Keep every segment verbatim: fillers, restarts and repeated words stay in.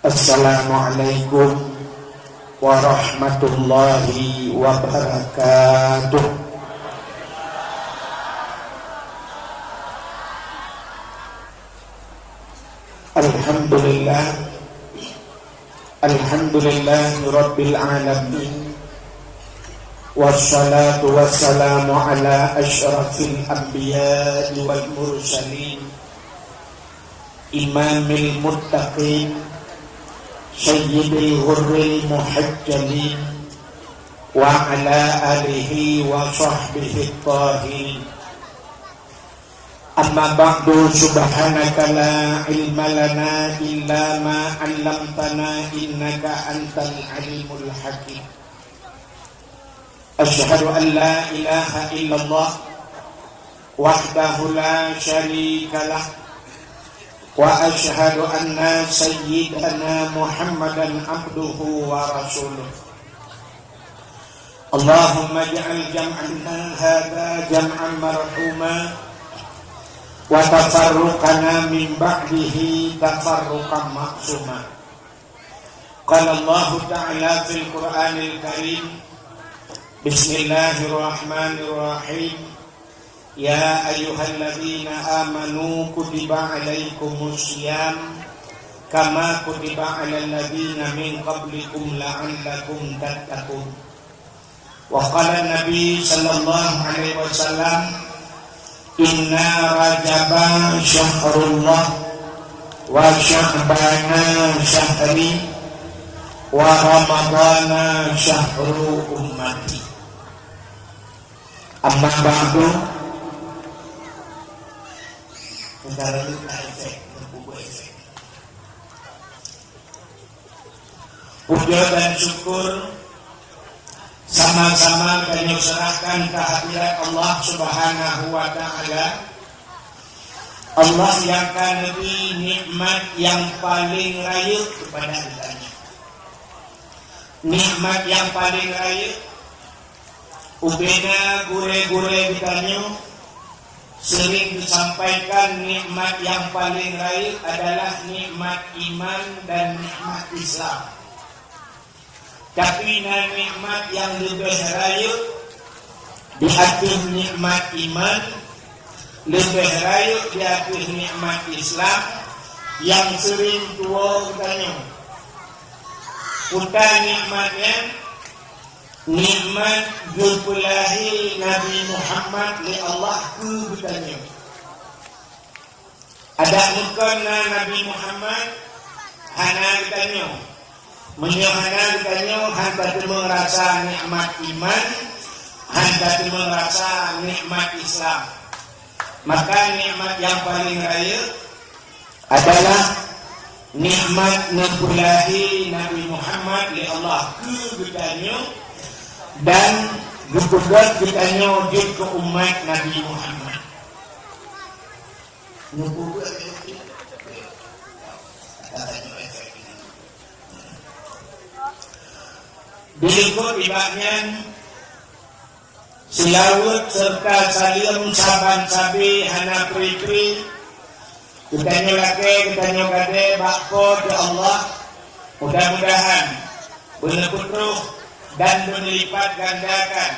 Assalamualaikum warahmatullahi wabarakatuh. Alhamdulillah. Alhamdulillahirabbil alamin. Wassalatu wassalamu ala asyrafil anbiya'i wal mursalin. Imamil muttaqin, sayyidil ghurril muhajjalin, wa ala alihi wa sahbihi tahirin. Amma ba'du, subhanaka la ilma lana illa ma 'allamtana innaka antal alimul hakim. Asyhadu an la ilaha illallah wahdahu la syarika lah, wa asyhadu anna sayyidana Muhammadan abduhu wa rasuluh. Allahumma ij'al jam'ana hadza jam'an marhuma, wa tafarruqana min ba'dihi tafarruqan ma'suma. Qala Allahu ta'ala fil Qur'anil Karim, bismillahirrahmanirrahim. Ya ayyuhalladzina amanu kutiba alaikumus siyam kama kutiba alal ladzina min qablikum la'allakum tattaqun. Wa qala Nabi sallallahu alaihi wasallam, "Inna Rajaba syahrullah, wa Sya'bana syahri, wa Ramadana syahru ummati." Amma ba'du. Sekarang ni tak efek, tak bubuh efek. Puja dan syukur sama-sama tanyoe serahkan kehadirat Allah Subhanahu wa Ta'ala. Allah nyang ka neubri nikmat nyang paleng rayeuk keupada geutanyoe. Nikmat nyang paleng rayeuk, ubena gurée-gurée geutanyoe sering geusampaikan, nikmat nyang paleng rayeuk adalah nikmat iman dan nikmat Islam. Tapi na nikmat nyang leubeh rayeuk di ateueh nikmat iman, leubeh rayeuk di ateueh nikmat Islam nyang sering tuwoe geutanyoe. Peue nikmat nyan? Nikmat geupeulahé Nabi Muhammad lé Allah keu geutanyoe. Adak meukon na Nabi Muhammad, hana geutanyoe. Meunyoe hana geutanyoe, han tateumeung rasa nikmat iman, han tateumeung rasa nikmat Islam. Maka nikmat nyang paleng rayeuk adalah nikmat neupeulahé Nabi Muhammad lé Allah keu geutanyoe dan geupeugét geutanyoe jeuet keu umat Nabi Muhammad. Neupeugét di likot ibak nyan, seulaweuet seureuta saleuem saban sabe hana pri-pri geutanyoe lakée geutanyoe gadée bak Po teu Allah. Mudah-mudahan beuneupeutroh dan beuneulipet gandakan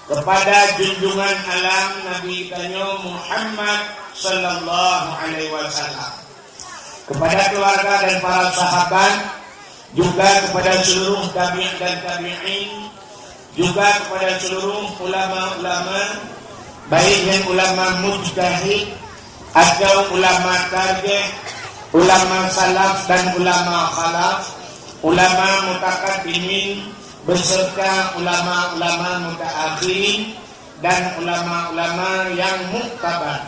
keupada junjungan alam Nabi geutanyoe Muhammad sallallahu alaihi wasallam, keupada keuluwarga dan para sahabat, juga keupada seuluruh tabi' dan tabi'in, juga keupada seuluruh ulama-ulama, baik nyan ulama mujtahid atawa ulama tarjih, ulama salaf dan ulama khalaf, ulama mutakaddimin, beserta ulama-ulama mutaakhirin dan ulama-ulama nyang muktabar.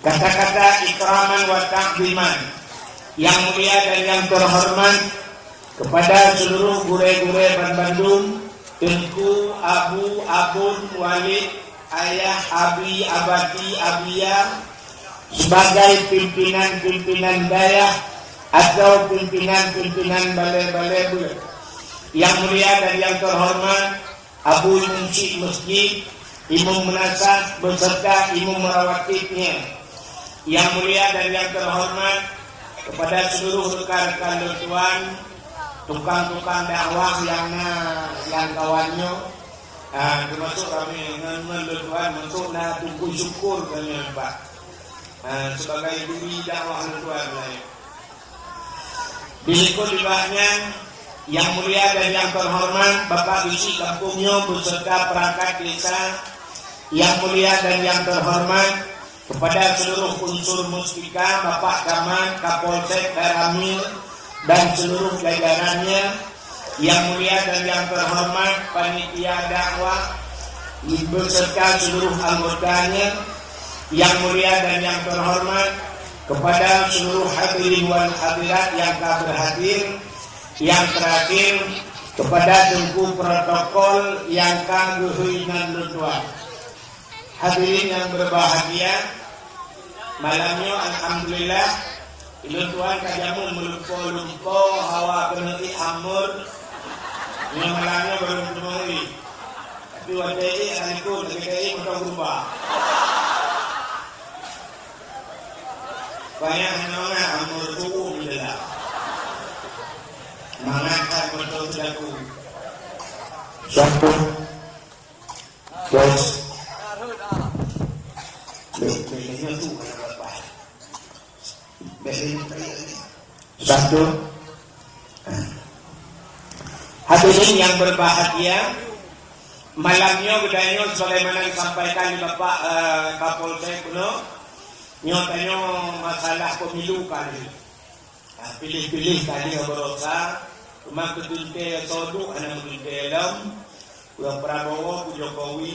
Kata-kata ikraman wa ta'ziman, nyang mulia dan nyang teuhoreumat, keupada seuluruh gurée-gurée banmandum, Teungku, Abu, Abon, Walid, Ayah, Abi, Abati, Abiya, sibagai pimpinan-pimpinan dayah atawa pimpinan-pimpinan balée-balée beuet. Nyang mulia dan nyang teuhoreumat, Abu Imum Syik Masjid, Imum Meunasah, beserta Imum Rawatibnya. Nyang mulia dan nyang teuhoreumat, Kepada seluruh rekan-rekan lôn tuan, tukang-tukang dakwah nyang na lam kawan nyoe, ah, teumasok ramé ngon, ngon lôn tuan, masôk na Teungku Syukur keunoe, Pak. Ah, sebagai duri dakwah lôn tuan laén. Di likot nibak nyan, yang mulia dan yang terhormat Bapak Geuchik Gampông nyoe beserta perangkat desa, yang mulia dan yang terhormat kepada seluruh unsur Muspika, Bapak Camat, Kapolsek, Danramil, dan seluruh jajarannya, yang mulia dan yang terhormat panitia dakwah beserta seluruh anggotanya, yang mulia dan yang terhormat kepada seluruh hadirin wal hadirat yang ka berhadir, yang terakhir kepada Teungku protokol yang ka geuhôi nan lôn tuan. Hadirin yang berbahagia, malam nyoe alhamdulillah, ulôn tuan ka jameun meulumpo-lumpo hawa keuneuk ék hamur. Nyoe malam nyoe barô meuteumé ék. Tapi watèe ék hana likot, lagèe ék mantong berubah. Banyak hana mangat hamur tuwuh meudela. Mangat that mantong teudaku. Satu. Terus. Bèk, bèk, bèk, tu, bèk, bèk, bèk. Satu. Hadirin yang berbahagia, malam nyoe geutanyoe sebagaimana disampaikan di Bapak, eh, Kapolsek keunoe, nyoe tanyoe masalah pemilu kali. Ah, piléh-piléh kali ngon baroesa, teuma keu teuntèe soe duek hana meuteuntèe lom, peue Prabowo, peue Jokowi,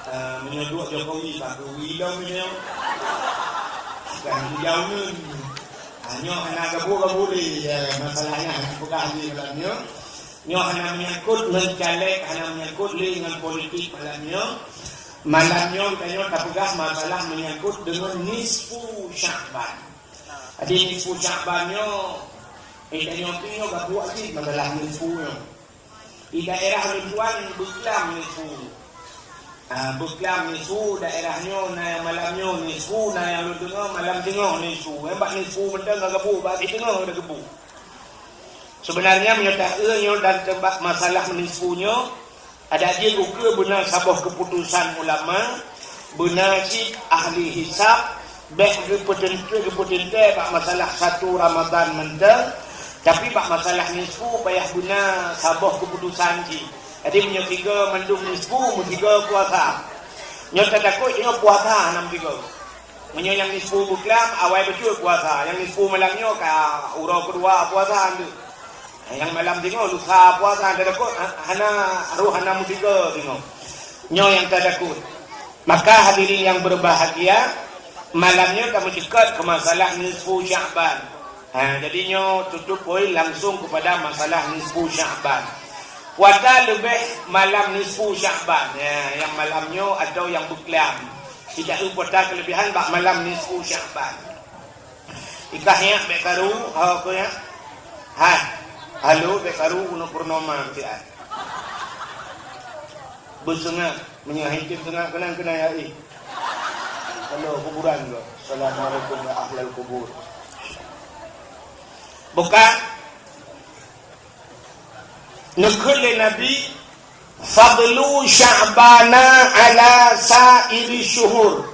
ah, meunyoe duek Jokowi, ka keuwi lom nyoe. Kan jauh nyoe. Ah, nyoe hana gabuk-gabuk lé, ya, masalah nyan hana peugah lé malam nyoe. Nyoe hana menyangkut ngon caleg, hana menyangkut lé ngon politik malam nyoe. Malam nyoe tanyoe tapeugah masalah menyangkut deungon nisfu Sya'ban. Jadi, nisfu Sya'ban nyoe, eh, tanyoe pih nyoe gabuk cit masalah nisfu nyoe. Di daerah lôn tuan beuklam nisfu. Ah, beuklam nisfu, daerah nyoe na nyang malam nyoe nisfu, na nyang lôn teungoh malam teungoh nisfu. Eh, bak nisfu mantong ka gabuk, bak siteungoh ka gabuk. Seubeunarnya, meunyoe taeu nyoe dan teubak masalah nisfu nyoe, adak jih ukeue beuna saboh keuputosan ulama, beuna cit ahli hisab, bèk geupeuteuntèe, geupeuteuntèe bak masalah satu Ramadan mantong, tapi bak masalah nisfu payah beuna saboh keuputosan cit. Jadi, meunyoe tiga mandum nisfu, meusigoe puasa. Nyoe tatakot nyoe puasa hana meusigoe. Meunyoe nyang nisfu beuklam, awai bacut puasa. Nyang nisfu malam nyoe ka uroe keudua puasa nyoe. Nyang malam singoh lusa puasa, tatakot ha-, hana, roh hana meusigoe singoh. Nyoe nyang tatakot. Maka hadirin yang berbahagia, malam nyoe tameuceukat keu masalah nisfu Sya'ban. Ha, jadi nyoe tutup poin langsung kepada masalah nisfu Sya'ban. Puasa leubeh malam nisfu Sya'ban. Ya, nyang malam nyoe atau nyang beuklam. Sijak eu puasa keulebihan bak malam nisfu Sya'ban. Ikah nyak bèk karu, ho ko nyak. Hai. Halo bèk karu keuneuk purnoma meusiat. Beuseungah, meunyoe hai tem seungah keunan keunan ya ih. Halo kuburan ko. Assalamualaikum ya ahlal kubur. Buka. Neukheun lé Nabi, "Fadlu Sya'bana ala sa'iri syuhur,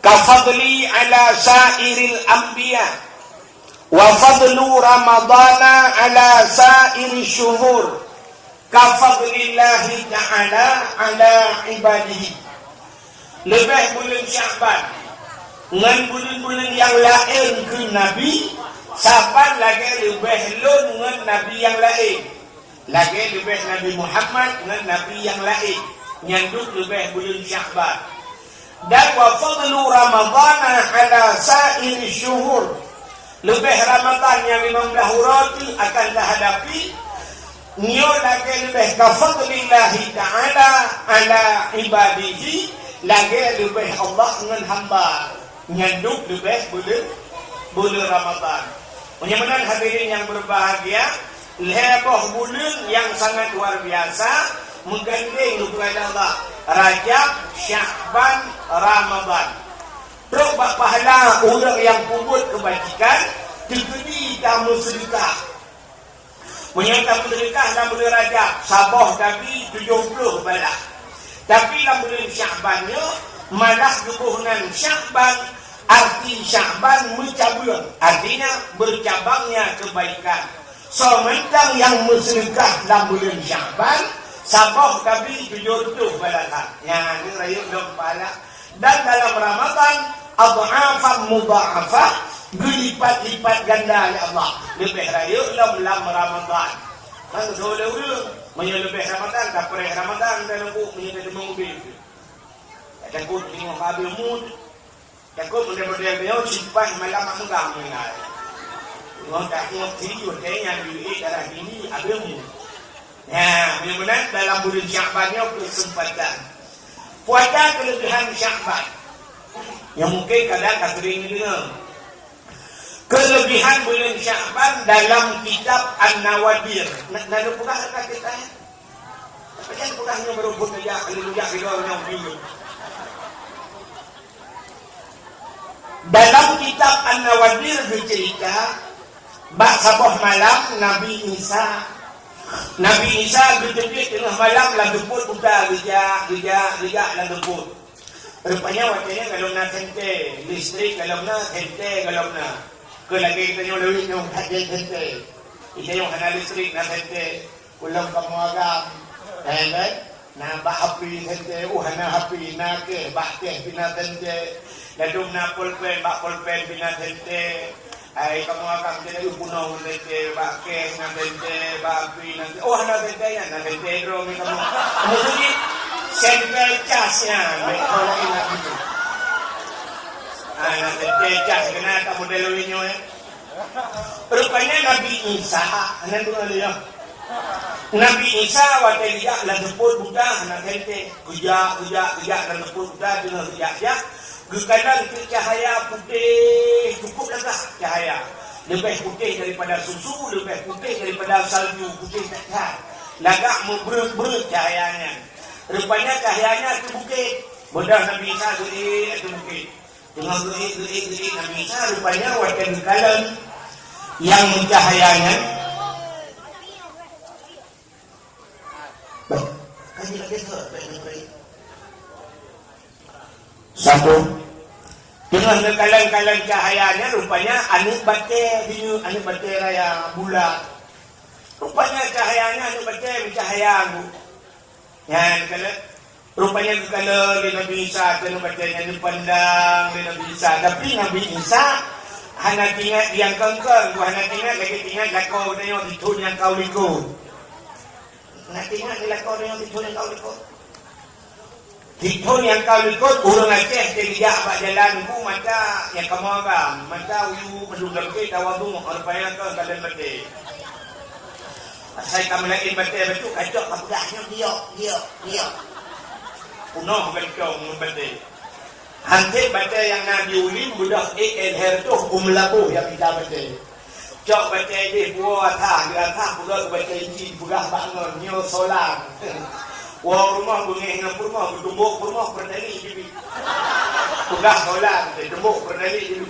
ka fadli ala sa'iril anbiya, wa fadlu Ramadana ala sa'iri syuhur, ka fadlillahi ta'ala ala ibadihi." Leubeh buleuen Sya'ban ngon buleuen-buleuen nyang laén kheun Nabi, saban lagèe leubeh lôn ngon Nabi nyang laén. Lagèe leubeh Nabi Muhammad ngon nabi nyang laén, nyan dum leubeh buleuen Sya'ban. Dan wa fadlu Ramadana ala sa'iri syuhur. Leubeh Ramadan nyang limong blah uroe teuh akan tahadapi, nyoe lagèe leubeh ka fadlillahi ta'ala ala ibadihi, lagèe leubeh Allah ngon hamba. Nyan dum leubeh buleuen, buleuen Ramadan. Meunyoe meunan hadirin nyang berbahagia, lhèe boh buleuen nyang sangat luar biasa, meugandeng keu Allah, Rajab, Sya'ban, Ramadan. Trok bak pahala ureueng nyang peubuet keubajikan, Teukeudi tameuseudeukah. Meunyoe tameuseudeukah lam buleuen Rajab, saboh tabi tujoh ploh balah. Tapi lam buleuen Syakban nyoe, malah geuboh nan Syakban, arti Syakban meucabeueng, artinya bercabangnya kebaikan. Soe mantong nyang meuseudeukah lam buleuen Syakban, saboh tabi tujoh reutôh balasan. Nyan, rayeuk lom pahala. Dan dalam Ramadan, adh'afan mudha'afah, geulipat-lipat ganda lé Allah. Leubeh rayeuk lom lam Ramadan. Kan soe lé ureueng, meunyoe leubeh Ramadan, ka preh Ramadan dalam buet meunyoe teurimong ubé. Takot teungoh habéh mut. Takot model-model nyoe simpan malam mak meugah mengai. Ngon takot siri watèe nyan duit darah tinggi habéh mut. Nah, mudah-mudahan dalam buleuen Syakban nyoe keuseumpatan. Puasa keulebihan Syakban. Nyang mungken kadang ka seuring neudeungoe. Keulebihan buleuen Syakban dalam kitab An-Nawadir. Na, na lôn peugah ka kitab? Tapi kan peugah nyoe baru pun ya, kalau ya, kita orang yang bingung. Dalam kitab An-Nawadir geucerita, bak saboh malam Nabi Isa, Nabi Isa geuteubiet teungoh malam lam seupôt buta, geujak, geujak, geujak lam seupôt. Rupanya watèe nyan golom na senter, listrik golom na, senter golom na. Keu lagèe geutanyoe lawét nyoe, that jai senter. Geutanyoe hana listrik, na senter. Ulôn kamoe agam, eh, kan? Na bak api senter, uh, hana api, na kèh, bak kèh pih na senter. Ladôm na pulpen, bak pulpen pih na senter. Hai, kamoe agam, jadi uh, punong senter, bak kèh na senter, bak api na senter. Oh, hana senter nyan, na senter droe mi kamoe. Kamoe tu jih, senter cas nyan, meukawen lagi tu. Ah, na senter cas, keunan ka model lawét nyoe, eh. Rupanya Nabi Isa, hana deungoe lé, ya. Nabi Isa watèe geujak lam seupôt buta hana senter. Geujak, geujak, geujak lam seupôt buta teungoh geujak-jak. Geukalon keu cahaya putéh, cukup lagak cahaya. Leubeh putéh daripada susu, leubeh putéh daripada salju, putéh that-that. Lagak meubreuet-breuet cahaya nyan. Rupanya cahaya nyan ateueh bukét. Beudôh Nabi Isa geuék ateueh bukét. Teungoh geuék, geuék, geuék Nabi Isa, rupanya watèe geukalon nyang meucahya nyan. Bah, kan jeuet lagèe sot, baik, baik, baik. Satu. Teungoh geukalon-kalon cahya nyan, rupanya aneuk batèe, di aneuk batèe raya, bulat. Rupanya cahya nyan aneuk batèe meucahya, Bu. Nyan, kalon. Rupanya geukalon lé Nabi Isa, keuneuk baca nyan geupandang lé Nabi Isa. Tapi Nabi Isa hana teuingat nyang kon-kon, hana teuingat lagèe teuingat lakoe geutanyoe di thôn nyang ka u likôt. Hana teuingat lé lakoe geutanyoe di thôn nyang ka u likôt. Di thôn nyang ka u likôt, ureueng Aceh teurijak bak jalan bu mata nyang kamoe agam, mata uyu mandum lam pih tawadhu, rupanya kon kalon batèe. Asai ka meulaén batèe bacut, kacok ka peugah nyoe giok, giok, giok. Peunoh gantong ngon batèe. Hanté batèe nyang na di ulim beudôh ék lhèe reutôh u meulaboh nyang mita batèe. Cok batèe deh buoe athah, di athah peugah keu batèe inci, peugah bak ngon nyoe solang. Woe rumoh beungéh ngon peurumoh, geutumbok peurumoh peureutali jibi. Peugah solang, geutumbok peureutali jibi.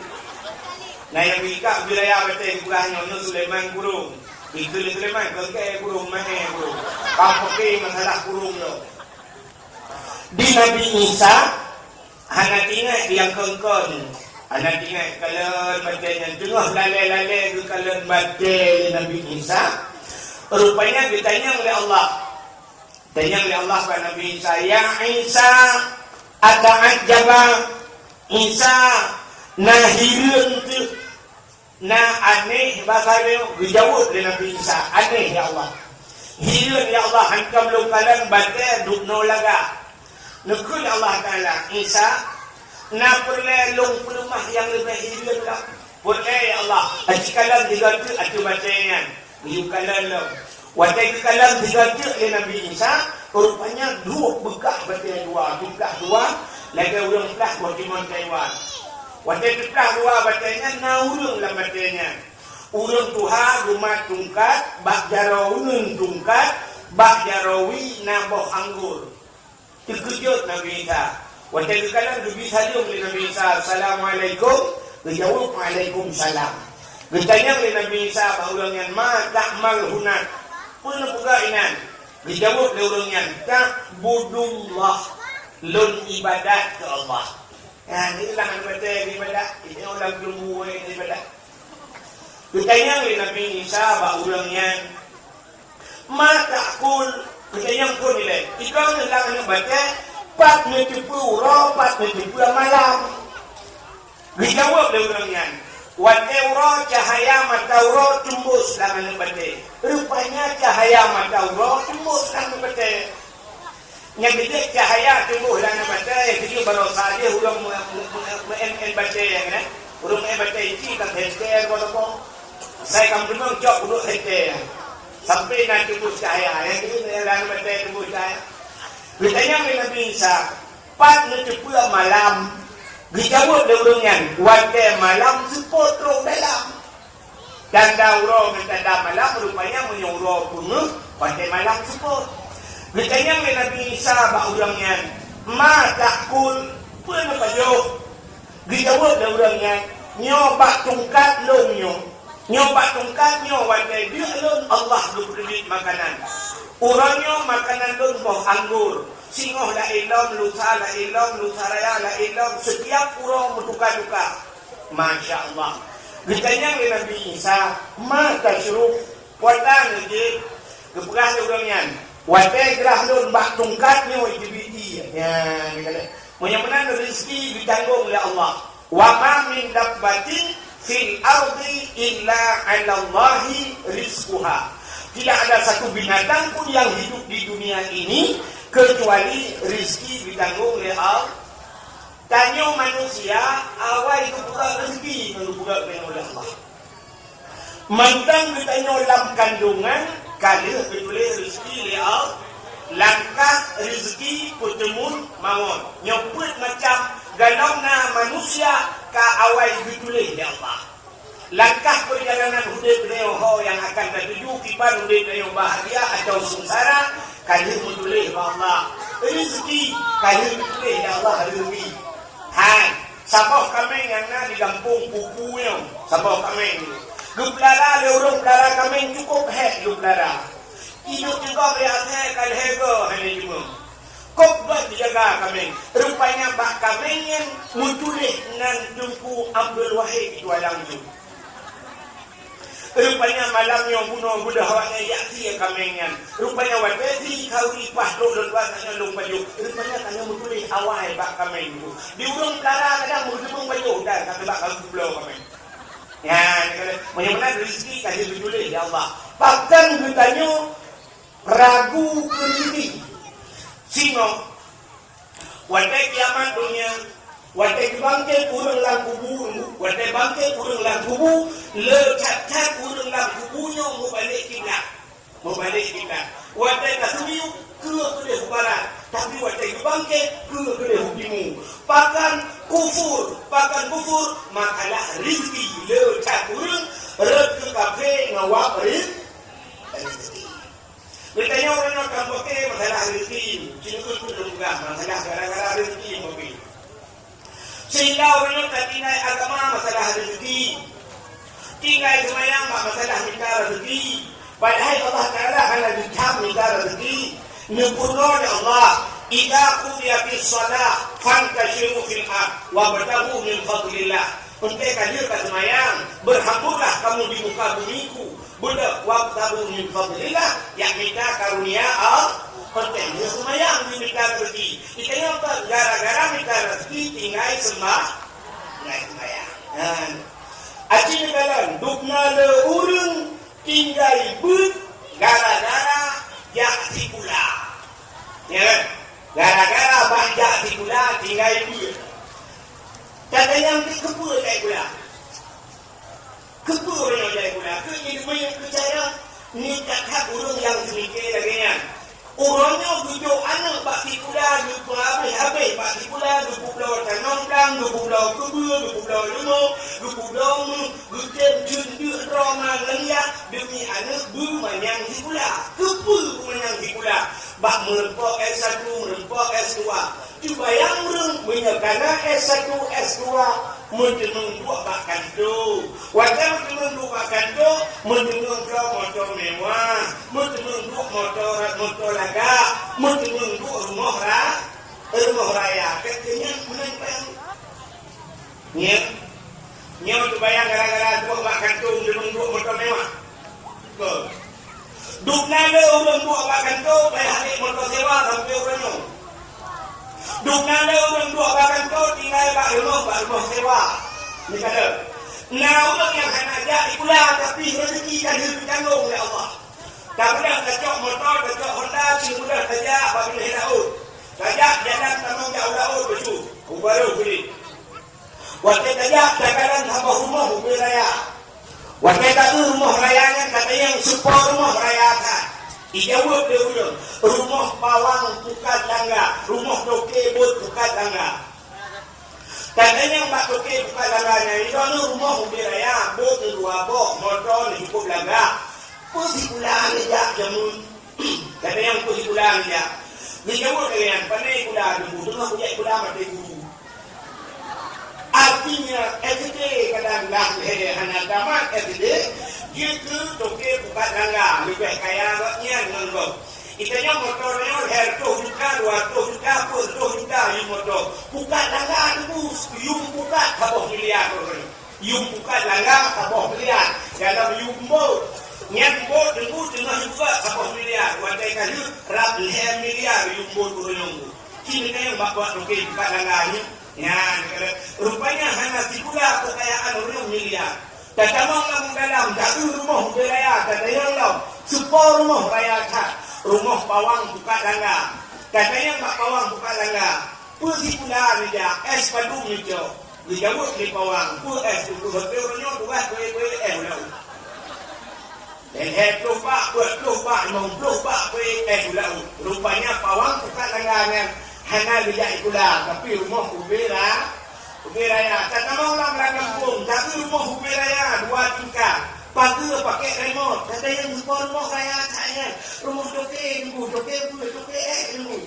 Na nyang meuikak bui raya batèe geupeugah nyoe, nyoe Sulaiman Kurong. Ikeu lé Sulaiman, beungkée kurong, manyé kurong. Ka peuke masalah kurong nyoe. Di Nabi Isa, hana teuingat nyang kon-kon. Hana teuingat kalon batèe nyan. Teungoh lalée-lalée geukalon batèe lé Nabi Isa. Rupanya geutanyong lé Allah. Tanyong lé Allah bak Nabi Isa, "Ya Isa, ata'ajjaba?" Isa, na hireuen teuh. Na aneh basa nyoe, geujaweueb lé Nabi Isa, "Aneh, ya Allah. Hireuen, ya Allah, hantom lôn kalon batèe duek noe lagak." Neukheun Allah Taala, "Isa, na peureulée lôn peuleumah nyang leubeh hireuen lom?" "Peureulée, ya Allah. Aci kalon sigoe teuk ateueh batèe nyan." Geuyue kalon lom. Watèe geukalon sigoe teuk lé Nabi Isa, rupanya duek beukah batèe dua, beukah dua, lagèe ureueng plah boh timon Taiwan. Watèe geuplah dua batèe nyan, na ureueng lam batèe nyan. Ureueng tuha geumat tungkat, bak jaroe uneuen tungkat, bak jaroe wie na boh anggô. Teukeujot Nabi Isa. Watèe geukalon, geubri saleuem lé Nabi Isa, "Assalamualaikum." Geujaweueb, "Waalaikumsalam." Geutanyong lé Nabi Isa bak ureuëng nyan, "Ma ta'mal huna?" Peue neupeugah inan? Geujaweueb lé ureuëng nyan, "Ta'budullah." Lôn ibadat keu Allah. Nah, ini lah anu batée ibadat. Ini orang gelumbu ibadat. Geutanyong lé Nabi Isa bak ureuëng nyan, "Ma ta'kul?" Geutanyong phon ilée, "Ikong lam aneuk batée, pat neuteupeue uroe, pat neuteupeue malam?" Geujaweueb lé ureuëng nyan, "Watée uroe cahaya mata uroe teumbus lam aneuk batée." Rupanya cahaya mata uroe teumbus lam aneuk batée. Nyang geujek cahaya teumbus lam aneuk batée, keujeuet baroe sabe ureuëng meu-, meu-, meu-, meu-, batée nyan, eh. Ureuëng meu-, batée ici ka henter ko-ko. Sai ka meuteumong cok ureuëng henter. Sampai na teumbus cahaya, nyang keujeuet lam aneuk batée teumbus cahaya. Geutanyong lé Nabi Isa, "Pat neuteupeue malam?" Geujaweueb lé ureuëng nyan, "Watée malam seupôt trok dalam." Tanda uroe ngon tanda malam rupanya meunyoe uroe peungeuh, watée malam seupôt. Geutanyong lé Nabi Isa bak ureuëng nyan, "Ma ta'kul?" Peue neupajoh? Geujaweueb lé ureuëng nyan, "Nyoe bak tungkat lôn nyoe. Nyoe bak tungkat nyoe watée deuek lôn Allah geupeuduek makanan. Uroe nyoe makanan lôn boh anggô. Singoh laén lom, lusa laén lom, lusa raya laén lom, setiap uroe meutuka-tuka." Masya Allah. Geutanyong lé Nabi Isa, "Ma tasyrub?" Peue tan jih? Geupeugah lé ureuëng nyan, "Watée grah lôn bak tungkat nyoe jibiti." Nyan, meunyoe meunan rezeki ditanggong lé Allah. "Wa ma min dabbatin fil ardi illa 'alallahi rizquha." Tidak ada satu binatang pun yang hidup di dunia ini kecuali rezeki ditanggong lé Allah. Tanyoe manusia, awai geupeugah rezeki ngon geupeugah lé Allah. Mantong geutanyoe lam kandungan ka lheueh geutuléh rezeki lé Allah. Langkah rezeki peuteumun mawöt. Nyoe peuet macam golongan manusia ka awai geutuléh lé Allah. Langkah peurjalanan udeb tanyoe ho nyang akan tatuju kiban udeb tanyoe bahagia atawa seungsara, ka lheueh meutuléh bak Allah. Rezeki ka lheueh geutuléh lé Allah rezeki. Hai, saboh kaméng nyang na di gampông Pupu nyoe, saboh kaméng. Geupeulara lé ureuëng peulara kaméng, cukôp hék geupeulara. Iduek teugok lé asèe ka lhèe goe hana jimeung. Kôp goe jijaga kaméng. Rupanya bak kaméng nyan meutuléh nan Teungku Abdul Wahid Tualang Ju. Rupanya malam nyoe bunoe beudôh awaknyan jak sie kaméng nyan. Rupanya watèe sie khauri paih trok lôn tuan tanyoe lôn pajoh. Rupanya tanyoe meutuléh awai bak kaméng tu. Di ureueng peulara kadang meuteumèe pajoh dan ka teuba khauri bloe kaméng. Nyan, meunyoe meunan rezeki ka jeuet geutuléh lé Allah. Pakon geutanyoe ragu keu diri. Singoh, watèe kiamat donya, watèe geubangkét ureueng lam kubu, watèe bangkét ureueng lam kubu, le that-that ureueng lam kubu nyoe meubalek kiblat. Meubalek kiblat. Watèe tasuyueb, keue keudeh u barat, tapi watèe geubangkét, keue keudeh u timu. Pakon kufur, pakon kufur, masalah rezeki, le that ureueng rhot keu kafé ngon wab re-, rezeki. Geutanyoe ureueng nyoe ka peuke masalah rezeki, sineukeuh pun lôn peugah masalah gara-gara rezeki peuke. Sehingga ureueng nyoe ka tinggai agama masalah rezeki, tinggai seumayang bak masalah mita rezeki. Padahai Allah Taala hana geucam mita rezeki. Neupeurunoe lé Allah, "Idza qudiyatis shalah fantashiru fil ard wabtaghu min fadlillah." Enteuk ka jeuet ka seumayang, beuhamburlah kamu di muka bumi ku. Beudôh, "Wabtaghu min fadlillah", jak mita karunia Allah. Penting dia seumayang di mita rezeki. Kita nyoe gara-gara mita rezeki tinggai seumayang. Tinggai seumayang. Nah. Aci neukalon, dubna le ureueng tinggai beuet gara-gara jak sikula. Ya kan? Gara-gara bak jak sikula tinggai beuet. Tanyong keupeue jak sikula? Keupeue ureueng nyang jai sikula? Keu jih meunyang keu cara nyoe that-that ureueng nyang seumike lagèe nyan. Uroe nyoe geujok aneuk bak sikula, geupeuhabéh-habéh bak sikula, geupeubloe tanong blang, geupeubloe keubeue, geupeubloe leumô, geupeubloe meuh, geutem theun deuk droe ma ngon yah demi aneuk beumanyang sikula. Keupeue beumanyang sikula? Bak meureumpok S satu, meureumpok S dua. Cuba bayang ureuëng meunyoe kana S satu, S dua, meuteumèe duek bak kantô. Watèe meuteumèe duek bak kantô, meuteumèe bloe moto mewah, meuteumèe duek moto ra-, moto lagak, meuteumèe duek rumoh ra-, rumoh raya. Keu nyan meunan péng. Nyan, nyoe teubayang gara-gara duek bak kantô, meuteumèe duek moto mewah. Betul. Dubna le ureuëng duek bak kantô, payah lé moto sewa sampoe uroe nyoe. Dubna le ureuëng duek bak kantô, tinggai bak rumoh, bak rumoh sewa. Ni kada. Na ureuëng nyang hana jak sikula, tapi rezeki ka lheueh geutanggong lé Allah. Ka beudôh tacok moto, tacok Honda, seubeudôh tajak bak binéh laôt. Tajak jalan tamong jak u laôt, bacut. U barôh geude. Watèe tajak, takalon saboh rumoh ubé raya. Watèe taeu rumoh raya nyan, tatanyong soe po rumoh raya that. Ijaweueb lé ureuëng, "Rumoh pawang pukat langga, rumoh toke beuet pukat langga." Tatanyong bak toke pukat langga nyan, "Droeneuh rumoh ubé raya, beuet dua boh, moto cukôp lagak. Peue sikula neujak jameun?" Tatanyong peue sikula neujak. Geujaweueb lagèe nyan, "Pandai sikula Teungku, teungoh kujak sikula maté guru." Artinya, S D kadang dah lhèe hana tamat S D, jeuet keu toke pukat langga, leubeh kaya gobnyan ngon gob. Geutanyoe moto nyoe lhèe reutôh juta, dua reutôh juta, peuet reutôh juta yum moto. Pukat langga Teungku, yum pukat saboh miliar. Yum pukat langga saboh miliar. Dalam yum bot. Nyan bot Teungku teungoh yum bot saboh miliar. Watèe ka lheueh rab lhèe miliar yum bot ureuëng nyoe. Ci neutanyong bak buet toke pukat langga nyoe. Nyan, rupanya hana sikula keukayaan ureuëng miliar. Tatamong lam dalam, taeu rumoh ubé raya, tatanyong lom, soe po rumoh raya that, rumoh pawang pukat langga. Tatanyong bak pawang pukat langga, "Peue sikula neujak, ès padum neucok?" Geujaweueb lé pawang, "Peue ès, Teungku, sampoe uroe nyoe tugaih kue-kue ès u laôt." Lhèe ploh bak, peuet ploh bak, limong ploh bak, peuet, eh, u laôt. Rupanya pawang pukat langga nyan hana geujak sikula, tapi rumoh ubé ra-, ubé raya. Tatamong lam gampông, tapi rumoh ubé raya dua tingkat. Pageue pakèk remote, tatanyong soe po rumoh raya that nyan. Rumoh toke Teungku, toke beuet, toke eh Teungku.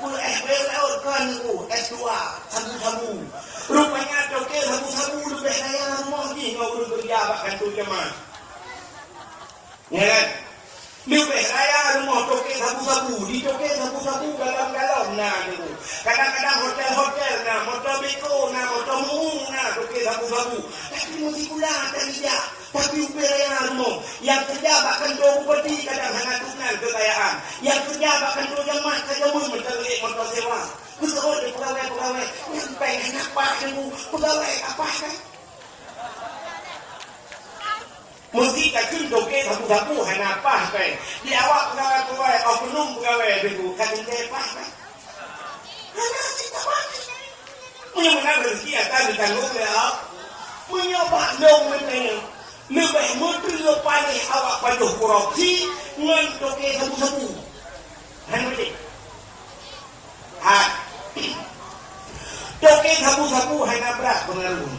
Peuet eh, peuet laôt kon Teungku, S dua, sabu-sabu. Rupanya toke sabu-sabu leubeh raya rumoh jih ngon ureuëng keureuja bak kantô jamaah. Ya kan? Leubeh raya rumoh toke sabu-sabu, di toke sabu-sabu galon-galon na Teungku. Kadang-kadang hotel-hotel na, moto Beko na, moto Muung na, toke sabu-sabu. Tapi meusikula tajak, tapi ubé raya rumoh. Nyang keureuja bak kantô bupati kadang hana dum nan keukayaan. Nyang keureuja bak kantô jamaah ka jameun meuteuleuek moto sewa. Beuseuôt lé peugawée-peugawée, nyan péng hana paih Teungku, peugawée ka paih kan? Meuseuti takheun toke sabu-sabu hana paih péng. Di awak peugawée-peugawée, oknum peugawée Teungku, ka teuntèe paih péng. Hana cit paih. Meunyoe meunan rezeki akan geutanggong lé Allah. Meunyoe bak lôn meuteumèe, leubeh meuteupeue paléh awak pajoh korupsi ngon toke sabu-sabu. Hana udép. Hai. Toke sabu-sabu hana brat peungaruh.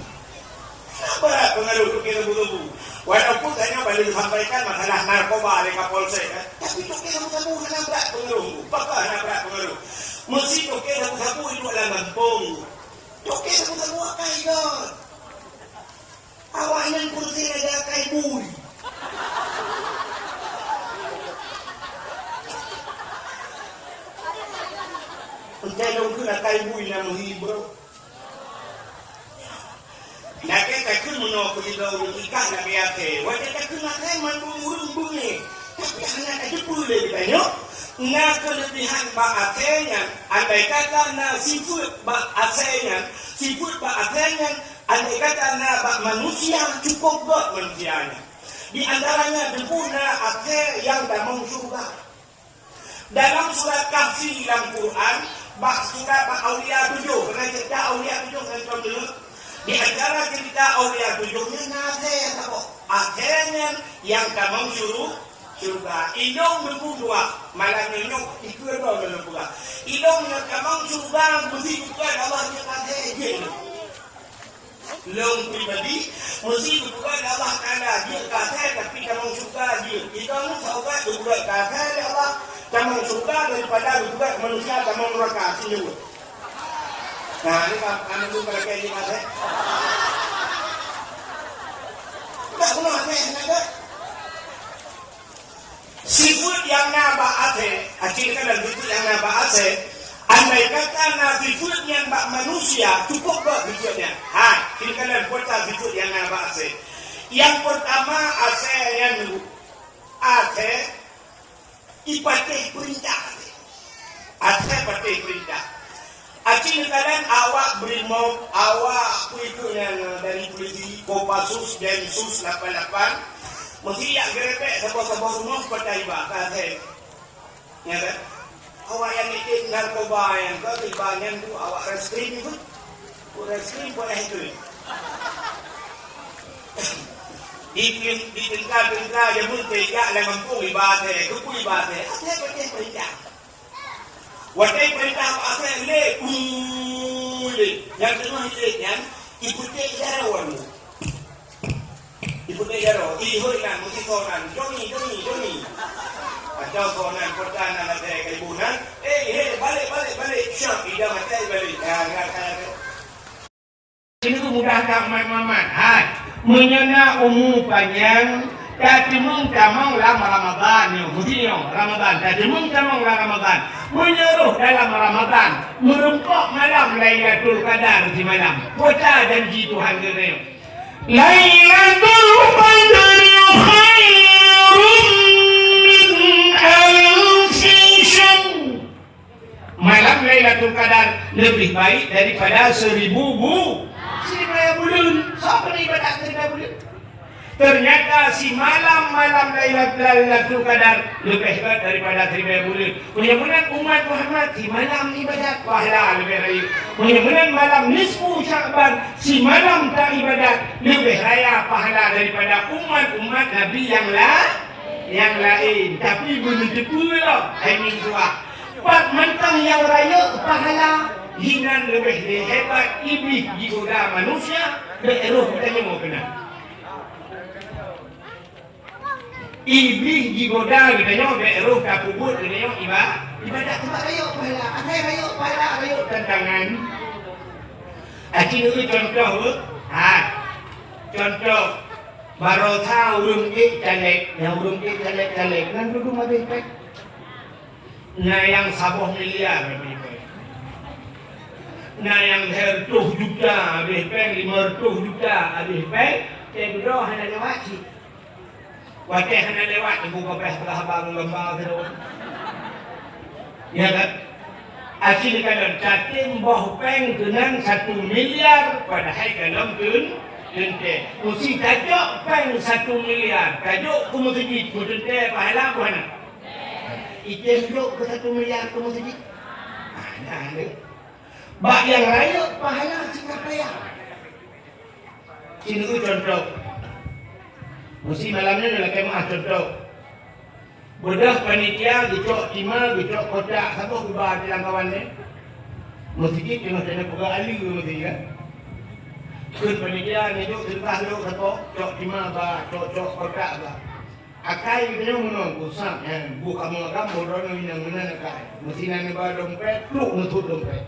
Hana brat peungaruh toke sabu-sabu. Walaupun tanyoe bak lheueh sampaikan masalah narkoba lé Kapolsek, kan? Tapi toke sabu-sabu hana brat peungaruh. Pakon hana brat peungaruh? Meuseuti toke sabu-sabu iduek lam gampông. Toke sabu-sabu akai gèt. Awaknyan peureuseh lagèe akai bui. Entah lôn kheun akai bui na meuhi, bro. Lagèe takheun meunoe keu sidroe ureueng ikat lagèe akai. Watèe takheun akai mandum ureueng beungéh, tapi hana tateupeue lé geutanyoe. Na keuleubihan bak akai nyan, andai kata na sifeuet bak akai nyan, sifeuet bak akai nyan, andai kata na bak manusia, cukôp gèt manusia nyan. Di antaranya teungku na akhé nyang tamong syeuruga. Dalam surat Kahfi lam Quran, bak surat bak Aulia tujoh, pernah cerita Aulia tujoh ngon tom dulu. Di antara cerita Aulia tujoh nyan na akhé nyang saboh. Akhé nyan nyang tamong syuru-, syeuruga. Inong meupeu dua, malam nyoe nyoe ikeu dua meupeu dua. Inong nyang tamong syeuruga meusti geupeugah Allah nyan akhé jih. Lôn pribadi, meusti geupeugah lé Allah Taala jeuet keu akhé, tapi tamong syeuruga jeuet. Inong saboh geupeugah keu akhé lé Allah tamong syeuruga daripada geupeugah keu manusia tamong neuraka. Sinyoe. Nah, ini kan, kan itu mereka ini kan, eh? Tak pernah ada yang ada. Sifeut nyang na bak asèe, aci kalon sifeut nyang na bak asèe, andai kata na sifeut nyan bak manusia, cukup bak sifeut nyan. Ha, aci kalon peue sifeut nyang na bak asèe. Nyang peurtama, asèe nyan, asèe ipatéh peurintah. Asèe patéh peurintah. Aci neukalon awak Brimob, awak peue itu nyan, dari polisi, Kopassus, Densus lapan lapan, meusti jak geurebek saboh-saboh rumoh patéh iba, ka asèe. Ya kan? Awak nyang nitip narkoba nyan, ka iba nyan tu awak reskrim tu. Reskrim boleh itu. Di, di tengka-tengka jameun teuka lam gampông iba asèe, geupeu iba asèe. Asèe patéh peurintah. Watèe peurintah asèe lé, uh, lé. Nyang teungoh lé nyan, ipeuték jaroe. Ipeuték jaroe, ihôi nan, meusisoe nan, "Joni, Joni, Joni." Atau soe nan, kota nan, asèe ka ibu nan, "Eh, he, balek, balek, balek." Syok, idong asèe balek. Ya, ya, ya, ya. Sini tu mudah tak mat-mat. Hai. Meunyoe na umu panyang, tateumeung tamong lam Ramadhan nyoe. Meusti nyoe, Ramadhan. Tateumeung tamong lam Ramadhan. Meunyoe roh dalam Ramadhan, meurumpok malam Lailatul Qadar simalam. Peue janji Tuhan geutanyoe. Lailatul Qadri khairun min alfi syahr. Malam Lailatul Qadar lebih baik daripada seribu bu-, seribu buleuen. Soe peureulèe ibadat seribu buleuen? Ternyata simalam malam Lailat-, Lailatul Qadar lebih hebat daripada seribu buleuen. Meunyoe meunan umat Muhammad simalam ibadat, pahala lebih rayeuk. Meunyoe meunan malam nisfu Sya'ban simalam ta ibadat, lebih raya pahala daripada umat-umat Nabi nyang la-, nyang laén. Tapi beuneuteupeu lom, hai minggu ah. Pat mantong nyang rayeuk pahala, hinan leubeh lé hebat Iblih jigoda manusia, bèk roh geutanyoe keunan. Iblih jigoda geutanyoe, bèk roh tapeubuet geutanyoe iba-, ibadat. Sebab rayeuk pahala, asai rayeuk pahala, rayeuk tantangan. Aci neu contoh, ha. Contoh, barosa ureueng ék caleg, nyang ureueng ék caleg-caleg, nyan dudoe habéh péng. Na nyang saboh miliar habéh péng. Na nyang lhèe reutôh juta habéh péng, limong reutôh juta habéh péng, teuh dudoe hana lewat cit. Watèe hana lewat, ibu babah teulah haba ngon gamba sidroe. Ya kan? Aci kalon, tatem boh péng keunan satu miliar, padahai kalon teun-, teuntèe. Meusti tajok péng satu miliar, tajok keu meuseujid, meuteuntèe pahala buhana. Item jok keu satu miliar keu meuseujid. Ah, nah, ni. Bak nyang rayeuk pahala cit ka payah. Sineuk contoh. Meusti malam nyoe lakèe meu'ah contoh. Beudôh panitia geucok tima, geucok kotak, saboh geuba di lam kawan nyan. Meuseujid teungoh teuneuk peugah aleue meuseujid kan. Kheun panitia neujok seudeukah lôn saboh, cok tima ba, cok, cok kotak ba. Akai geutanyoe meunoe, gusam nyan, bu kamoe agam, bu droeneuh inong meunan akai. Meusinan neuba dompet, trok neutot dompet.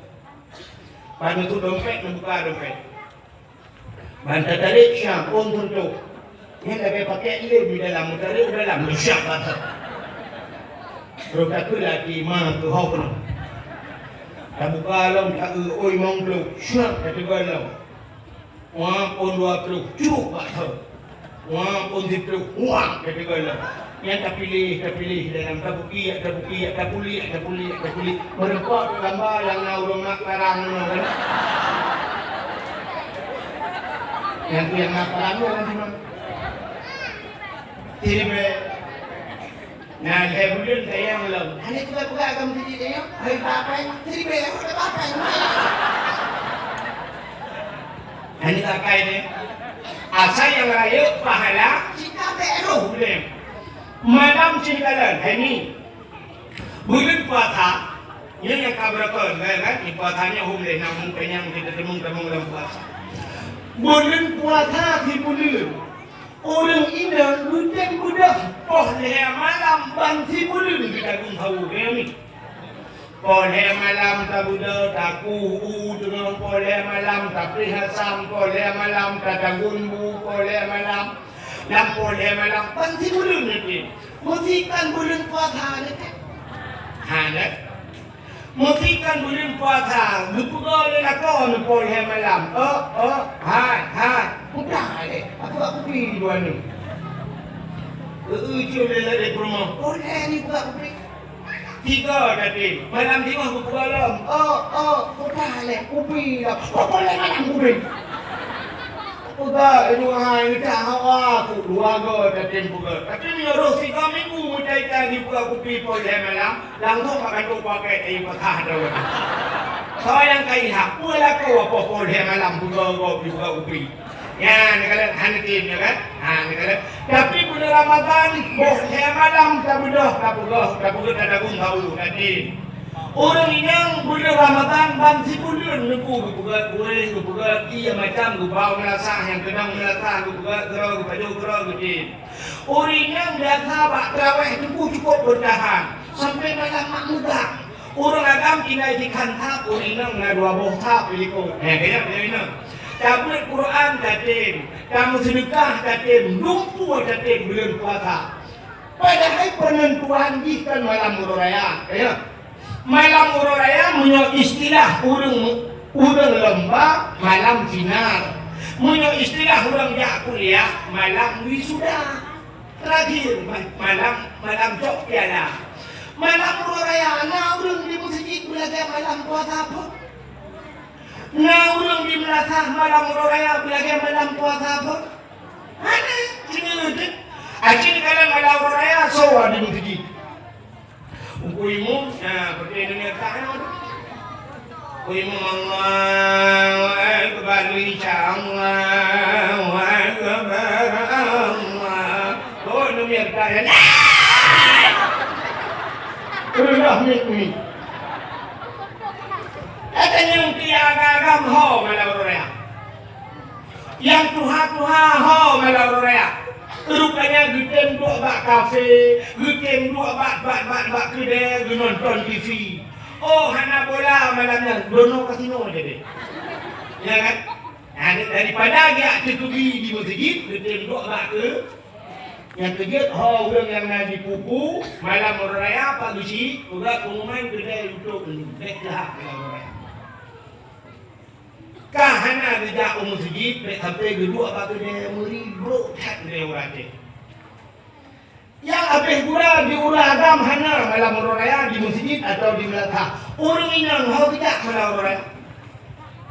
Ban neutot dompet, neubuka dompet. Ban tatarek siang, ôn teuntô. Nyan lagèe pakèk lem di dalam, meutarek u dalam, meusiap basa. Rôh takheun lati ma keuhok keunoe. Tabuka lom, taeu, oi, mong ploh, siap tateugon lom. Wang pon dua ploh, cuk bak thon. Wang pon siplôh, wang, kata gala. Nyan tapiléh, tapiléh dalam tabukiak, tabukiak, tapuliek, tapuliek, tapuliek. Meureumpok gamba nyang na ureueng mak parang nyoe kan. Nyang tu nyang na parang nyoe kan, Simon. Siribèe. Nah, lhèe buleuen tayang lom. Hana peugah-peugah agam sijik tayang. Hai bapai, siribèe, hai bapai. Hana takai deh. Asai nyang rayeuk pahala, cit ka bèk roh ulèe. Malam cit kalon, hai ni. Buleuen puasa, nyoe nyang ka beureukat, kan? Di puasa nyoe hom lé, na hom kenyang, kita teumong-teumong lam puasa. Buleuen puasa sibuleuen. Ureueng inong geutem beudôh poh lhèe malam ban sibuleuen geutagong sawoe, keu nyan. Poh lhèe malam tabeudôh, takueh u teungoh poh lhèe malam, tapreh asam poh lhèe malam, tatagun bu poh lhèe malam. Lam poh lhèe malam ban sibuleuen neutem. Meusikan buleuen puasa neutem. Hana. Meusikan buleuen puasa, geupeugah lé lakoe neuh poh lhèe malam. Oh, oh, hai, hai. Peugah lé. Aku, aku pi di luwa neuh. Eu, eu, cium lé, lé, lé peurumoh. Poh lhèe ni peugah aku pi. Tiga tatem, malam singoh geupeugah lom. Oh, oh, peugah lé, ubé lom. Pokok lé malam ubé. Peugah, inoe hai, geucak hawa, ku dua go tatem peugah. Tapi meunyoe roh sigoe minggu meutai-tai jipeugah kupi poh lhèe malam, langsung makan tu pakai ayu pasah tu. Soe nyang ka ilham, peue lakoe poh lhèe malam peugah go jipeugah kupi. Nyan, neukalon, hana tem, ya kan? Ha, neukalon. Tapi buleuen Ramadhan, boh lhèe malam tabeudôh, tapeugah, tapeugah, tatagun bau, tatem. Ureueng inong buleuen Ramadhan ban sibuleuen neuku geupeugah kueh, geupeugah ié macam, geubau meulasah, nyang keunong meulasah, geupeugah keudroe, geupajoh keudroe, geutem. Ureueng inong biasa bak teurawéh teungku cukôp beutahan, sampoe malam mak meudak. Ureueng agam tinggai sikhan thap, ureueng inong na dua boh thap di likôt. Nyan, keu nyan, keu nyan inong. Tabeuet Quran tatem, tameuseudeukah tatem, lumpue tatem buleuen puasa. Padahai peunentuan jih kan malam uroe raya, ya. Malam uroe raya meunyoe istilah ureueng, ureueng lomba, malam final. Meunyoe istilah ureueng jak kuliah, malam wisuda. Terakhir, ma-, malam, malam cok piala. Malam uroe raya, na ureueng di meuseujid beulagèe malam puasa phon? Na ureueng di meulasah malam uroe raya beulagèe malam puasa phon? Hana, singoh nyoe. Aci neukalon malam uroe raya, soe di meuseujid? Uku imum, nah, peuté dunia tahu. Uku imum, Allahu Akbar, insya Allahu Akbar, Allah. Oh, dunia tahu. Udah mi-, mi. Kata nyang tiada agam ho malam uroe raya. Nyang tuha-tuha ho malam uroe raya. Rupanya geutem duek bak kafe, geutem duek bak, bak, bak, bak keudè, geunonton T V. Oh, hana bola malam nyan, droeneuh kasino jadi. Ya kan? Nah, daripada geujak teukeudi di meuseujid, geutem duek bak keu-, nyang keujeuet ho ureueng nyang na di pupu, malam uroe raya, Pak Geuchik, peugah pengumuman keudè tutup, bèk teuhah malam uroe raya. Ka hana geujak u meuseujid, bèk sampoe geuduek bak keudè, meuri brok that keudè ureueng Aceh. Nyang habéh gura di ureueng agam hana malam uroe raya di meuseujid atawa di meulasah. Ureueng inong ho geujak malam uroe raya.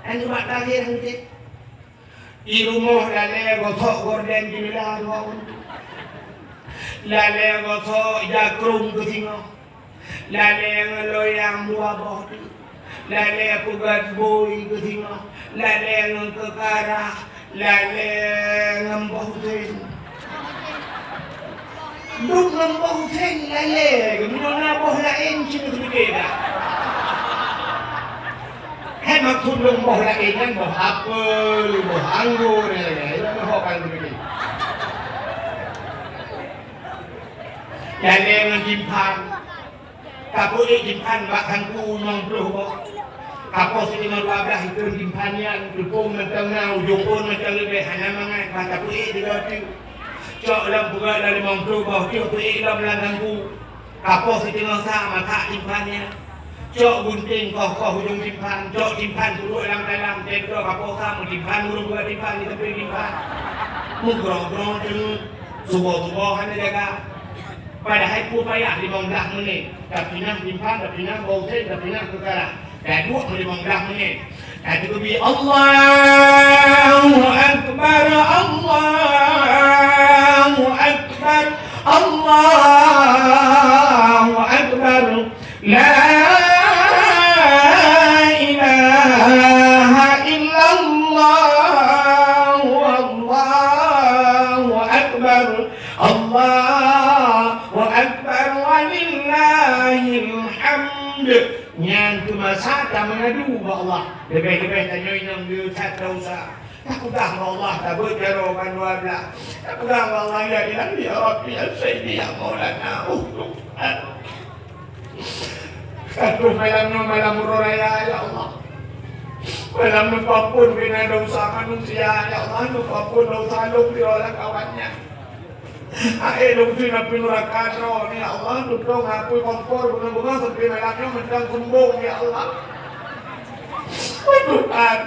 Nyan umat terakhir han cit. Di rumoh lalè gosok gorden jendela dua ureueng. Lalè gosok jakrong keu singoh. Lalè ngon loyang dua boh teuk. Lalè peugöt bui keu singoh. Lalè ngon keukarah. Lalè ngon boh usen. Duek ngon boh usen lalè, meunyoe na boh laén cit teubiet dah. Hai maksud lôn boh laén nyan boh apel, boh anggur, ya, ya, ya, boh kan teubiet. Lalè ngon timphan. Tapeuék timphan bak kangku limong ploh boh. Kapoh siteungoh dua blaih iteun timphan nyan, teupông mantong na, ujong phôn mantong leubeh, hana mangat, bah tapeuék sigoe teuk. Cok lom peugöt lam limong ploh boh, cok peuék lom lam kangku. Kapoh siteungoh sa masak timphan nyan. Cok gunting koh-koh ujong timphan, cok timphan peuduek lam dalam, teuka kapoh sa meutimphan, ureueng peugöt timphan di sampéng timphan. Meugrong-grong teungeut, suboh-suboh hana jaga. Padahai peue payah limong blaih menit, tapinah timphan, tapinah boh usen, tapinah keukarah. Taduek limong blaih menit. Tateukeubie, Allahu Akbar, Allahu Akbar, Allahu Akbar. La ilaha illallah, Allahu Akbar. Allahu Akbar walillahil hamd. Nyan keuh masa tameungadu bak Allah. Leubeh-leubeh tanyoe inong geuchat tausa. Tapeugah bak Allah, tabeuet jaroe ban dua blaih. Tapeugah bak Allah, ya Ilahi, ya Rabbi, ya Sayyidi, ya Maulana. Uh, uh. Ka troh malam nyoe malam uroe raya, ya Allah. Malam neupeuampon beuna desya manusia, ya Allah, neupeuampon desya lôn sidroe lam kawan nyan. Akhé lôn teuh na pih nuraka droe, ya Allah, tutong apui kompor beungoh-beungoh sampoe malam nyoe mantong sumbong, ya Allah. Tuhan.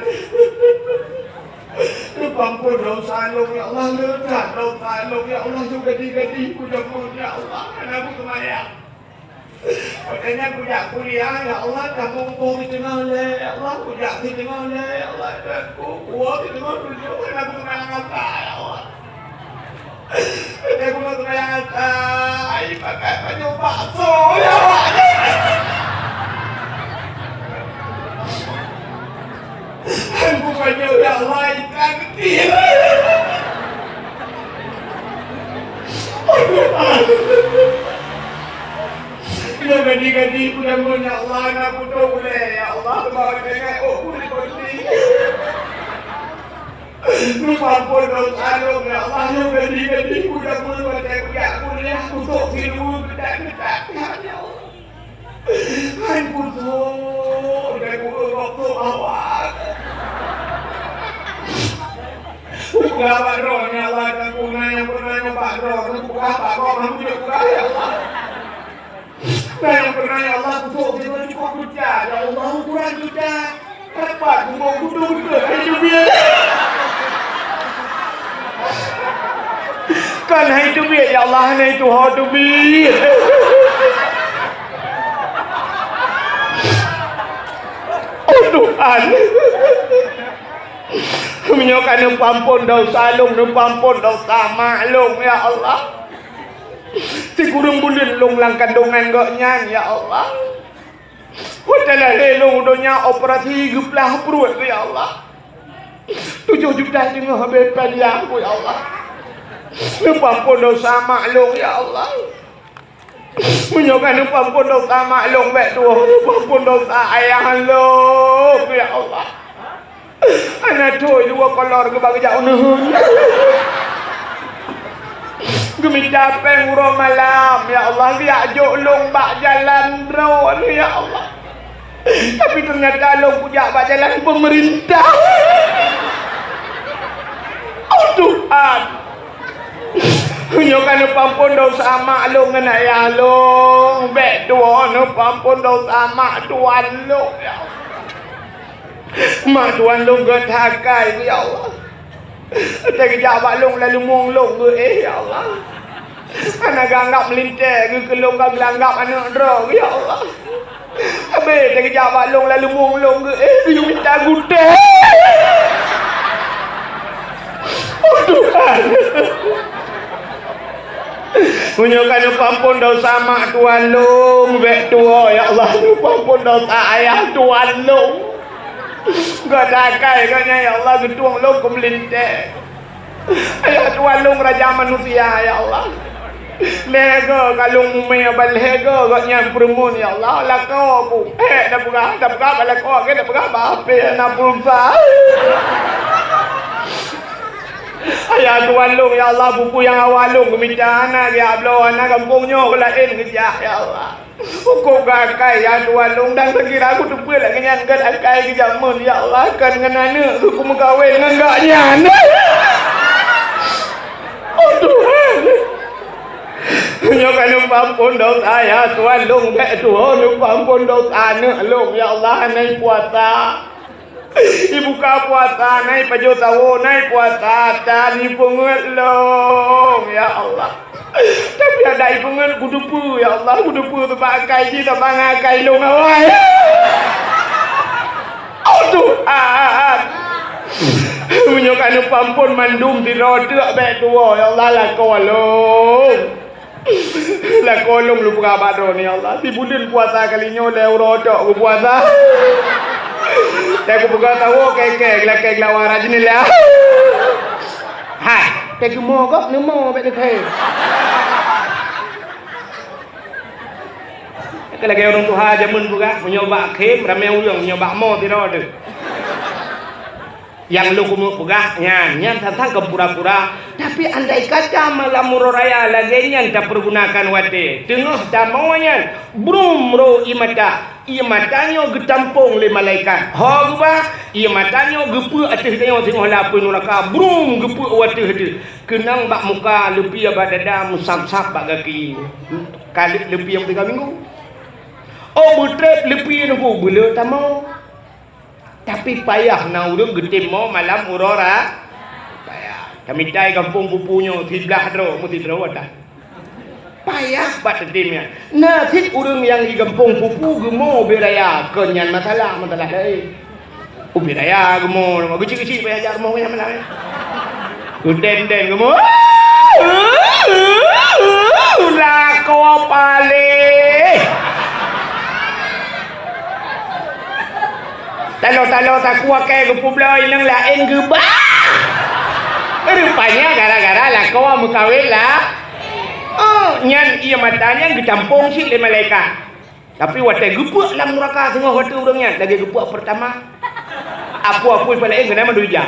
Neupeuampon desya lôn, ya Allah, leukat desya lôn, ya Allah, yue gadi-gadi keu jameun, ya Allah, hana beuseumayang. Watèe nyan kujak kuliah, ya Allah, tamong po siteungoh lhèe, ya Allah, kujak siteungoh lhèe, ya Allah, dan ku, kuwoe siteungoh tujoh, hana beuseumayang ata, ya Allah. Watèe kumeuseumayang ata, ai pakai pajoh bakso, ya Allah. Aku pajoh, ya Allah, ikan kecil. Nyoe gadi-gadi kudameun, ya Allah, na putôh ulèe, ya Allah, bak tengah, oh, kulit putih. Neupeuampon desya lôn, ya Allah, nyoe gadi-gadi kudameun, watèe kujak kuliah, kusok siluweue geutak-geutak, ya Allah. Hai putôh, dan ku urok tu awak. Kupeugah bak droeneuh, ya Allah, dan ku na nyang pernah nyoe bak droeneuh, kupeugah bak droeneuh, kupeugah, ya Allah. Na nyang pernah, ya Allah, kusok siluweue cukôp geutak, ya Allah, ukuran geutak. Tepat, bumbong kutu beutôi, hai teubiet. Kan hai teubiet, ya Allah, hana tuho teubiet. Oh, Tuhan. Meunyoe ka neupeuampon desya lôn, neupeuampon desya mak lôn, ya Allah. Sikureueng buleuen lôn lam kandongan gobnyan, ya Allah. Watèe lahé lôn u donya operasi geuplah pruet, ya Allah. Tujoh juta teungoh habéh pèn, ya Allah. Neupeuampon desya mak lôn, ya Allah. Meunyoe ka neupeuampon desya mak lôn bèk tuwoe, neupeuampon desya ayah lôn, ya Allah. Hana thôn dua kolor geuba geujak u neuheun. Geumita pèng uroe malam, ya Allah, geujak jok lôn bak jalan droeneuh, ya Allah. Tapi teunyata lôn kujak bak jalan peumeurintah. Oh, Tuhan! Meunyoe ka neupeuampon desya mak lôn ngon ayah lôn, bèk tuwoe neupeuampon desya mak tuan lôn, ya Allah. Mak tuan lôn gèt hakai, ya Allah. Teugeujak bak lôn lam leumueng lôn geuh, eh, ya Allah. Hana geuanggab meulintèe geuh keu lôn, ka geuanggab aneuk droe, ya Allah. Habéh teugeujak bak lôn lam leumueng lôn geuh, eh, geuyue mita gutèe. Oh, Tuhan. Meunyoe ka neupeuampon desya mak tuan lôn, bèk tuwoe, ya Allah, neupeuampon desya ayah tuan lôn. Gata kai gobnyan, ya Allah, geutueng lôn keu meulintèe. Ayah tuan lôn raja manusia, ya Allah. Lhèe goe ka lôn mumè, ban lhèe goe gobnyan peureumeun, ya Allah, lakoe ku. Eh, tapeugah, tapeugah bak lakoe, tapeugah bak hapé, hana pulsa. Ayah tuan lôn, ya Allah, buku nyang awai lôn geumita, hana geujak bloe, hana gampông nyoe laén geujak, ya Allah. Hukôm geuakai, ya tuan lôn, dan seukira kuteupeu lagèe nyan gèt akai geujameun, ya Allah, kan ngon aneuk geuh kumeukawen ngon gobnyan. Oh, Tuhan! Nyoe ka neupeuampon desya, ya tuan lôn, bèk tuwoe neupeuampon desya aneuk lôn, ya Allah, hana puasa. Ibuka puasa, na ipajoh sawoe, na ipuasa, tan ipeungeuet lôn, ya Allah. Tapi adak ipeungeuet kuteupeu, ya Allah, kuteupeu teubak akai jih, teubak ngon akai lôn awai. Oh, Tuhan! Meunyoe ka neupeuampon mandum sidroe teuk bèk tuwoe, ya Allah, lakoe lôn. Lakoe lôn lôn peugah bak droeneuh, ya Allah. Sibuleuen puasa kali nyoe lhèe uroe tok geupuasa. Lhèe geupeugah tawoe kèe-kèe, geulakèe geulawa rot jeunela. Hai, teukeumong kok neumo bèk neukhèe. Ka lagèe ureueng tuha jameun peugah, meunyoe bak khém ramè ureueng, meunyoe bak mo sidroe teuh. Nyang lôn keuneuk peugah nyan, nyan sang-sang kon pura-pura, tapi Tapi andai kata malam uroe raya lagée nyan tapeureugunakan watée teungoh tamong nyan, brum ro ié mata, ié mata nyoe geutampong lé malaikat. Ho geuba, ié mata nyoe geupeuek ateueh tanyoe singoh lapui nuraka, brum geupeuek u ateueh teuh. Keunong bak muka, leupie bak dada, meusab-sab bak gaki. Ka leupie nyang tiga minggu. Oh beutreb leupie nunggu beuleu tamong. Tapi payah na ureuëng geutem mo malam uroe ra-, payah. Tamitai gampông pupu nyoe siblah droe, meusidroe dah. Payah bat teutem nyan. Na cit ureuëng nyang di gampông pupu geumo ubé raya, kon nyan masalah, masalah laén. Ubé raya geumo, geuchik-geuchik payah jak rumoh nyan malam nyan. Geunden-den geumo. Lakoe paléh. Talo-talo takue kée geupubloe inong laén geuba. Rupanya gara-gara lakoe meukawén lah. Oh, nyan ié mata nyan geutampong cit lé malaikat. Tapi watée geupeuek lam nuraka singoh watée ureuëng nyan lagée geupeuek peurtama. Apui-apui pih laén keunan mandum ija.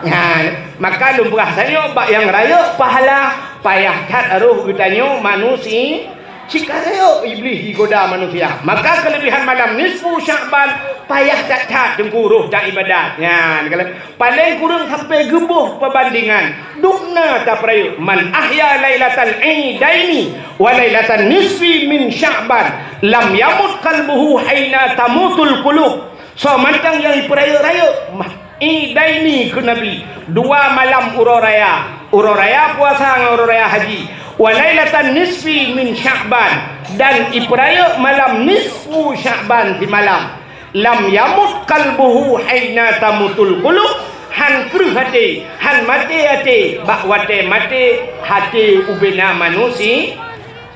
Nyan, maka lôn peugah tanyoe bak nyang rayeuk pahala payah that roh geutanyoe manusia. Cit ka rayeuk Iblih jigoda manusia. Maka keuleubihan malam nisfu Syakban payah that-that teungku roh dan ibadat. Nyan, kalau paléng kureueng sampoe geuboh peubandingan. Dubna tapeurayeuk, "Man ahya lailatal idaini wa lailatan nisfi min Syakban, lam yamut qalbuhu haina tamutul qulub." Soe mantong nyang jipeurayeuk-rayeuk, mah, idaini keu Nabi, dua malam uroe raya, uroe raya puasa ngon uroe raya haji, wa lailatan nisfi min Syakban, dan jipeurayeuk malam nisfu Syakban simalam. Lam yamut qalbuhu haina tamutul qulub, han kreueh até, han maté até bak watée maté até ubena manusia.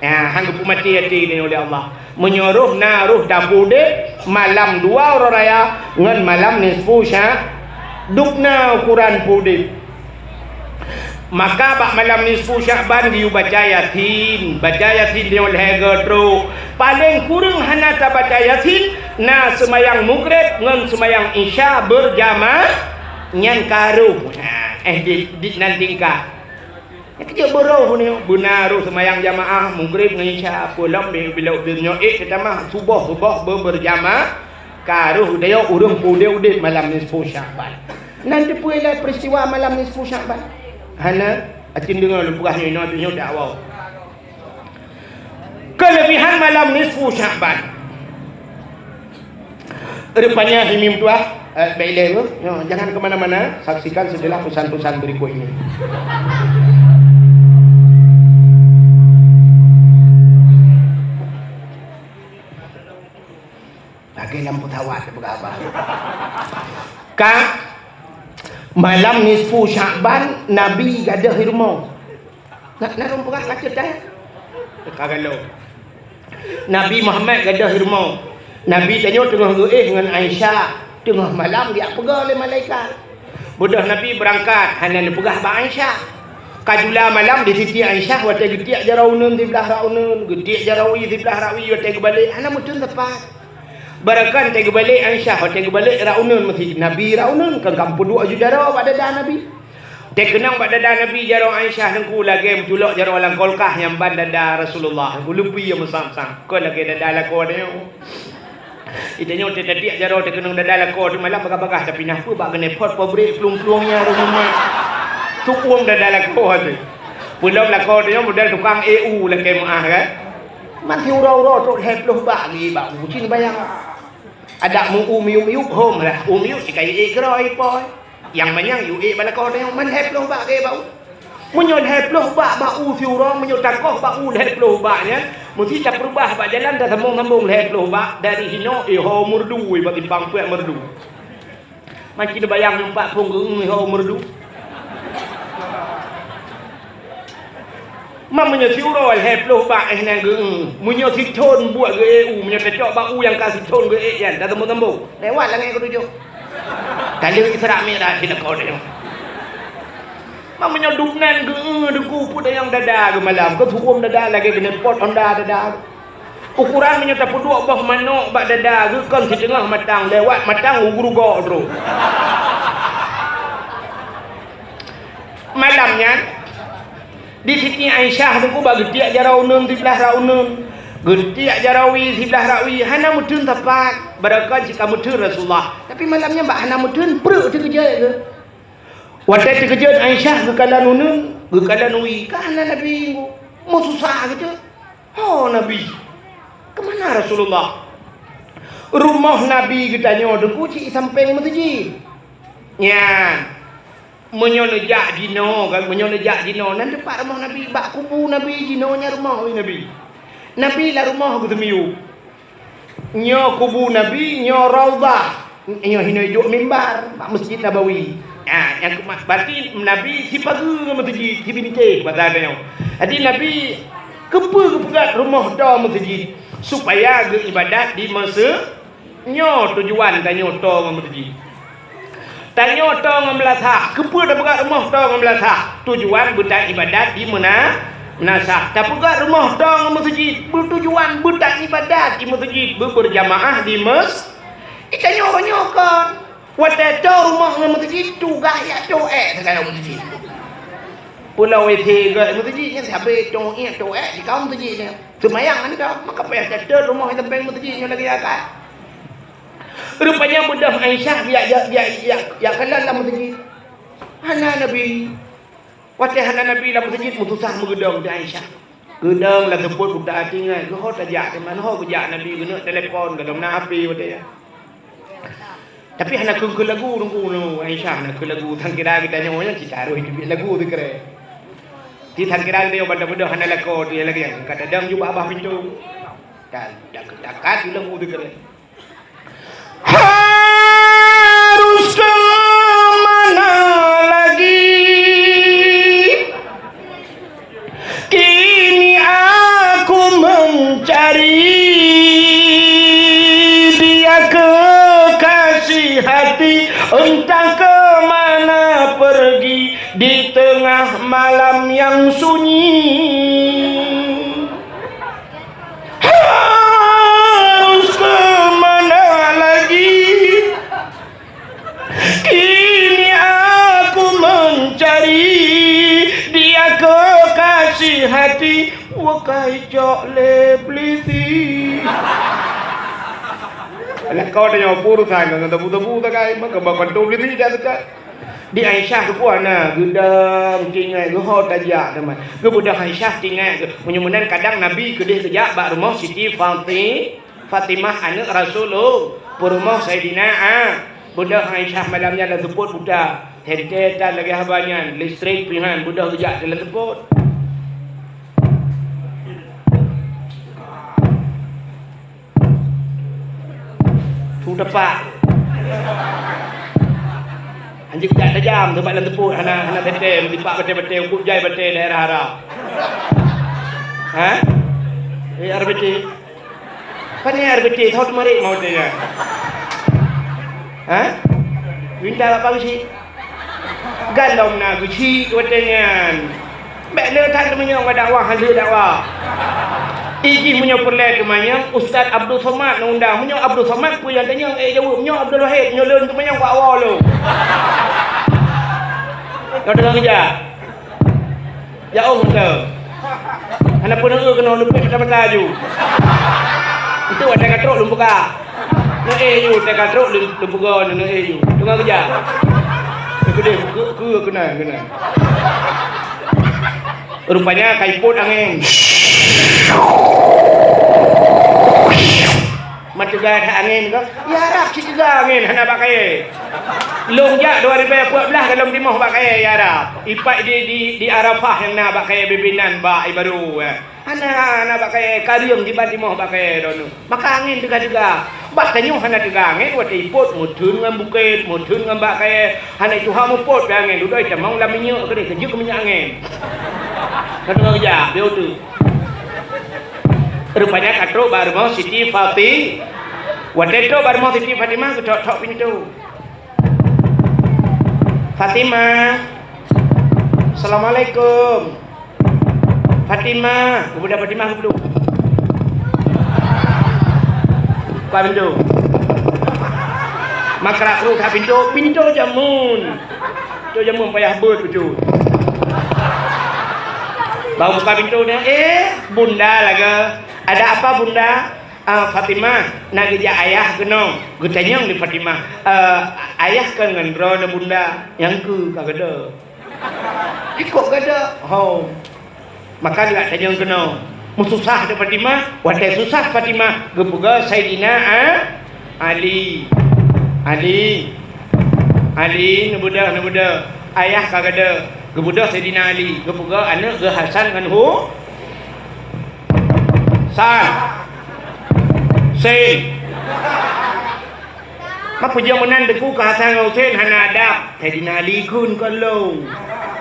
Ya, han geupeumaté até geutanyoe lé Allah. Meunyoe roh na roh tapeudeb malam dua uroe raya ngon malam nisfu Sya-, dubna ukuran peudeb. Maka bak malam nisfu Syakban geuyue baca Yasin, baca Yasin nyoe lhée goe trok. Paléng kureueng hana tabaca Yasin, na seumayang Maghrib ngon seumayang Isya beurjamaah, nyan ka roh. Nah, eh, di, di, nan tingkat. Nyang keujeuet beuroh nyoe, beuna roh seumayang jamaah Maghrib ngon Isya, peue lom bi-, bilôk nyoe ék teutamah suboh, suboh beu-, beurjamaah, ka roh geutanyoe ureuëng peudeb-udeb malam nisfu Syakban. Nan teupeue lé peristiwa malam nisfu Syakban? Hana, aci deungoe lôn peugah nyoe, nyoe, nyoe dakwah. Kelebihan malam nisfu Syakban. Rupanya hi mim tuah, eh, baik lé, eh. Yo, jangan ke mana-mana, saksikan setelah pesan-pesan berikut ini. Lagée lam pesawat teupeugah haba. Ka malam nisfu Syakban, Nabi gadôh di rumoh. Na, na lôn peugah ka ceudah. Ka galom. Nabi Muhammad gadôh di rumoh. Nabi tanyoe teungoh geuéh ngon Aisyah, teungoh malam geujak peugah lé malaikat. Beudôh Nabi beurangkat, hana neupeugah bak Aisyah. Ka jula malam di sisi Aisyah, watée geutiek jaroe uneuen siblah rak uneuen, geutiek jaroe wie siblah rak wie, watée geubalek hana meuteun teumpat. Barangkan watée geubalek Aisyah, watée geubalek rak uneuen meusi Nabi rak uneuen, kan ka peuduek aju jaroe bak dada Nabi. Watée keunong bak dada Nabi jaroe Aisyah teungku lagée meuculok jaroe lam kulkas nyang ban dada Rasulullah, teungku leupie nyang meusam-sam, kon lagée dada lakoe nyoe. Di tanyoe teuh tatiek jaroe teukeunong dada lakoe teuh malam bagah-bagah, tapi na peue bak keuneuk phot pabrik plueng-plueng nyan rumoh mat. Tuueng dada lakoe teuh. Peulom lakoe teuh nyoe model tukang E U lakée meuáh kan. Man siuroe-uroe trok lhée ploh bak geuék bak u, ci neubayang. Adak meu-u miyueb-miyueb hom lah, u miyueb ci ka ék keudroe ipoh. Nyang manyang yue ék bak lakoe teuh nyoe man lhée ploh bak geuék bak u. Meunyoe lhée ploh bak bak u siuroe, meunyoe takoh bak u lhée ploh bak nyan, meusi tapeurubah bak jalan tasambong-sambong lhée ploh bak dari hinoe iho meureudu bak simpang peuet meureudu. Man ci neubayang nyoe pat phon geueu iho meureudu. Man meunyoe siuroe lhée ploh bak éh nyan geueu, meunyoe sithon buet geuék u, meunyoe tacok bak u nyang ka sithon geuék nyan tasambong-sambong, lewat langét keutujôh. Ka lheueh Isra Mi'raj di lakoe teuh nyoe. Man meunyoe dubnan geueu teungku peue dayang dada geumalam, keu sukuem dada lagée keuneuk pot honda dada. Ukuran meunyoe tapeuduek boh manok bak dada geuh kon siteungoh matang, lewat matang u geurugoe droe. Malam nyan, di Siti Aisyah teungku bak geutiek jaroe uneun siblaih rak uneun, geutiek jaroe wie siblaih rak wie, hana meutheun sapat, barokon cit ka meutheun Rasulullah. Tapi malam nyan bak hana meutheun, preuek teukeujot geuh. Watée teukeujot Aisyah geukalon uneun, geukalon wie, ka hana Nabi, meususah geuh. Ho Nabi? Keumana Rasulullah? Rumoh Nabi geutanyoe teungku cit i sampéng meuseujid. Nyan, meunyoe neujak jinoe, kan, meunyoe neujak jinoe, nan teumpat rumoh Nabi, bak kubu Nabi jinoe nyan rumoh Nabi. Nabi lam rumoh geuteumiyueb. Nyoe kubu Nabi, nyoe raudhah. Nyoe hinoe duek mimbar bak Masjid Nabawi. Ha, nyang keumat, berarti Nabi sipageue ngon meuseujid, sibintéh basa tanyoe. Jadi Nabi keupeue geupeugöt rumoh toe meuseujid? Supaya geuibadat di meuseu-, nyoe tujuan tanyoe toe ngon meuseujid. Tanyoe toe ngon meulasah. Keupeue tapeugöt rumoh toe ngon meulasah? Tujuan beutaibadat di meuna-, meunasah. Tapeugöt rumoh toe ngon meuseujid, beutujuan beutaibadat di meuseujid, beubeurjamaah di meus-, Itanyoe-nyoe kon. Watée toe rumoh ngon meuseujid, tugaih jak toe ék sigoe meuseujid. Pulo W C gét meuseujid nyan, sabé toe ék, toe ék sigoe meuseujid nyan. Seumayang nyan ka, maka payah catet rumoh i sampéng meuseujid nyoe lagée akai. Rupanya beudôh Aisyah jak, jak, jak, jak, jak kalon lam meuseujid. Hana Nabi. Watée hana Nabi lam meuseujid, meususah meugeudong di Aisyah. Geudong lam seupôt buta, tinggai geuho tajak, teuma ho geujak Nabi geuneuk telepon, gohlom na H P watée nyan. Tapi hana kheun-kheun lagu teungku, Aisyah hana kheun lagu, sangkira geutanyoe nyan cit taroh teubiet lagu sikrek. Di sangkira geutanyoe banda beudôh hana lakoe tu lagée nyan, ka tadong jubah bah pintoe. Dan, dan, dan, dan, lagu sikrek. Harus ke mana lagi? Kini aku mencari dia, kekasih hati, entah ke mana pergi di tengah malam yang sunyi. Harus ke mana lagi? Kini aku mencari dia, kekasih hati, wakai cok lé peliti. Anak kau tanya urusan dengan tebu-tebu takai, maka bakal tu peliti dah dekat. Di Aisyah tu pun na geudong tinggai geuho tajak teuma. Geubeudôh Aisyah tinggai geuh. Meunyoe meunan kadang Nabi keudeh geujak bak rumoh Siti Fati-, Fatimah aneuk Rasulullah, peurumoh Saidina A. Beudôh Aisyah malam nyan lam seupôt buta. Teuntée that lagée haba nyan, listrik pih han, beudôh geujak lam seupôt. Su tepak. Anjeuk jak tajam, sabab lam seupôt hana, hana batée, meusipak batée-batée, eungkôt jai batée daerah Arab. Ha? Eh, R B T. Pane R B T, thot marit mau tanya. Ha? Minta apa sih? Galom na geuchik watée nyan. Bék le that meunyoe ngon dakwah, han le dakwah. Ijih meunyoe peureulée teumanyong, Ustaz Abdul Somad na undang. Meunyoe Abdul Somad peue nyang tanyong, eh, jaweueb. Meunyoe Abdul Wahid, nyoe lôn teumanyong bak awai lôn. Nyoe teungoh geujak. Ya Allah, teu. Hana peuneue keunoe leupie mata-mata aju. Itu watée ka trok lôn buka. Neu eh yu, watée ka trok lôn, lôn buka neu eh yu. Teungoh geujak. Keudeh, ke, ke, keunan, keunan. Rupanya ka ipot angén. Meuteuga that angén ka. Ya Rab, cit teuga angén hana bak kayée. Lôn jak dua ribée peuet blaih ka lôn timoh bak kayée, ya Rab. Ipat di, di, di Arafah nyang na bak kayée bibinan bak ibaru, eh. Hana, hana bak kayée, karieng diban timoh bak kayée droeneuh. Maka angén teuga-teuga. Bah tanyoe hana teuga angén watée ipot meutheun ngon bukét, meutheun ngon bak kayée. Hana tuha mupot pih angén, dudoe tamong lam minyeuk keudeh, keujeuet keu minyeuk angén. Ka teungoh geujak, beu tu. Rupanya ka trok bak rumoh Siti Fati-, watée trok bak rumoh Siti Fatimah, geutok-tok pintoe. "Fatimah. Assalamualaikum. Fatimah." Geubeudôh Fatimah geubloe. Buka pintoe. Makra kru that pintoe, pintoe jameun. Pintoe jameun payah beuet beutôi. Bak buka pintoe nyan, "Eh, Bunda lagèe." "Ada apa, Bunda?" "Ah, Fatimah, na geujak ayah keunoe." Geutanyong lé Fatimah, "Eh, ayah kon ngon droeneuh, Bunda?" "Nyang keu ka geudoe." "Ikôt geudoe?" "Ho." Maka geujak tanyong keunoe. Meususah teuh Fatimah, watèe susah Fatimah geupeugah Saidina A-, Ali. "Ali, Ali, neubeudôh, neubeudôh. Ayah ka geudoe." Geubeudôh Saidina Ali, geupeugah aneuk geuh Hasan ngon Hu-, San. Sin. Mapeujeuet meunan Teungku keu Hasan ngon Husen hana adab. Saidina Ali kheun kon lôn.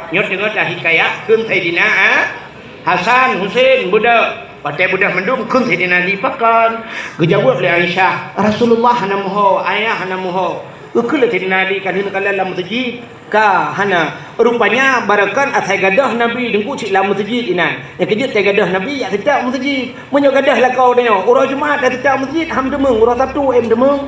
Nyoe teungoh tahikayat kheun Saidina A-, Hasan, Husen, beudôh. Watèe beudôh mandum kheun Saidina Ali pakon. Geujaweueb lé Aisyah, "Rasulullah hana meuho, ayah hana meuho." Geukheun lé Saidina Ali, "Ka lheueh neukalon lam meuseujid?" "Ka, hana." Rupanya barokon asai gadôh Nabi Teungku cit lam meuseujid inan. Nyang keujeuet watèe gadôh Nabi jak seutôt meuseujid. Meunyoe gadôh lakoe tanyoe, uroe Jumat ka seutôt meuseujid, han teumeung, uroe Sabtu em teumeung.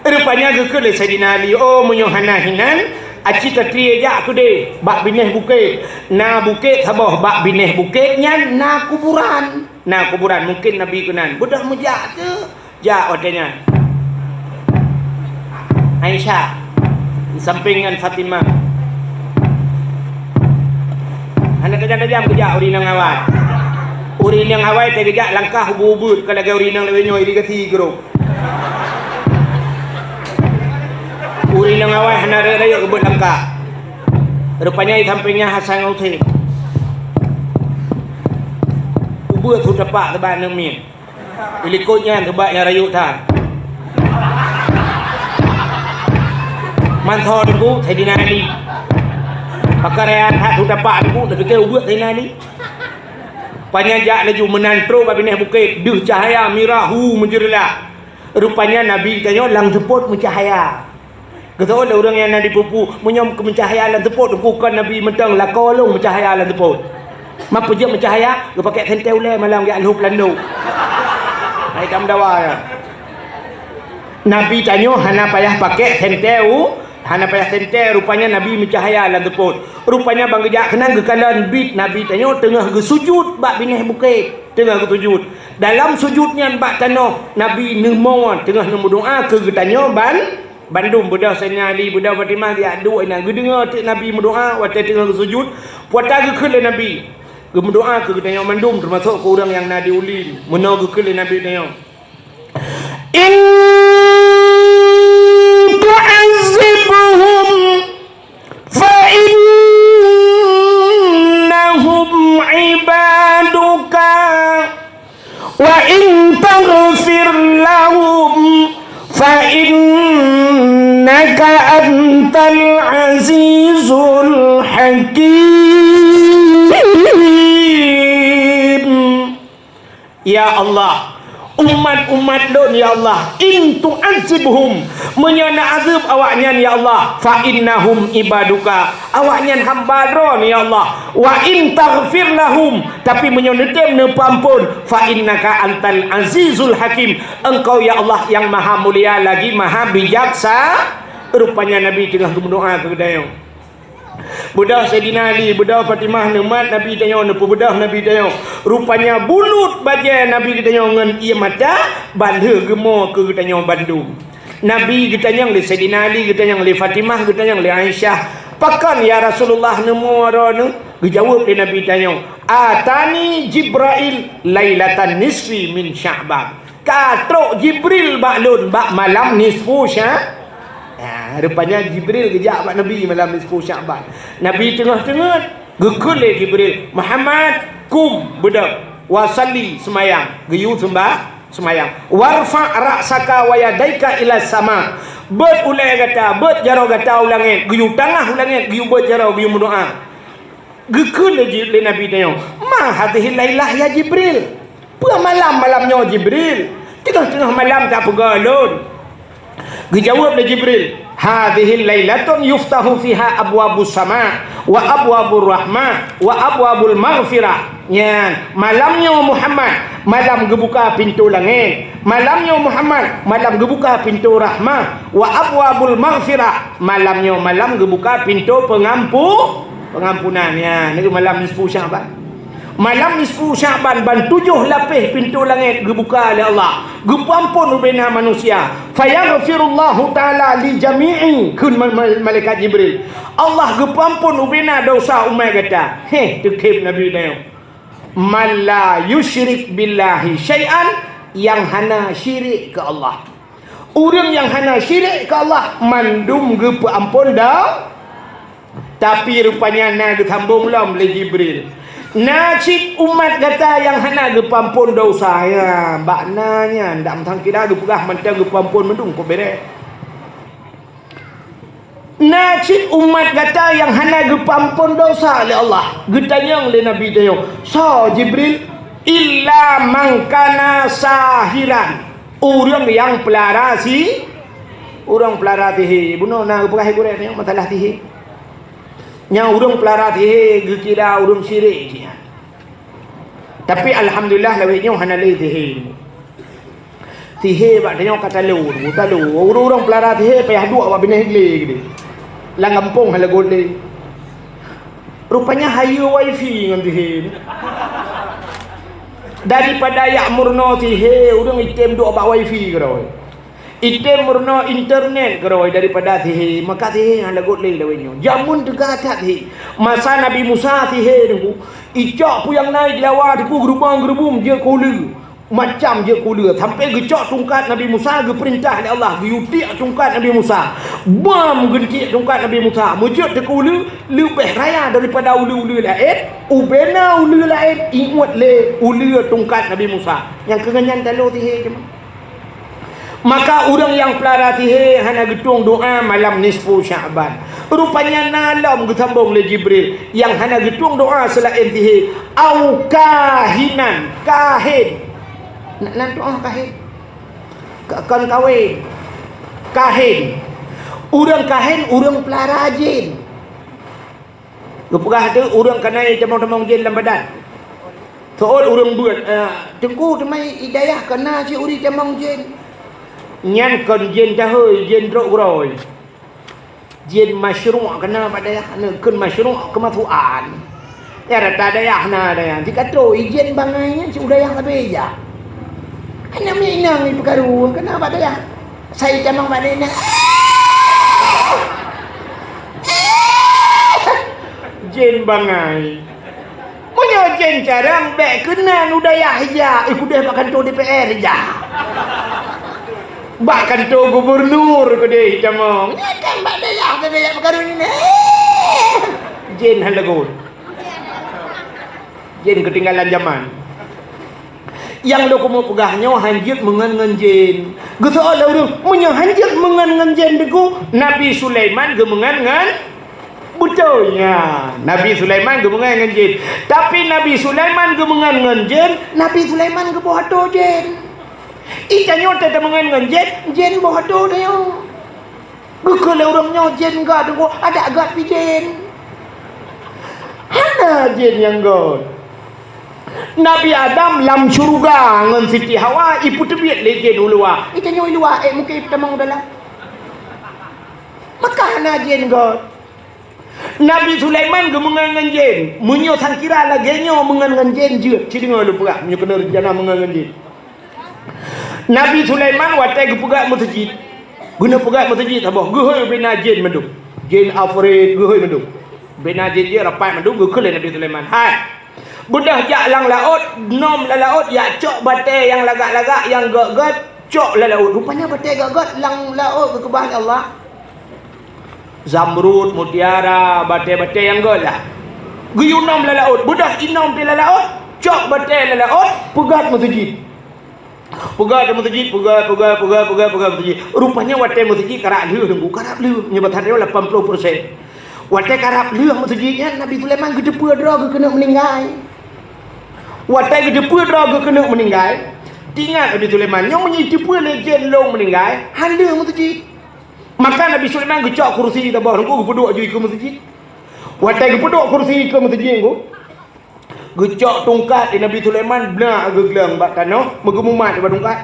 Rupanya geukheun lé Saidina Ali, "Oh, meunyoe hana hinan, aci tatri jak keudéh bak binéh bukét. Na bukét saboh, bak binéh bukét nyan na kuburan. Na kuburan, mungken Nabi keunan." Beudôh meujak teuh. Jak watèe nyan. Aisyah, sampéng ngon Fatimah. Hana tajam-tajam geujak ureueng inong awai. Ureueng inong awai watèe geujak langkah ubeuet-ubeuet, kon lagèe ureueng inong lawét nyoe irigasi grob. Ureueng inong awai hana rayeuk-rayeuk ubeuet langkah. Rupanya di sampéng nyan Hasan ngon Husen. Ubeuet su tapak teuba aneuk miet. Di likot nyan, teubak nyang rayeuk that. Mantong Teungku, Saidina Ali. Pakon raya that su tapak Teungku, neupike ubeuet Saidina Ali. Rupanya jak laju meunan trok bak binéh bukét, deuh cahya mirah hu meujeureulah. Rupanya Nabi tanyoe lam seupôt meucahya. Geutanyong lé ureueng nyang na di peue-peue, "Meunyoe keu meucahya lam seupôt, Teungku, kon Nabi mantong, lakoe lôn meucahya lam seupôt." "Ma peue jeuet meucahya?" "Geupakék senter ulèe malam geujak lhôb landô." Hai ka meudawa nyan. Nabi tanyoe hana payah pakék senter u-, hana payah senter, rupanya Nabi meucahya lam seupôt. Rupanya ban geujak keunan geukalon biet Nabi tanyoe teungoh geusujut bak binéh bukét, teungoh geusujut. Dalam sujut nyan bak tanoh, Nabi neumoe teungoh neumeudoa keu geutanyoe ban Bandum beudôh Saidina Ali, beudôh Fatimah geujak duek inan, geudeungoe teuk Nabi meudoa watèe teungoh geusujut. Peue ata geukheun lé Nabi, geumeudoa keu geutanyoe mandum, teumasok keu ureueng nyang na di ulèe. Meunoe geukheun lé Nabi tanyoe, "In tu'azzibhum fa innahum ibaduka." "Wa in taghfir lahum fa innaka antal azizul hakim." Ya Allah, umat-umat lôn, ya Allah, "In tu'azzibhum," meunyoe na azeueb awaknyan, ya Allah, "fa innahum ibaduka," awaknyan hamba Droe, ya Allah. "Wa in taghfir lahum," tapi meunyoe neutem neupeuamphon, "fa innaka antal azizul hakim," Engkau, ya Allah, nyang maha mulia lagi maha bijaksa. Rupanya Nabi teungoh geumeudoa keu geutanyoe. Beudôh Saidina Ali, beudôh Fatimah, neumat Nabi tanyoe, neupeubeudôh Nabi tanyoe. Rupanya bulut bajèe Nabi geutanyoe ngon ié mata, ban lheueh geumoe keu geutanyoe bandum. Nabi geutanyong lé Saidina Ali, geutanyong lé Fatimah, geutanyong lé Aisyah, "Pakon ya Rasulullah neumoe droeneuh?" Geujaweueb lé Nabi tanyoe, "Atani Jibrail lailatan nisfi min Sya'ban." Ka trok Jibril bak lôn bak malam nisfu Sya-, ha, rupanya Jibril geujak bak Nabi malam nisfu Sya'ban. Nabi teungoh teungeut, geukheun lé Jibril, "Muhammad, kum, beudôh, wa salli, seumayang." Geuyue seumba-, seumayang. "Warfa' ra'saka wa yadaika ila sama." Beuet ulèe gata, beuet jaroe gata u langèt, geuyue tangah u langèt, geuyue beuet jaroe, geuyue meudoa. Geukheun lé Ji-, lé Nabi tanyoe, "Ma hadhihil lailah ya Jibril?" Peue malam-malam nyoe Jibril? Teungoh-teungoh malam tapeugah lôn. Geujaweueb lé Jibril, "Hadhihil lailatun yuftahu fiha abwabus sama, wa abwabur rahmah, wa abwabul maghfirah." Nyan, malam nyoe Muhammad, malam geubuka pintoe langèt. Malam nyoe Muhammad, malam geubuka pintoe rahmah, wa abwabul maghfirah. Malam nyoe malam geubuka pintoe peungampu-, Pengampunan, ya, ni malam nisfu Sya'ban. Malam nisfu Sya'ban ban tujoh lapéh pintoe langét geubuka lé Allah. Geupeuamphon ubena manusia. Fayaghfirullahu ta'ala li jami'i, kheun ma-, ma-, malaikat Jibril. Allah geupeuamphon ubena dosa umat gata. Heh, teukhém Nabi nyoe. Man la yusyrik billahi syai'an, nyang hana syirik keu Allah. Ureuëng nyang hana syirik keu Allah mandum geupeuamphon do-, tapi rupanya na geusambong lom lé Jibril. Na cit umat gata nyang hana geupeuamphon dosa, ya, bak na nyan, dak meuthang kira geupeugah mantong geupeuamphon mandum kok bereh. Na cit umat gata nyang hana geupeuamphon dosa lé Allah. Geutanyong lé Nabi tanyoe, "Soe Jibril?" "Illa man kana sahiran." Ureuëng nyang peulara si-, ureuëng peulara sihé. Bunoe na geupeugah gurée tanyoe masalah sihé. Nyang ureuëng peulara sihé geukira ureuëng syirik jih nyan. Tapi alhamdulillah lawét nyoe hana lé sihé. Sihé bak tanyoe ka talo, talo. Ureuëng-ureuëng peulara sihé payah duek bak binéh glé geude. Lam gampông hana lé gob lé. Rupanya hayeue wifi ngon sihé. Daripada jak meurunoe sihé, ureuëng item duek bak wifi keudroe. Item meurunoe internet keudroe daripada sihé, maka sihé hana lé gob lé lawét nyoe. Jameun teuga that sihé. Masa Nabi Musa sihé teungku, icok peue nyang na i Jawa teungku, geurubong-geurubong jeuet keu uleue. Macam jeuet keu uleue, sampai geucok tungkat Nabi Musa, geupeurintah lé Allah, geuyue tiek tungkat Nabi Musa. Bam geutiek tungkat Nabi Musa, meujeuet teuk uleue leubeh raya daripada uleue-uleue laén, ubena uleue laén ingat lé uleue tungkat Nabi Musa. Nyang keu nyan talo sihé teuma. Maka ureuëng nyang peulara sihé hana geutueng doa malam nisfu Sya'ban. Rupanya na lom geusambong lé Jibril nyang hana geutueng doa seulaén sihé, au kahinan, kahin. Nak nan tu'oh kahin. Ka-, kon kawén. Kahin. Ureuëng kahin, ureuëng peulara jén. Geupeugah teuk ureuëng kana itamong-tamong jén lam badan. Seuôt ureuëng beuet, eh, "Teungku, teuma i dayah kana cit ureuëng itamong jén." Nyan kon jén dahôi, jén trok uroe. Jén masyru'ah kana bak dayah, na kheun masyru'ah keumasukan. Ya rata dayah na dayah. Jikato, i jén bangai nyan cit u dayah sabe jak. Hana meuinong ipeukaru, kana bak dayah. Sai tamong bak dayah. Jén bangai. Meunyoe jén carông, bék keunan u dayah ija, i keudeh bak kantô D P R ija. Bak kantô gubernur keudeh itamong. Nyan kan bak dayah, bak dayah peukaru nyan. Jén hana lagot. Jén keutinggalan jaman. Nyang lôn keumeung peugah nyoe hanjeuet meungon ngon jén. Geuseuôt lé ureuëng, meunyoe hanjeuet meungon ngon jén teungku, Nabi Sulaiman geumeungon ngon Beutôi nyan, Nabi Sulaiman geumeungon ngon jén. Tapi Nabi Sulaiman geumeungon ngon jén, Nabi Sulaiman geuboh atô jén. I tanyoe teumeungon ngon jén, jén boh atô tanyoe. Geukheun lé ureuëng nyoe jén gét teungku, adak gét pih jén. Hana jén nyang gét. Nabi Adam lam syeuruga ngon Siti Hawa ipeuteubiet lé jén u luwa. I tanyoe i luwa, ék mungken itamong u dalam. Maka hana jén gét. Nabi Sulaiman geumeungon ngon jén. Meunyoe sangkira lagée nyoe meungon ngon jén jeuet, ci deungoe lôn peugah, meunyoe keuneuk reuncana meungon ngon jén. Nabi Sulaiman watée geupeugah meuseujid, geuneuk peugah meuseujid saboh, geuhôi bina jén mandum. Jén afrit geuhôi mandum. Bina jén jih rapat mandum geukheun lé Nabi Sulaiman. Hai, beudôh jak lam laôt, nom lam laôt, jak cok batée nyang lagak-lagak, nyang gét-gét, cok lam laôt. Rupanya batée gét-gét lam laôt geukeubah lé Allah. Zamrud, mutiara, batée-batée nyang gét lah. Geuyue nom lam laôt, beudôh inom pih lam laôt, cok batée lam laôt, peugét meuseujid. Peugét meuseujid, peugét, peugét, peugét, peugét, peugét meuseujid. Rupanya watée meuseujid karab lheueh teungku, karab lheueh. Nyoe bak that nyoe lapan ploh persen. Watée karab lheueh meuseujid nyan, Nabi Sulaiman geuteupeue droe geukeuneuk meuninggai. Watée geuteupeue droe geukeuneuk meuninggai, teuingat Nabi Sulaiman, nyoe meunyoe jiteupeue lé jén lôn meuninggai, han lheueh meuseujid. Maka Nabi Sulaiman geucok kursi saboh teungku geupeuduek ju ikeue meuseujid. Watée geupeuduek kursi ikeue meuseujid teungku, geucok tungkat lé Nabi Sulaiman, blah geugleueng bak tanoh, meugeuh mumat bak tungkat.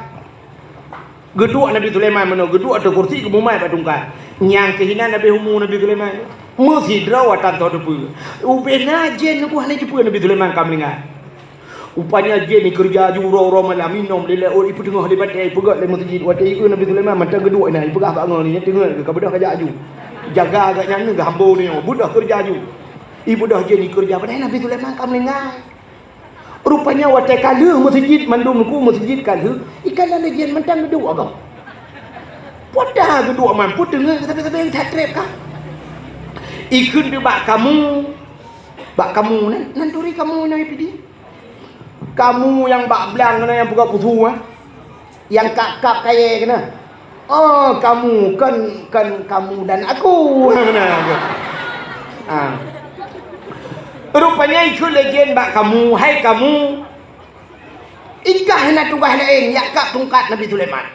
Geuduek Nabi Sulaiman meunoe, geuduek ateueh kursi, geumumat bak tungkat. Nyang keuh inan leubeh umu Nabi Sulaiman. Meusidroe watèe tantoe teupeue. Ubena jén nyoe hana jiteupeue Nabi Sulaiman ka meuninggai. Rupanya jén ikeureuja aju uroe-uroe malam, inong lé laôt, ipeuteungoh di batèe, ipeugöt lé meuseujid. Watèe ieu Nabi Sulaiman mantong geuduek inan, ipeugah bak angoe nyan, "Teungoh, ka beudôh kajak aju. Jaga gata nyan, neuh geuhambo nyoe, beudôh keureuja aju." Ibeudôh jén ikeureuja, padahai Nabi Sulaiman ka meuninggai. Rupanya watèe ka lheueh meuseujid, mandum teungku meuseujid ka lheueh, ikalon lé jén mantong geuduek agam. Peue ta geuduek man, peue teungoh sabe-sabe that trép ka. Ikheun bak kamoe, bak kamoe nyan, nan turi kamoe nyan Pidie. Kamoe nyang bak blang keunan nyang peugah peue, eh? Nyang kab-kab kayèe keunan. Oh, kamu, kon, kon kamu dan aku. Ha. Rupanya ikheun lé jén bak kamoe, "Hai kamoe, ikah hana tugaih laén, jak kab tungkat Nabi Sulaiman."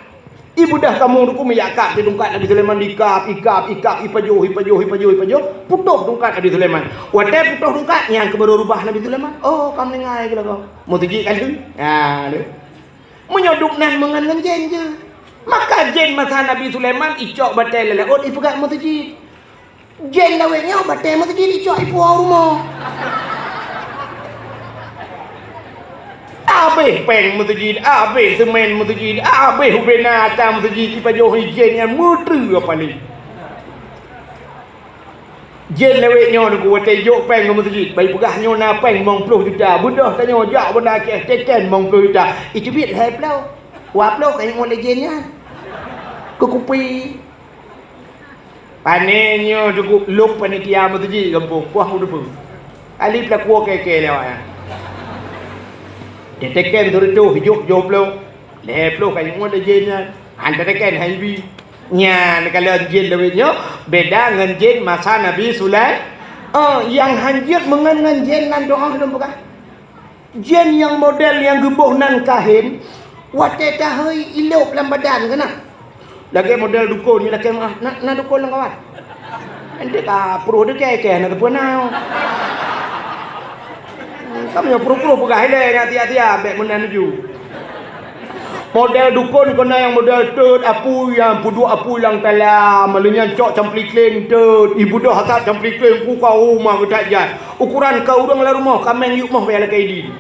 Ibeudôh kamoe teungku meujak kab tungkat Nabi Sulaiman, ikab, ikab, ikab, ipajoh, ipajoh, ipajoh, ipajoh, putôh tungkat Nabi Sulaiman. Watèe putôh tungkat, nyan keuh baru rubah Nabi Sulaiman. Oh, ka meuninggai keuh lagoe. Meuseujid ka lheueh. Ha, lheueh. Meunyoe dum nan meungon ngon jén jeuet. Maka jén masa Nabi Sulaiman icok batèe lam laôt ipeugöt meuseujid. Jén lawét nyoe batèe meuseujid icok ipuwoe rumoh. Abéh péng meuseujid, abéh seumén meuseujid, abéh ubena ata meuseujid, ipajoh jén nyan meutreue paléng. Jén lawét nyoe teungku watèe jok péng keu meuseujid, bah ipeugah nyoe na péng limong ploh juta, beudôh tanyoe jak Banda Aceh teken limong ploh juta, iteubiet lhèe ploh, dua ploh ka ingat lé jén nyan. Keu kupi. Pané nyoe teungku lôn panitia meuseujid gampông, poh meuteupeu. Kali peulaku kèe-kèe lé awaknyan. Teken sireutôh, jok siplôh, lhèe ploh ka ingat lé jén nyan. Han tateken han ibi. Nyan kalon jén lawét nyoe beda ngon jén masa Nabi Sulai-, oh, nyang han jeuet meungon ngon jén nan doa lôn peugah. Jén nyang model nyang geuboh nan kahén, watèe tahôi ilôp lam badan keunan. Lagèe model dukon nyoe lakèe meu'ah, na, na dukon lam kawan. Ente ka pruh deukèe-kèe na teupeue na. Kamoe nyoe pruh-pruh peugah ilèe ngon tia-tia bèk meunan laju. Model dukon keunan nyang model teuet apui, nyang peuduek apui lam talam, lheueh nyan cok camplikling teuet, ibeudôh asat camplikling, buka uma geutat jai. Ukuran keu ureueng lam rumoh, kaméng yup moh bèk lakèe idin.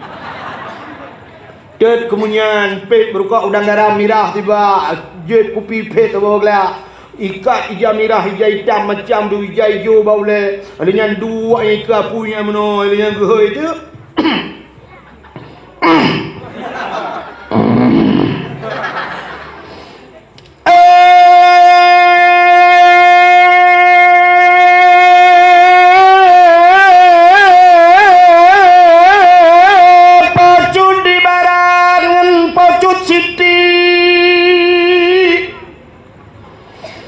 Teuet keumudian pèt beurukok udang garam mirah tibak, jeuet kupi pèt saboh glak. Ikat ija mirah, ija itam macam tu, ija ijo bak ulèe. Lheueh nyan duek nyang ikeue apui nyan meunoe, lheueh nyan geuhôi teuk. Pocut di barat ngon pocut siti.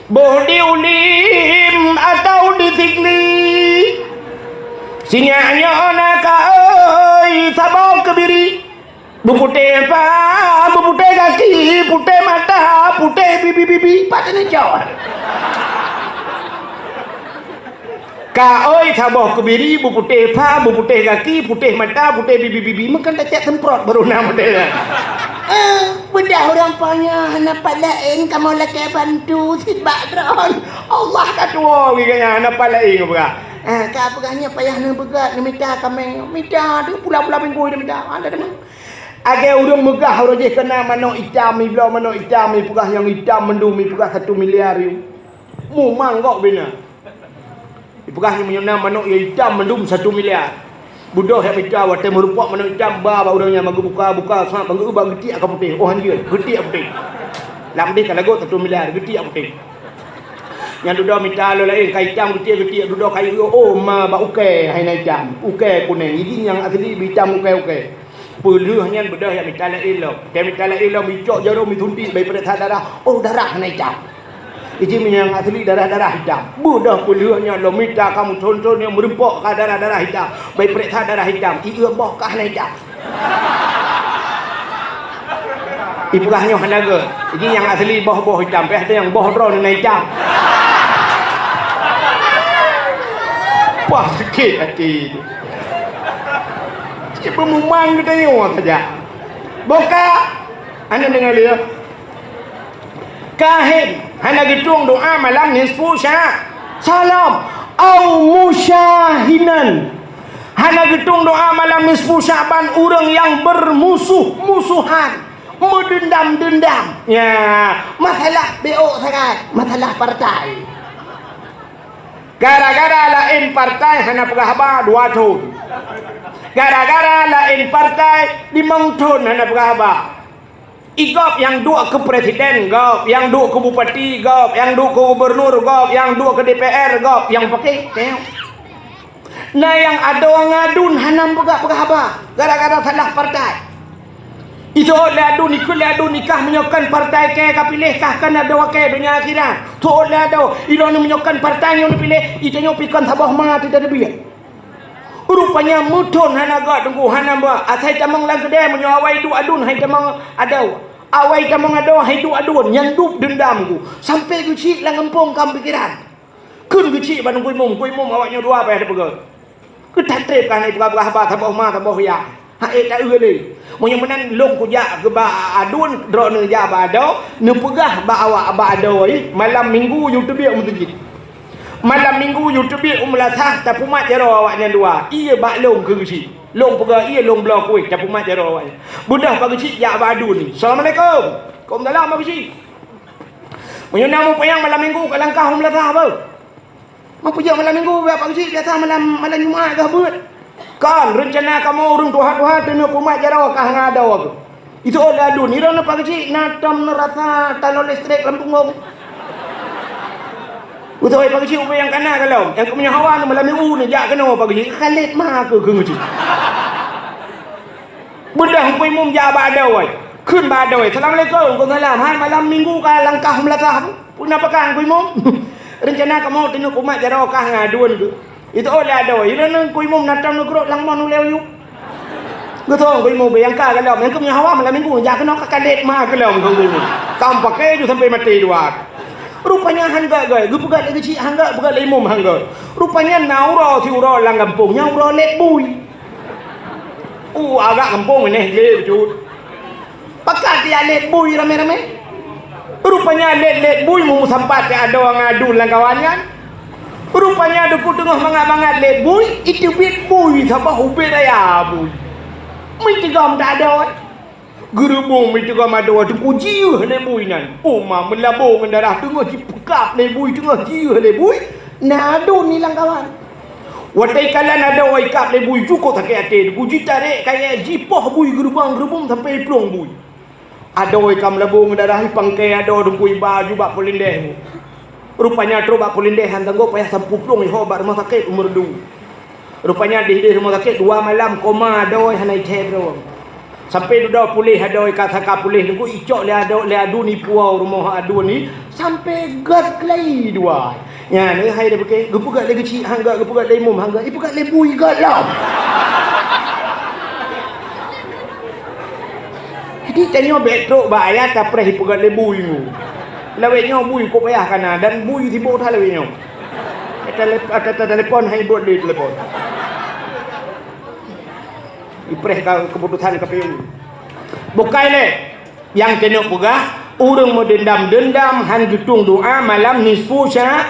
Boh di ulim atau di sigli. Sinyak nyoe na kaôi saboh keubiri. Beuputéh pha, beuputéh gaki, putéh mata, putéh bibi-bibi. Pat neucok. Kaôi saboh keubiri, beuputéh pha, beuputéh gaki, putéh mata, putéh bibi-bibi. Meukan tacak semprot baru na model nyan. Eh, beudah ureueng panyang hana pat laén kamoe lakèe bantu sit bak droen. Allah ka tuwoe geuh nyan hana pat laén geupeugah. Eh, ka peugah nyoe payah neubeugöt, neumita kaméng. Mita tu pula-pula minggu neumita. Ada teuma. Lagèe ureueng meugah uroe jih keunan manok itam, ibloe manok itam, ipeugah nyang itam mandum, ipeugah satu miliar yu. Mumang gok bina. Ipeugah nyoe meunyoe na manok nyang itam mandum satu miliar. Beudôh jak mita watèe meurumpok manok itam ba bak ureueng nyan, maka buka-buka, sat bak geu-, bak geutiek ka putéh. Oh, han jeuet, geutiek putéh. Lam deh ka lagot satu miliar, geutiek putéh. Nyan dudoe mita lôn laén, ka itam geutiek-geutiek, dudoe kayèe, oh, ma bak ukèe hai na itam. Ukèe kunéng, jih nyang asli beuitam ukèe-ukèe. Peulheueh nyan beudôh jak mita laén lom. Ka mita laén lom, icok jaroe, isuntik, bak ipeuriksa darah. Oh, darah hana itam. Iji meunyoe nyang asli darah-darah itam. Beudôh peulheueh nyan lom mita ka meuthon-thon nyang meurumpok ka darah-darah itam. Bak ipeuriksa darah itam. Ieu boh ka hana itam. Ipeugah nyoe hana gèt. Iji nyang asli boh-boh itam. Pih ada nyang boh droe na itam. Wah, sakét até. Cit beumumang geutanyoe saja. Boh ka. Hana deungoe lé. Kahén hana geutueng doa malam nisfu sya-, Sya'ban. Au musyahinan. Hana geutueng doa malam nisfu Sya'ban ureuëng nyang beurmusuh-musuhan, meudeundam-deundam. Ya, masalah B O sagai, masalah partai. Gara-gara laén partai hana peugah haba dua thon. Gara-gara laén partai limong thon hana peugah haba. I gob nyang duek keu presiden, gob nyang duek keu bupati, gob nyang duek keu gubernur, gob nyang duek keu D P R, gob nyang paké teuh. Na nyang adoe ngon aduen hana peugah-peugah haba gara-gara salah partai. Iteuôt lé aduen, ikheun lé aduen, ikah meunyoe kon partai kèe kapiléh, kah kon adoe kèe donya akhirat. Teuôt lé adoe, ilôn meunyoe kon partai nyoe neupiléh, itanyoe pih kon saboh ma teubiet. Rupanya meuthon hana gèt teungku, hana ba. Asai tamong lam keudè meunyoe awai duek aduen hai tamong adoe. Awai tamong adoe hai duek aduen, nyan dub deundam ku. Sampai geuchik lam gampông kam pikiran. Kheun geuchik bak Teungku Imum, Teungku Imum awak nyoe dua payah tapeugah. Keu that treb ka hana peugah-peugah haba saboh ma saboh yah. Hak ék taeu lé. Meunyoe meunan lôn kujak keu bak aduen, droeneuh jak bak adoe, neupeugah bak awak bak adoe, malam minggu yue teubiet u meuseujid. Malam minggu yue teubiet u meulasah tapeumat jaroe awak nyan dua. Ié bak lôn keu geuchik. Lôn peugah ié lôn bloe kueh tapeumat jaroe awak nyan. Beudôh bak geuchik jak bak aduen ni. Assalamualaikum. Waalaikumsalam bak geuchik. Meunyoe na mupayang malam minggu ka langkah u meulasah beuh. Meupeujiôh malam minggu, biasa Pak Geuchik, biasa malam, malam Jumat geuh beuet. Kon, reuncana kamoe ureuëng tuha-tuha teuneuk peumat jaroe kah ngon adoe keuh. Iteuôt lé aduen, droeneuh Pak Geuchik, na tom neurasa taloe listrik lam punggong. Beutôi Pak Geuchik, ubé nyang kana gohlom. Nyang keumeunyoe hawa neuh malam minggu neujak keunoe Pak Geuchik, ka lét ma keuh keu Geuchik. Beudôh Teungku Imum jak bak adoe. Kheun bak adoe, "Assalamualaikum." "Waalaikumsalam." "Hai malam minggu ka langkah meulasah." "Peue na peugah Teungku Imum?" "Reuncana kamoe teuneuk peumat jaroe kah ngon aduen keuh." Iteuôt lé adoe, droeneuh Teungku Imum na tom neugrôp lam mon ulèe u yup. Geuthon Teungku Imum, ubé nyang ka gohlom, nyang keumeunyoe hawa malam minggu jak keunoe ka lét ma gohlom Teungku Imum. Tom paké ju sampai maté dua. Rupanya han gèt-gèt, geupeugah lé Geuchik han gèt, peugah lé Imum han gèt. Rupanya na uroe siuroe lam gampông nyan uroe lét bui. Uh, agak gampông nyan lé bacut. Pakat jak lét bui ramé-ramé. Rupanya lét-lét bui meumeusapat keu adoe ngon aduen lam kawan nyan. Rupanya Teungku teungoh mangat-mangat lét bui, iteubiet bui saboh ubit raya bui. Meuteugom that adoe. Geureubong meuteugom adoe Teungku jiôh lé bui nyan. Oma meulabô ngon darah teungoh jipeukab lé bui, teungoh jiôh lé bui, na aduen ni lam kawan. Watèe kalon adoe ikab lé bui, cukôp sakét até Teungku, jitarek kayèe jipoh bui geureubong-geureubong sampai plueng bui. Adoe ka meulabô ngon darah, ipangkée adoe Teungku iba ju bak pulindeh. Rupanya trok bak pulindeh han sanggob payah sampue plueng iho bak rumoh sakét u Meureudu. Rupanya deh-deh rumoh sakét dua malam koma adoe hana icè droe. Sampai dudoe puléh adoe ka saka puléh Teungku icok lé adoe lé aduen ipuwoe u rumoh aduen ni sampai gèt keulai dua. Nyan hai deh pike geupeugah lé Geuchik han gèt, geupeugah lé Imum han gèt, ipeugah lé bui gèt lom. Jadi tanyoe bèk trok bak ayat tapreh ipeugah lé bui nyoe. Lawét nyoe bui kok payah kana dan bui sibok that lawét nyoe. Tele-, ata telepon hai buet lé telepon. Ipreh ka keputusan K P U. Bukai lé. Nyang keuneuk peugah, ureuëng meudeundam-deundam han geutueng doa malam nisfu sya-,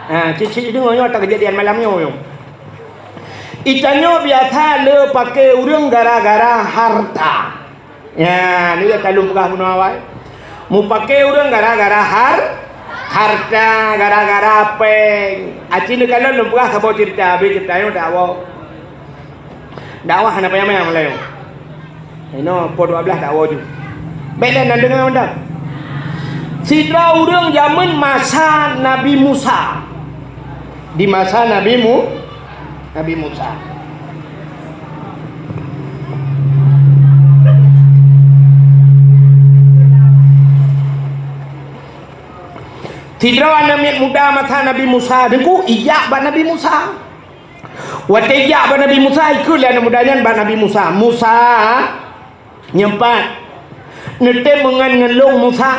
ha, cit-cit deungoe nyoe ata keujadian malam nyoe. Itanyoe biasa le paké ureuëng gara-gara harta. Ya, ni ya talung peugah bunoe awai. Mupaké ureuëng gara-gara har-, harta, gara-gara péng. Aci neukalon lôn peugah saboh cerita, habis cerita nyoe dakwah. Dakwah hana payah-payah meulayeue. Inoe poh dua belas dakwah ju. Bèk lé nan deungoe mantong. Sidroe ureuëng jameun masa Nabi Musa. Di masa Nabi Mu-, Nabi Musa. Sidroe aneuk miet muda masa Nabi Musa, Teungku, ijak bak Nabi Musa. Watée jak bak Nabi Musa, ikheun lé aneuk muda nyan bak Nabi Musa, "Musa, nyoe pat, neutem meungon ngon lôn Musa."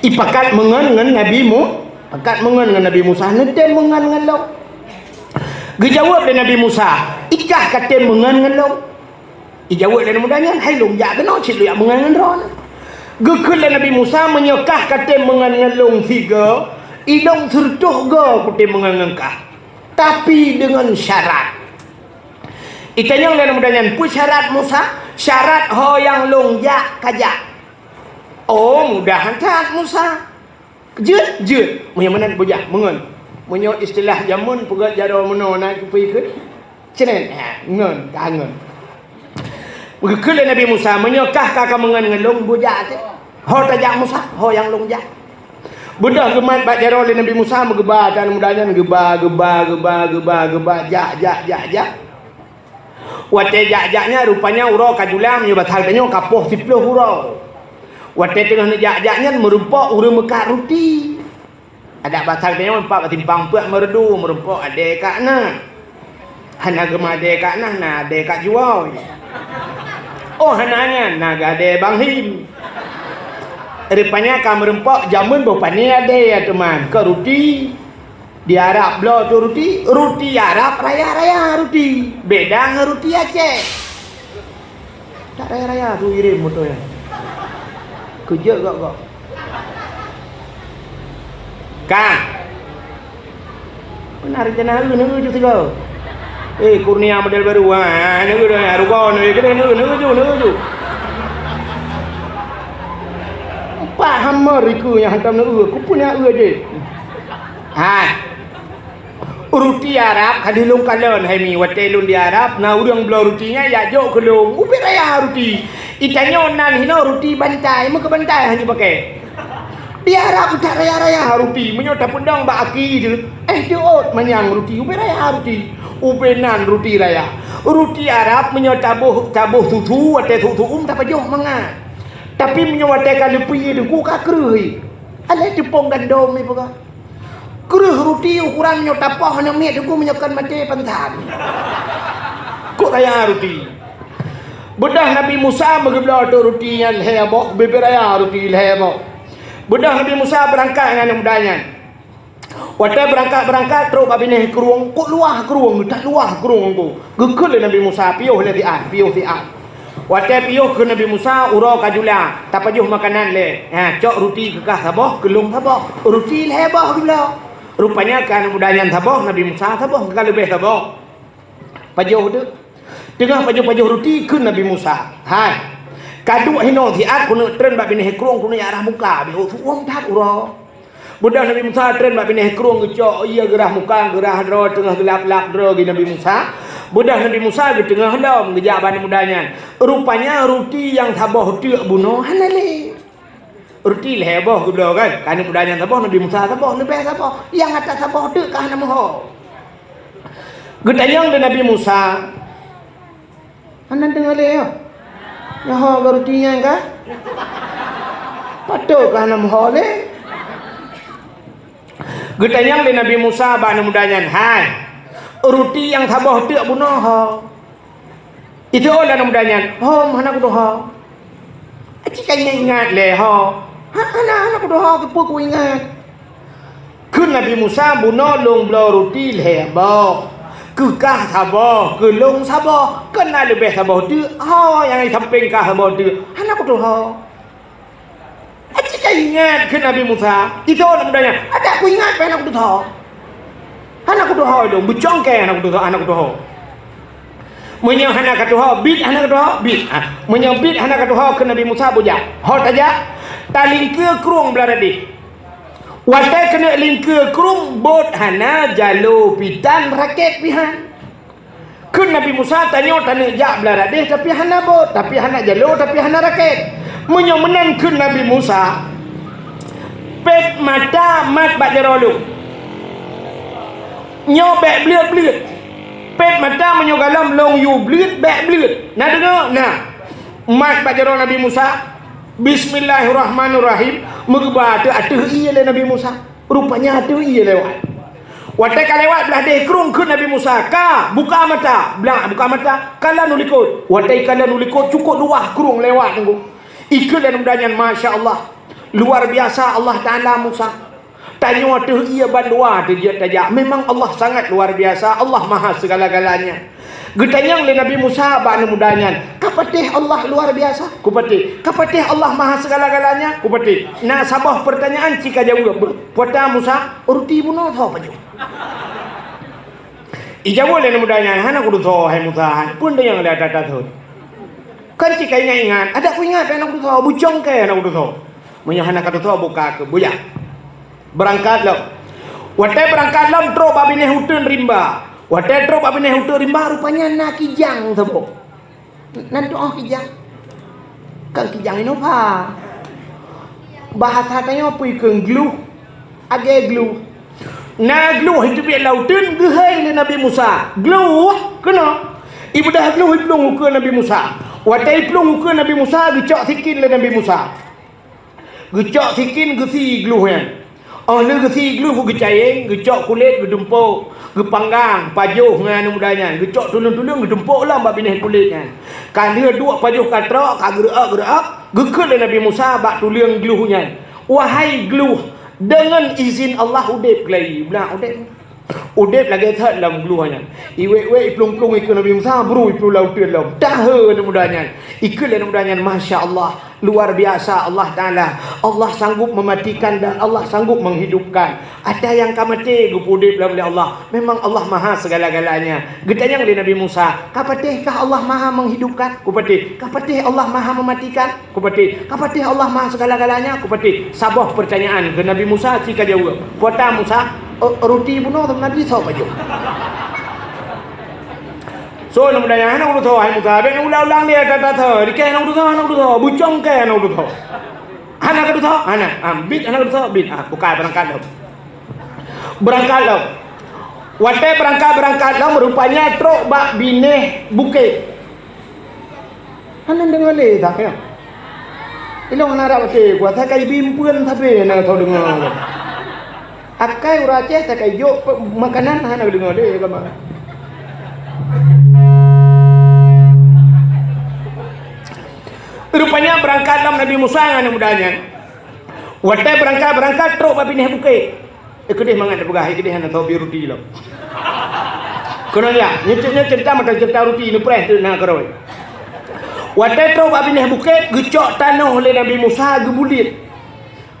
Ipakat meungon ngon Nabi Mu-, pakat meungon ngon Nabi Musa, "Neutem meungon ngon lôn." Geujaweueb lé Nabi Musa, "Ikah katem meungon ngon lôn?" Ijaweueb lé aneuk muda nyan, "Hai lôn jak keunoe cit lôn jak meungon ngon droeneuh." Geukheun lé Nabi Musa, "Meunyoe kah katem meungon ngon lôn sigoe, ilôn sireutôh goe kutem meungon ngon kah." Tapi deungon syarat. Itanyong lé aneuk muda nyan, "Peue syarat Musa?" "Syarat ho nyang lôn jak ka jak." "Oh, mudah that Musa." "Jeuet, jeuet." "Meunyoe meunan bujah, meungon." Meunyoe istilah jameun peugah jaroe meunoe na kupi keu. Cenen, ha, ngon, ka ngon. Geukheun lé Nabi Musa, "Meunyoe kah ka kameungon ngon lôn, bujak teuh. Ho tajak Musa, ho nyang lôn jak." Beudôh geumat bak jaroe lé Nabi Musa, meugeuba aneuk muda nyan, geuba, geuba, geuba, geuba, geuba, jak, jak, jak, jak. Watée jak-jak nyan, rupanya uroe ka jula, meunyoe basa tanyoe ka poh siplôh uroe. Watée teungoh neujak-jak nyan, meurumpok ureuëng meukat ruti. Adak basa tanyoe pat bak simpang peuet Meureudu, meurumpok adée kat na. Hana geumeuadée kat na, na adée kat juwoe. Oh, hana nyan, na geuadée Bang Him. Rupanya ka meurumpok jameun boh paniet adée, ya teuma, keu ruti. Di Arab bloe tu ruti, ruti Arab raya-raya ruti. Beda ngon ruti Aceh. Tak raya-raya tu irim moto nyan. Keujeuet gok-gok. Ka. Beuna rencana eu, neu ju sigoe. Eh, Kurnia model baru. Ha, neu dah, rugoe neu, kena neu, neu ju, neu ju. Paham meurik nyang hantom neu, kupeue nyan eu jih. Ha. Ruti Arab ka lheueh lôn kalon hai mi, watée lôn di Arab, na ureuëng bloe ruti nyan jak jok keu lôn. Ubit raya ruti. Itanyoe nan hinoe ruti bantai, meukeu bantai hana jipakai. Di Arab that raya-raya ruti, meunyoe tapeudong bak aki jeuet, eh, teuôt manyang ruti, ubit raya ruti. Ubit nan ruti raya. Ruti Arab meunyoe taboh, taboh susu, watée susu um tapajoh mangat. Tapi meunyoe watée ka leupie teungku ka kreueh. Alah teupông gandom ipeugah. Kreueh ruti ukuran nyoe tapoh aneuk miet teungku meunyoe kon maté pantan. Kok raya ruti. Beudôh Nabi Musa meugeubloe ateueh ruti nyan lhée boh, bibit raya ruti lhée boh. Beudôh Nabi Musa beurangkat ngon aneuk muda nyan. Watée beurangkat-beurangkat trok bak binéh krueng, kok luwah krueng, that luwah krueng tu. Geukheun lé Nabi Musa, "Piôh lé siat, piôh siat." Watée piôh keu Nabi Musa, uroe ka jula, tapajoh makanan lé. Ha, cok ruti keu kah saboh, keu lôn saboh. Ruti lhée boh geubloe. Rupanya keu aneuk muda nyan saboh, Nabi Musa saboh, keu kah leubeh saboh. Pajoh tu. Teungoh pajoh-pajoh ruti kheun Nabi Musa, "Hai, ka duek hinoe siat keuneuk treun bak binéh krueng keuneuk jak rhah muka, beuh su'uem that uroe." Beudôh Nabi Musa treun bak binéh krueng geucok ie geurhah muka, geurhah droe teungoh geulap-lap droe geuh Nabi Musa. Beudôh Nabi Musa geuteungoh lom geujak bak aneuk muda nyan. Rupanya ruti nyang saboh teuk bunoe hana lé. Ruti lhée boh geubloe kan? Ka aneuk muda nyan saboh, Nabi Musa saboh, leubeh saboh. Nyang ata saboh teuk ka hana meuho. Geutanyong lé Nabi Musa, "Hana deungoe lé nyoe? Nyoe ho geuruti nyan ka? Patôt ka hana meuho lé?" Geutanyong lé Nabi Musa bak aneuk muda nyan, "Hai, ruti nyang saboh teuk bunoe ho?" Itu lé aneuk muda nyan, "Hom, hana kutuho." "Aci ka ingat-ingat lé ho?" "Ha, hana, hana kutuho, keupeue kuingat?" Kheun Nabi Musa, "Bunoe lôn bloe ruti lhée boh, keu kah saboh, keu lôn saboh, kon na leubeh saboh teuk, ho nyang di sampéng kah saboh teuk, hana kutuho." "Aci ka ingat," kheun Nabi Musa. Itu aneuk muda nyan, "Adak kuingat pih hana kutuho. Hana kutuho lôn, beucongkée hana kutuho, hana kutuho." "Meunyoe hana katuho, biet hana katuho, biet." Ha, "Meunyoe biet hana katuho," kheun Nabi Musa, "bujak. Ho tajak, talingkeue krueng blah radeh." Watée keuneuk lingkeue krueng, bot hana, jaloe pih tan, rakét pih han. Kheun Nabi Musa, "Tanyoe taneuk jak blah radeh, tapi hana bot, tapi hana jaloe, tapi hana rakét." "Meunyoe meunan," kheun Nabi Musa, "pet mata mat bak jaroe lôn. Nyoe bék bleuet-bleuet. Pet mata meunyoe galom lôn yue bleuet, bék bleuet. Na deungoe?" Na. Mat bak jaroe Nabi Musa. Bismillahirrahmanirrahim. Meugeuba ateueh, ateueh ié lé Nabi Musa. Rupanya ateueh ié lewat. Watée ka lewat blah deh krueng, kheun Nabi Musa, "Ka, buka mata." Blah, buka mata. Kalon u likot. Watée kalon u likot, cukôp luwah krueng lewat teungku. Ikheun lé aneuk muda nyan, "Masya Allah. Luar biasa Allah Taala Musa. Tanyoe ateueh ié bandua teujeuet tajak. Memang Allah sangat luar biasa. Allah maha segala-galanya." Geutanyong lé Nabi Musa bak aneuk muda nyan, "Ka patéh Allah luar biasa?" "Kupatéh." "Ka patéh Allah maha segala-galanya?" "Kupatéh." Na saboh peurtanyaan ci ka jaweueb. Peue ta Musa, ruti bunoe soe pajoh? Ijaweueb lé aneuk muda nyan, "Hana kutusoe, hai Musa, hai. Peue tanyong lé ata-ata thon? Kan cit ka ingat-ingat, adak kuingat pih hana kutusoe, bucong kèe hana kutusoe. Meunyoe hana katusoe, buka keuh, bujak." Beurangkat lom. Watèe beurangkat lom, trok bak binéh uteuen rimba. Watèe trok bak binéh uteuen rimba, rupanya na kijang saboh. Nan tu'oh kijang. Kan kijang inong pha. Bahasa tanyoe peue kheun gluh. Agèe gluh. Na gluh iteubiet lam uteuen geuhôi lé Nabi Musa. Gluh keunoe. Ibeudôh gluh iplueng ukeue Nabi Musa. Watèe iplueng ukeue Nabi Musa geucok sikin lé Nabi Musa. Geucok sikin geusie gluh nyan. Óh lheueh geusie gluh geucayeng, geucok kulét geutumpôk, geupanggang pajoh ngon aneuk muda nyan, geucok tuleueng-tuleueng geutumpôk lom bak binéh kulét nyan. Ka lheueh duek pajoh ka trok, ka geureuok-geureuok, geukheun lé Nabi Musa bak tuleueng gluh nyan, "Wahai gluh, deungon izin Allah udép keulai." Blah udép. Udép lagèe that lam gluh nyan. Iwèk-wèk, iplueng-plueng ukeue Nabi Musa, bru iplueng lam uteuen lom. Dahé aneuk muda nyan. Ikheun lé aneuk muda nyan, "Masya Allah, luar biasa Allah Taala. Allah sanggup mematikan dan Allah sanggup menghidupkan. Ata nyang ka maté geupeuudép lom lé Allah. Memang Allah Maha segala-galanya." Geutanyong lé Nabi Musa, "Ka patéh kah Allah Maha menghidupkan?" "Kupatéh." "Ka patéh Allah Maha mematikan?" "Kupatéh." "Ka patéh Allah Maha segala-galanya?" "Kupatéh." Saboh peurtanyaan keu Nabi Musa, si ka jaweueb. Kata Musa, "Eh, ruti bunoe Nabi soe pajoh?" So, aneuk muda nyan, "Hana kutusoe, hai Musa, bèk neuulang-ulang lé ata-ata thon. Dikèe hana kutusoe, hana kutusoe. Bucong kèe hana kutusoe." "Hana kutusoe?" "Hana." "Ah, bit hana kutusoe?" "Bit." Ah, bukai beurangkat lom. Beurangkat lom. Watèe beurangkat-beurangkat lom, rupanya trok bak binéh bukét. Hana deungoe lé that nyoe. Ilôn hana rab até, kuasa kai bimpeuen sabe hana soe deungoe. Akai ureueng Aceh sakai jok pe-, makanan hana deungoe lé agama. Rupanya beurangkat lom Nabi Musa ngon aneuk muda nyan. Watèe beurangkat-beurangkat trok bak binéh bukét. Eh, keudéh mangat teupeugah, eh, keudéh hana soe bri ruti lom. Keunoe ya, nyoe ce-, nyoe ceurita mantong ceurita ruti, neupreh teuk na keurôi. Watèe trok bak binéh bukét, geucok tanoh lé Nabi Musa geubulet.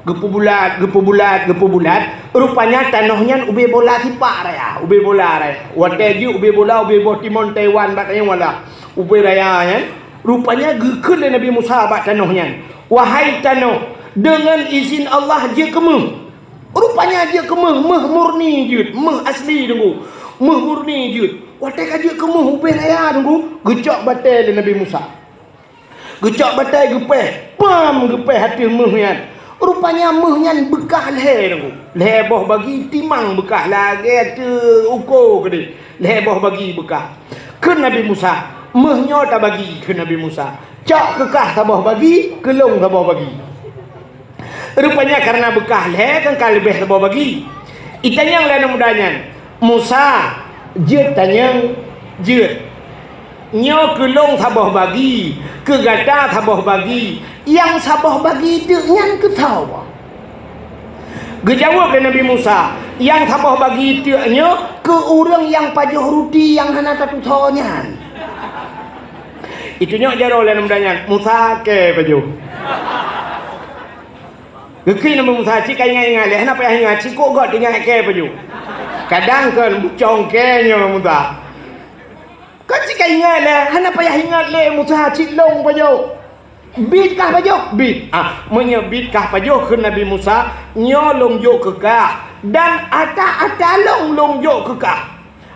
Geupeubulat, geupeubulat, geupeubulat. Rupanya tanoh nyan ubé bola sipak raya, ubé bola raya. Watèe jeuet ubé bola, ubé boh timon Taiwan bak tanyoe malah. Ubé raya nyan. Rupanya geukheun lé Nabi Musa bak tanoh nyan, "Wahai tanoh, deungon izin Allah jeuet keu méuh." Rupanya jeuet keu méuh, méuh murni jeuet, méuh asli Teungku. Méuh murni jeuet. Watèe ka jeuet keu méuh ubé raya Teungku, geucok batèe lé Nabi Musa. Geucok batèe geupèh, pam geupèh ateueh méuh nyan. Rupanya méuh nyan beukah lhèe Teungku. Lhèe boh bagi timang beukah lagèe ateueh uko keudéh. Lhèe boh bagi beukah. Kheun Nabi Musa, "Méuh nyoe tabagi," kheun Nabi Musa. "Cok keu kah saboh bagi, keu lôn saboh bagi." Rupanya kareuna beukah lhèe kan ka leubeh saboh bagi. Itanyong lé aneuk muda nyan, "Musa, jeuet tanyong, jeuet. Nyoe keu lôn saboh bagi, keu gata saboh bagi, nyang saboh bagi teuk nyan keu soe?" Geujaweueb lé Nabi Musa, "Nyang saboh bagi teuk nyoe keu ureueng nyang pajoh ruti nyang hana tatusoe nyan." Itunyok jaroe lé aneuk muda nyan, Musa kèe pajoh. Geukheun Nabi Musa cit ka ingat-ingat lé, hana payah ingat, cit kok göt ingat kèe pajoh. Kadang kon bucong kèe nyoe Musa. Kon cit ka ingat lé, hana payah ingat lé Musa cit lôn pajoh. Bit kah pajoh? Bit. Ah, meunyoe bit kah pajoh kheun Nabi Musa, nyoe lôn jok keu kah dan ata-ata lôn lôn jok keu kah.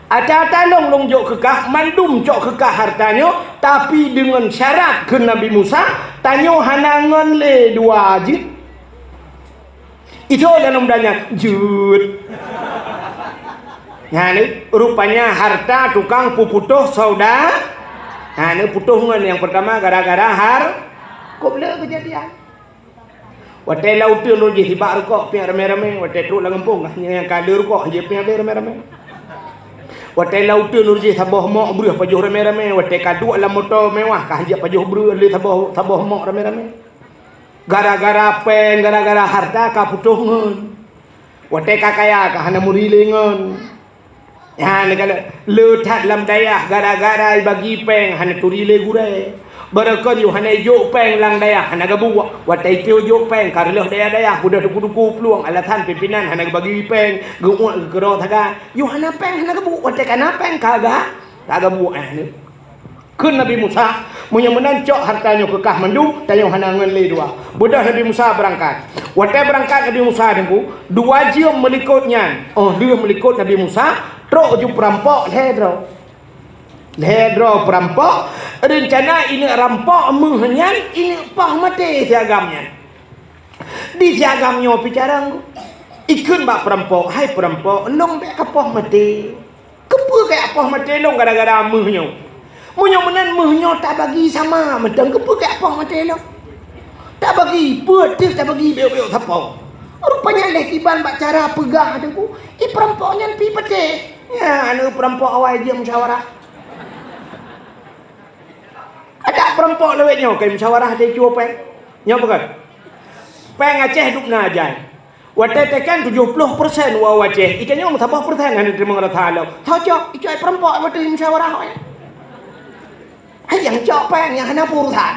Ata-ata lôn lôn jok keu kah, mandum cok keu kah harta nyoe, tapi deungon syarat kheun Nabi Musa, tanyoe hana ngon lé dua jeuet. Itoe dalam danya jeuet. Nyan, rupanya harta tukang peuputoh sauda. Nyan, putoh ngon nyang pertama gara-gara har-, kok le kejadian. Watèe lam uteuen lôn jih sibak rukok piak ramé-ramé, watèe trok lam gampông, nyang ka le rukok, jih piak le ramé-ramé. Watèe lam uteuen lôn jih saboh mok breueh pajoh ramé-ramé, watèe ka duek lam moto mewah, ka hanjeuet pajoh breueh le saboh, saboh mok ramé-ramé. Gara-gara péng, gara-gara harta ka putôh ngon. Watèe ka kaya ka hana meuri lé ngon. Nyan ka le, le that lam dayah gara-gara bagi péng hana turi lé gurèe. Barokon yôh hana ijok péng lam dayah, hana geubuet. Watèe ijok péng ka reuloh dayah-dayah, beudôh duku-duku plueng, alasan pimpinan hana geubagi péng, geuuet geukeudroe sagai. Yôh hana péng hana geubuet, watèe ka na péng ka ga, ka geubuet, eh, ni. Kheun Nabi Musa, "Meunyoe meunan cok hareuta nyoe keu kah mandum, tanyoe hana ngon lé dua." Beudôh Nabi Musa beurangkat. Watèe beurangkat Nabi Musa teungku, dua jeuem meulikot nyan, oh lheueh meulikot Nabi Musa, trok ju peurampok lhèe droe. Lhèe droe peurampok, reuncana ineuk rampok méuh nyan, ineuk poh maté si agam nyan. Di si agam nyoe pih carông, ikheun bak peurampok, "Hai peurampok, lôn bèk ka poh maté." Keupeue kajak poh maté lôn gara-gara méuh nyoe? Meunyoe meunan méuh nyoe tabagi sama mantong, keupeue kajak poh maté lôn? Tabagi peuet teuh, tabagi bèk-bèk sapo. Rupanya lé kiban bak cara peugah teungku, i peurampok nyan pih patéh. Nyan aneuk peurampok awai jeuet musyawarah. Adak peurampok lawét nyoe kai musyawarah deh cue péng. Nyoe peugah. Péng Aceh dub na jai. Watèe teken tujoh ploh persen wau Aceh, i tanyoe meusaboh persen hana teurimong rasa lom. Tho cok, icok peurampok watèe musyawarah awak nyan. Hai nyang cok péng nyang hana peurusan.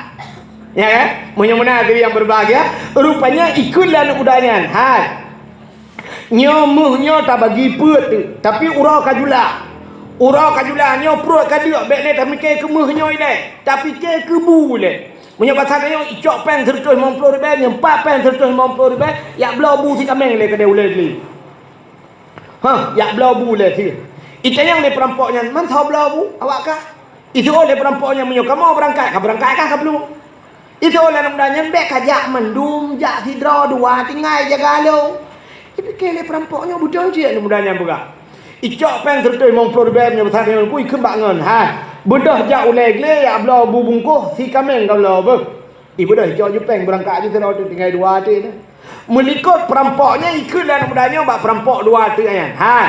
Ya kan? Meunyoe meunan hadirin yang berbahagia, rupanya ikheun lé aneuk muda nyan. Hai. Nyoe méuh nyoe tabagi peuet teuh, tapi uroe ka jula. Uroe ka jula nyoe pruet ka deuk, bèk lé tamikè keu méuh nyoe ilèe, tapikè keu bu ilèe. Meunyoe basa tanyoe icok péng sireutoh limong ploh ribèe, nyoe pat péng sireutoh limong ploh ribèe, jak bloe bu si kaméng lé keudéh ulèe glé. Hah, jak bloe bu lé si. Itanyong lé peurampok nyan, "Man soe bloe bu?" Awak kah. Itu'oh lé peurampok nyan, "Meunyoe kamoe beurangkat, ka beurangkat kah ka bloe?" Itu'oh lé aneuk muda nyan, "Bèk kajak mandum, jak sidroe dua tinggai jaga lôn." Ipikè lé peurampok nyoe, "Beutôi cit aneuk muda nyan peugah." Icok péng sireutoh limong ploh ribèe nyoe basa nyoe, ikheun bak ngon, "Hai, beudôh jak ulèe glé jak bloe bu bungkôh, si kaméng ka bloe beuh." Ibeudôh icok ju péng beurangkat ju sidroe teuh tinggai dua teuh nyan. Meulikot peurampok nyan ikheun lé aneuk muda nyoe bak peurampok dua teuh nyan, "Hai,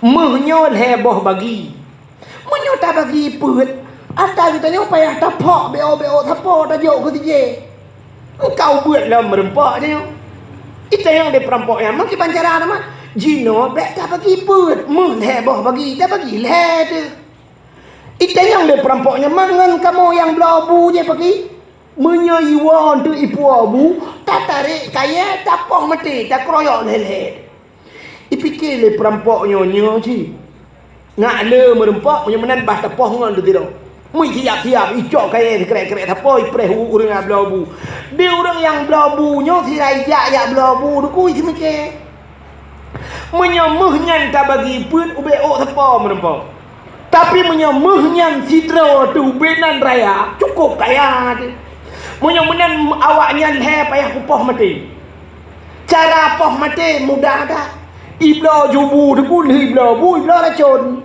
méuh nyoe lhèe boh bagi. Meunyoe tabagi peuet, atra geutanyoe payah taphok bèk-bèk sapo tajok keu si jih. Engkau beuet lom meurumpok nyoe." Itanyong lé peurampok nyan, "Man kiban cara na mat?" "Jinoe bèk tabagi peuet, méuh lhèe boh bagi, tabagi lhèe teuh." Itanyong lé peurampok nyan, "Man ngon kamoe nyang bloe bu jih paki?" "Meunyoe iwoe teuh ipuwoe bu, tatarek kayèe, tapoh maté, takeroyok lhèe-lhèe." Ipikè lé peurampok nyoe, "Nyoe cit. Nyak le meurumpok, meunyoe meunan bah tapoh ngon teuh sidroe." Meusiap-siap, icok kayèe sikrek-krek sapo, ipreh u ureueng nyang bloe bu. Di ureueng nyang bloe bu nyoe sira ijak jak bloe bu, teungku, isimikè. Meunyoe méuh nyan tabagi peuet, ubé ôk sapo meurumpok. Tapi meunyoe méuh nyan sidroe teuh ubé nan raya, cukôp kaya teuh. Meunyoe meunan awak nyan lhèe payah kupoh maté. Cara poh maté mudah that. Ibloe ju bu teungku, lheueh ibloe bu, ibloe racôn.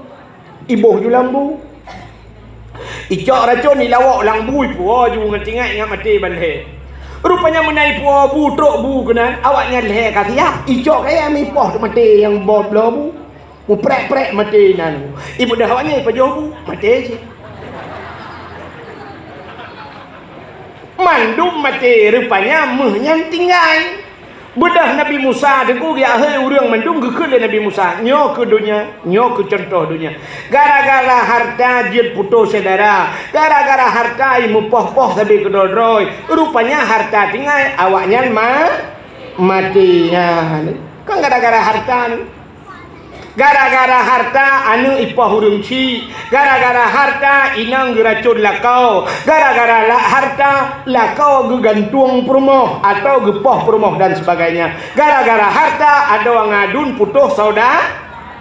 Iboh ju lam bu. Icok racôn ilawok lam bu, ipuwoe ju ngon tinggai ngat maté ban lhèe. Rupanya meunan ipuwoe bu, trok bu keunan, awak nyan lhèe ka siap. Icok kayèe mipoh maté nyang bom bloe bu. Muprek-prek maté nan. Ibeudôh awak nyan ipajoh bu, maté cit. Mandum maté, rupanya méuh nyan tinggai. Beudôh Nabi Musa teungku geujak, "Hei ureueng mandum," geukheun lé Nabi Musa, "Nyoe keu donya, nyoe keu cuntoh donya. Gara-gara harta jeuet putôh syedara, gara-gara harta imupoh-poh sabe keudroe-droe, rupanya harta tinggai, awak nyan ma-, maté nyan." Kan gara-gara harta ni. Gara-gara harta aneuk ipoh ureueng chik, gara-gara harta inong geuracôn lakoe, gara-gara la-, harta lakoe geugantueng peurumoh atawa geupoh peurumoh dan sebagainya. Gara-gara harta adoe ngon aduen putôh sauda-,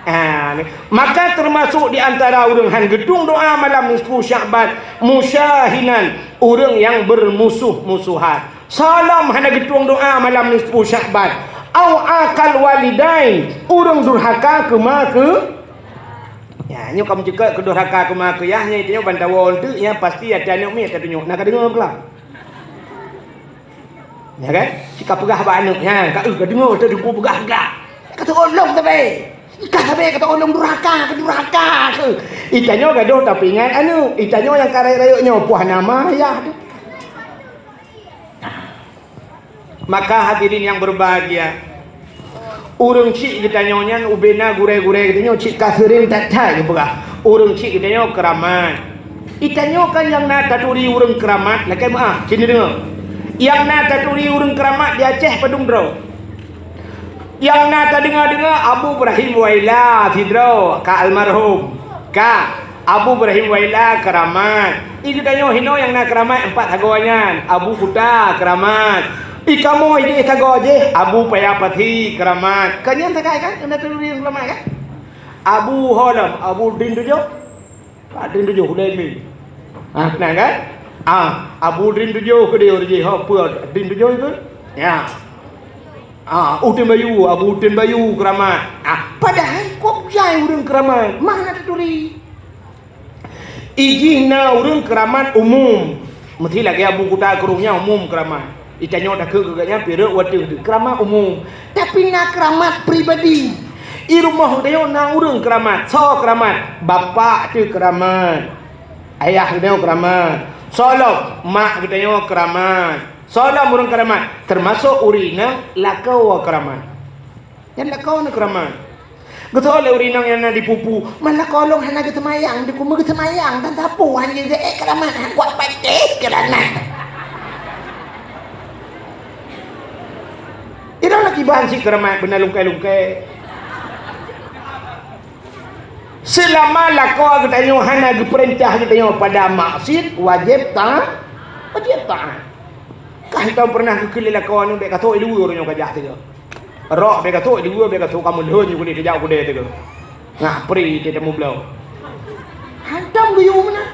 ah, ni. Maka teumasuk di antara ureueng han geutueng doa malam nisfu Sya'ban, musyahinan, ureueng nyang beurmusoh-musohan. Soe lom hana geutueng doa malam nisfu Sya'ban. Au aqal walidain, ureueng durhaka keu ma keu. Ya, nyoe kamoe cukôp keu durhaka keu ma keu yah, nyan tanyoe ban tawoe teuk, nyan pasti até aneuk miet tatunyok. Na ka deungoe peue? Ya kan? Cit ka peugah bak aneuk, nyan ka, eh, ka deungoe teuh teungku peugah-peugah. Ka teuolong sabe. Ka sabe ka teuolong durhaka, keu durhaka keu. Itanyoe gadoh tapeuingat aneuk, itanyoe nyang ka rayeuk-rayeuk nyoe poh nama yah teuh. Maka hadirin yang berbahagia, ureueng chik geutanyoe nyan ubena gurèe-gurèe geutanyoe chik ka seuring that-that geupeugah. Ureueng chik geutanyoe keuramat. Itanyoe kan nyang na taturi ureuëng keuramat, lakée meuáh, sini deungoe. Nyang na taturi ureuëng keuramat di Aceh padum droe. Nyang na tadeungoe-deungoe Abu Ibrahim Waila sidroe ka almarhum. Ka Abu Ibrahim Waila keuramat. I geutanyoe hinoe nyang na keuramat empat sagoe nyan. Abu Kuta keuramat. I kamoe ideh sagoe jih Abu Paya Pati keuramat. Ka nyan sagai kan? Nyang na taturi ureuëng keuramat kan? Abu Holom, Abu Din Tujoh. Ka Din Tujoh ulée mi. Ah, kenal kan? Ah, Abu Din Tujoh keudeh ureuëng jih, ho peue Din Tujoh itu? Ya. Ah, Uteuen Bayu, Abu Uteuen Bayu keuramat. Ah, padahai kok jai ureuëng keuramat, mah na taturi. Ijih na ureuëng keuramat umum. Meusti lagée Abu Kuta Krueng nyan umum keuramat. Itanyoe takheun keu gobnyan pirek watée keuramat umum. Tapi na keuramat pribadi. I rumoh geutanyoe na ureuëng keuramat. Soe keuramat? Bapak teuh keuramat. Ayah geutanyoe keuramat. Soe lom? Mak geutanyoe keuramat. Soe lom ureuëng keuramat? Teumasok ureuëng inong lakoe keuramat. Nyan lakoe na keuramat. Geusoe lé ureuëng inong nyang na di pupu, "Man lakoe lôn hana geuseumayang, di kumeung geuseumayang, dan sapeue han jeuet ék keuramat, han kuat patéh keuramat." Inong na kiban cit keuramat beuna lungkée-lungkée. Seulama lakoe geutanyoe hana geupeurintah geutanyoe pada maksiet, wajéb ta-, wajéb taát. Ka hantom peureunah geukheun lé lakoe nyoe, "Bék ka trok i luwa uroe nyoe ka jak sigoe. Rok bék ka trok i luwa, bék ka trok kamoe lheueh nyoe kulét kajak u keudée sigoe. Ngah pri teuh tamubloe." Hantom geuyue meunan.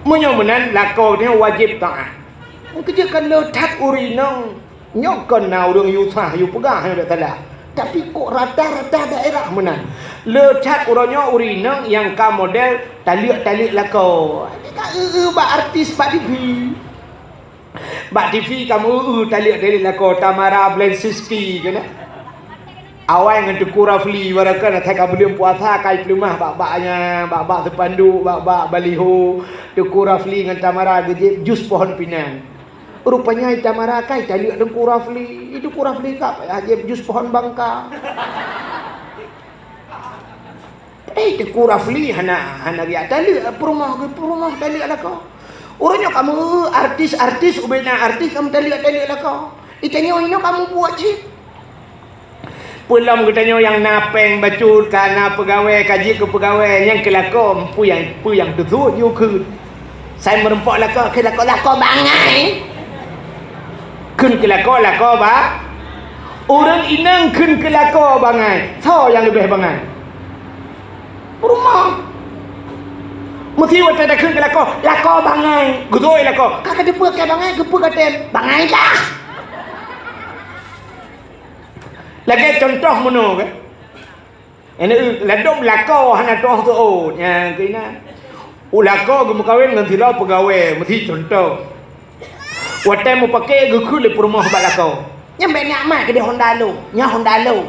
Meunyoe meunan, lakoe nyoe wajéb taát. Keujeuet kan le that ureuëng inong. Nyoe kon na ureuëng yue sah yue peugah nyoe bék salah. Tapi kok rata-rata daerah meunan. Le that uroe nyoe ureuëng inong nyang ka model taleuek-taleuek lakoe. Ka eu-eu bak artis bak T V. Bak T V kamoe eu-eu taleuek-taleuek lakoe, Tamara Blazinski keunan. Awai ngon Teuku Rafli, warakan asai ka buleuen puasa, kai peuleumah bak-bak nyan, bak-bak seupanduk, bak-bak baliho, Teuku Rafli ngon Tamara geujép jus pohon pinang. Rupanya i Tamara kai taleuek Teuku Rafli, i Teuku Rafli ka payah jép jus pohon bangka. Eh, Teuku Rafli hana, hana riyak taleuek, peurumoh, peurumoh taleuek lakoe. Uroe nyoe kamoe artis-artis, ubena artis kamoe taleuek-taleuek lakoe. Itanyoe inoe kamoe buet cit. Peulom geutanyoe nyang na péng bacut, ka na peugawée, ka jeuet keu peugawée, nyang keu lakoe, peue nyang, peue nyang teusuet yue kheun. Sai meurumpok lakoe, kheun lakoe, lakoe bangai. Kheun keu lakoe, lakoe ba-, ureuëng inong kheun keu lakoe bangai. Soe nyang leubeh bangai? Peurumoh. Meusti watée takheun keu lakoe, lakoe bangai. Geutôi lakoe. Ka kateupeue keu bangai, keupeue katem? Bangai kah? Lagée contoh meunoe, kan? Ini ladom lakoe hana toh teuôt, nyang keunan. U lakoe geumeukawen ngon sidroe peugawée, meusti contoh. Watée mupake geukheun lé peurumoh bak lakoe. Nyan bék neukheun keudeh honda lôn, nyan honda lôn.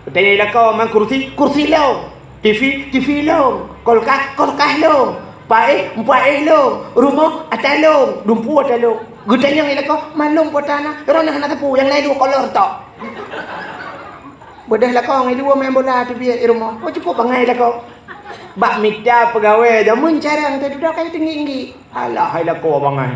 Geutanyong lakoe, "Man kursi?" "Kursi lôn." "T V?" "T V lôn." "Kulkas?" "Kulkas lôn." "Paéh?" "Paéh lôn." "Rumoh?" "Ata lôn." "Dumpeue ata lôn." Geutanyong lakoe, "Man lôn peue ata na?" Droeneuh hana teupeu, nyang laén dua kolor tok. Beudôh lakoe ngon dua main bola teubiet di rumoh. Oh, cukup bangai lakoe. Bak mita peugawée jameun carông teududoe ka teungiek-ngiek. Alah, hai lakoe bangai.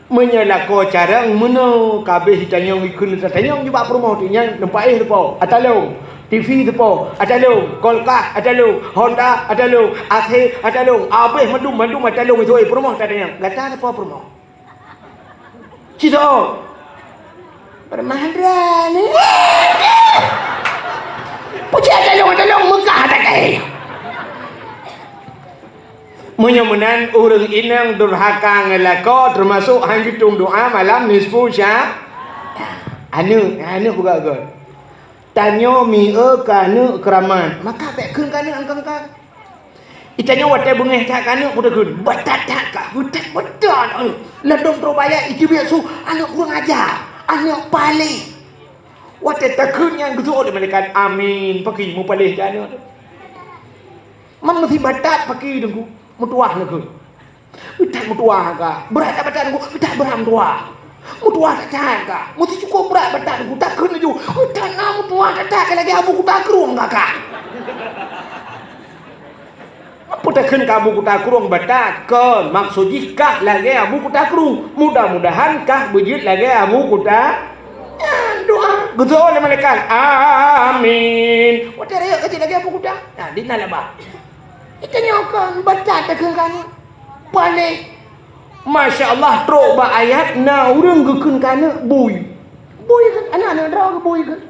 Meunyoe lakoe carông meunoe, ka abéh tanyong ikheun tatanyong jibak peurumoh tu nyan, numpak éh teupo, ata lôn, T V teupo, ata lôn, kulkas, ata lôn, honda, ata lôn, A C, ata lôn, abéh mandum-mandum ata lôn, itu peurumoh tatanyong. Gata teupo peurumoh. Ci soe? Peurumoh droeneuh. Pucék ata lôn, ata lôn, meugah ata kayée. Meunyoe meunan, ureuëng inong durhaka ngon lakoe, teumasok han geutueng doa malam nisfu sya-, aneuëk, aneuëk beugöt-göt. Tanyoe mié keu aneuëk keuramat, maka bék kheun keu aneuëk angkang-angkang. Itanyoe watée beungéh that keu aneuëk, peue takheun, "Batat that kah, batat, batat aneuëk." Ladom trok bak ayah, iteubiet su, "Aneuëk kurang aja, aneuëk paléh." Watée takheun nyan geuseuôt lé malaikat, "Amin, paki meupaléh that aneuëk." Man meusibat that paki deungon meutuwah neukheun. That meutuwah kah. Brat that batat deungon, that brat meutuwah. Meutuwah that kah. Meusi cukup brat batat deungon, takheun laju. That na meutuwah that kah lagée Abu Kuta Krueng kah. Apa Takheun kah Abu Kuta Krueng batat, kon. Maksud jih kah lagèe Abu Kuta Krueng. Mudah-mudahan kah beujeuet lagèe Abu Kuta. Nyan doa. Geuseuôt lé malaikat. Amin. Watèe rayeuk ka jeuet lagèe Abu Kuta. Nah, di na laba. Geutanyoe kon batat takheun kah nyoe. Paléh. Masya Allah, trok bak ayat, na ureueng geukheun kah nyoe bui. Bui kheun, aneuk-aneuk droe kheun bui kheun.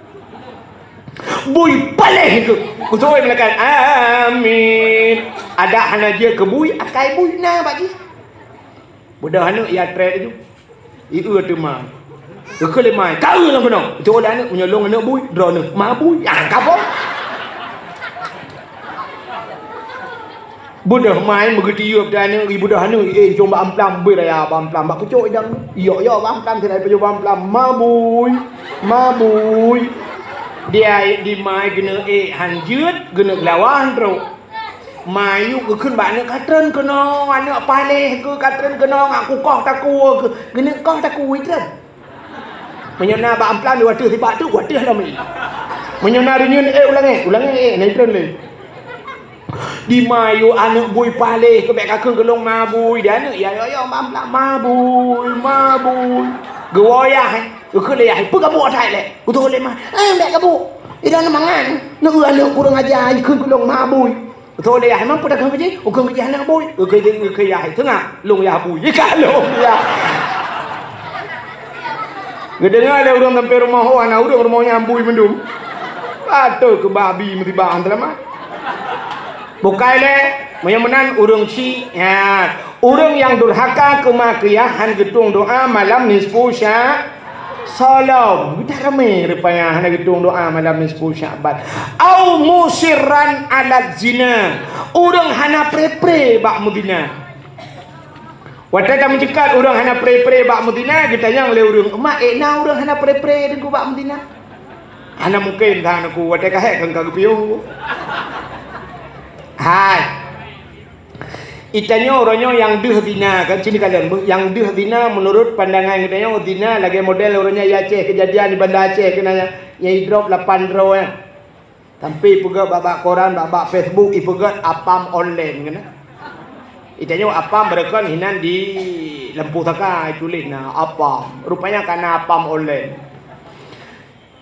Bui paléh kheun. Beutôi malaikat. Amin. Adak hana jeuet keu bui, akai bui na bak jih. Beudôh aneuk ya trép laju. Ieu teuma. Geukheun lé mai, ka eu lam keunoe. Beutôi aneuk, meunyoe lôn aneuk bui, droeneuh ma bui. Ah, ka po. Beudôh mai meugeutiyueb dan aneuk, beudôh aneuk, eh, jom bak amplam, bui raya bak amplam, bak kucok idang. Yok, yok, bak amplam, sidai pajoh bak amplam. Mabui, mabui. Dia di mai geuneuk ék han jeuet, geuneuk lawan trok. Mayuk geukheun bak aneuk katreun keunoe, aneuk paléh keu katreun keunoe, ngak kukoh takue keu, geuneuk koh takue treun. Meunyoe na bak amplam di wateuh sibak tu, wateuh lom i. Meunyoe na reunyeun, eh, ulang eh, ulang eh, eh, na treun lé. Di mayuk aneuk bui paléh keu bèk kakheun keu lôn mabui, di aneuk ya yo yo bak amplam mabui, mabui. Geuwoe yah, eh. Geukheun lé yah, eh, peugabuk atai lé. Beutôi lé mah. Eh, bèk gabuk. Idang mangat. Neu aneuk kurang aja, ikheun keu lôn mabui. Beutôi lé yah, memang peue takheun keu jih? Ukheun keu jih aneuk bui. Ukheun, ukheun yah, teungoh lôn yah bui. Ka lôn yah. Geudeungoe lé ureueng sampoe rumoh, oh, aneuk ureueng rumoh nyan bui mandum. Patôt keu babi musibah seulamat. Bukai lé, meunyoe meunan ureueng ci, ya, ureueng nyang durhaka keu ma keu yah han geutueng doa malam nisfu sya-, Salom, geutak ramé rupanya hana geutueng doa malam nisfu Sya'ban. Au musirran alat zina. Ureueng hana pre-pre bak meuzina. Watèe tameuceukat ureueng hana pre-pre bak meuzina, geutanyong lé ureueng, "Mak, ék na ureueng hana pre-pre teungku bak meuzina?" Hana mungken, kheun aku, watèe ka hék kheun ka geupiôh. Hai. Geutanyoe uroe nyoe nyang deuh zina, kan, sini kalian, nyang deuh zina meunurot pandangan geutanyoe, zina lagèe model uroe nyoe di Aceh, keujadian di Banda Aceh keunan, nyang idrop lapan droe nyan. Sampoe ipeugèt bak, bak koran, bak, bak Facebook, ipeugèt apam online keunan. Geutanyoe apam beureukan hinan di lampôh saka ituléh na apam. Rupanya ka na apam online.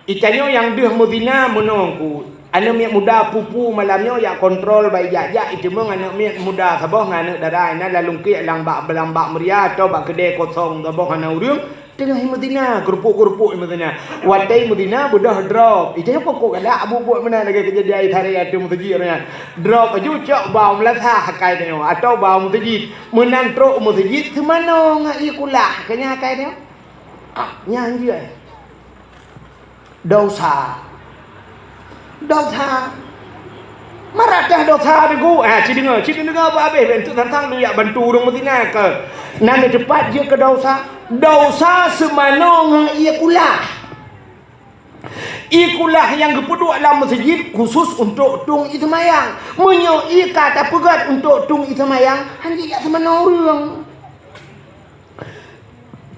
Geutanyoe nyang deuh meuzina meunoe ku. Aneuk miet muda peue-peue malam nyoe jak kontrol bak ijak-jak, iteumeung aneuk miet muda saboh ngon aneuk dara inan lalungkek lam bak, lam bak meuria atau bak keudè kosong saboh hana ureueng, teungoh meuzina, keurupuk-keurupuk meuzina. Watèe meuzina beudôh drop. Geutanyoe pokok galak buet-buet meunan lagèe keujadian di Saré ateueh meuseujid nyan. Drop laju cok bau meulasah akai tanyoe atau bau meuseujid. Meunan trok meuseujid seumanoe ngon ié kulah, keu nyan akai tanyoe. Ah, nyan jeuet. Dosa. Dosa. Meuratah dosa deungoe. Ha, ci deungoe, ci deungoe bah abéh, bèk enteuk tantang lôn jak bantu ureueng meuzina keu. Nan di teumpat jeuet keu dosa. Dosa seumanoe ngon ié kulah. Ié kulah nyang geupeuduek lam meuseujid khusus untuk tueng ié seumayang. Meunyoe ié ka tapeugèt untuk tueng ié seumayang, han jijak seumanoe ureueng.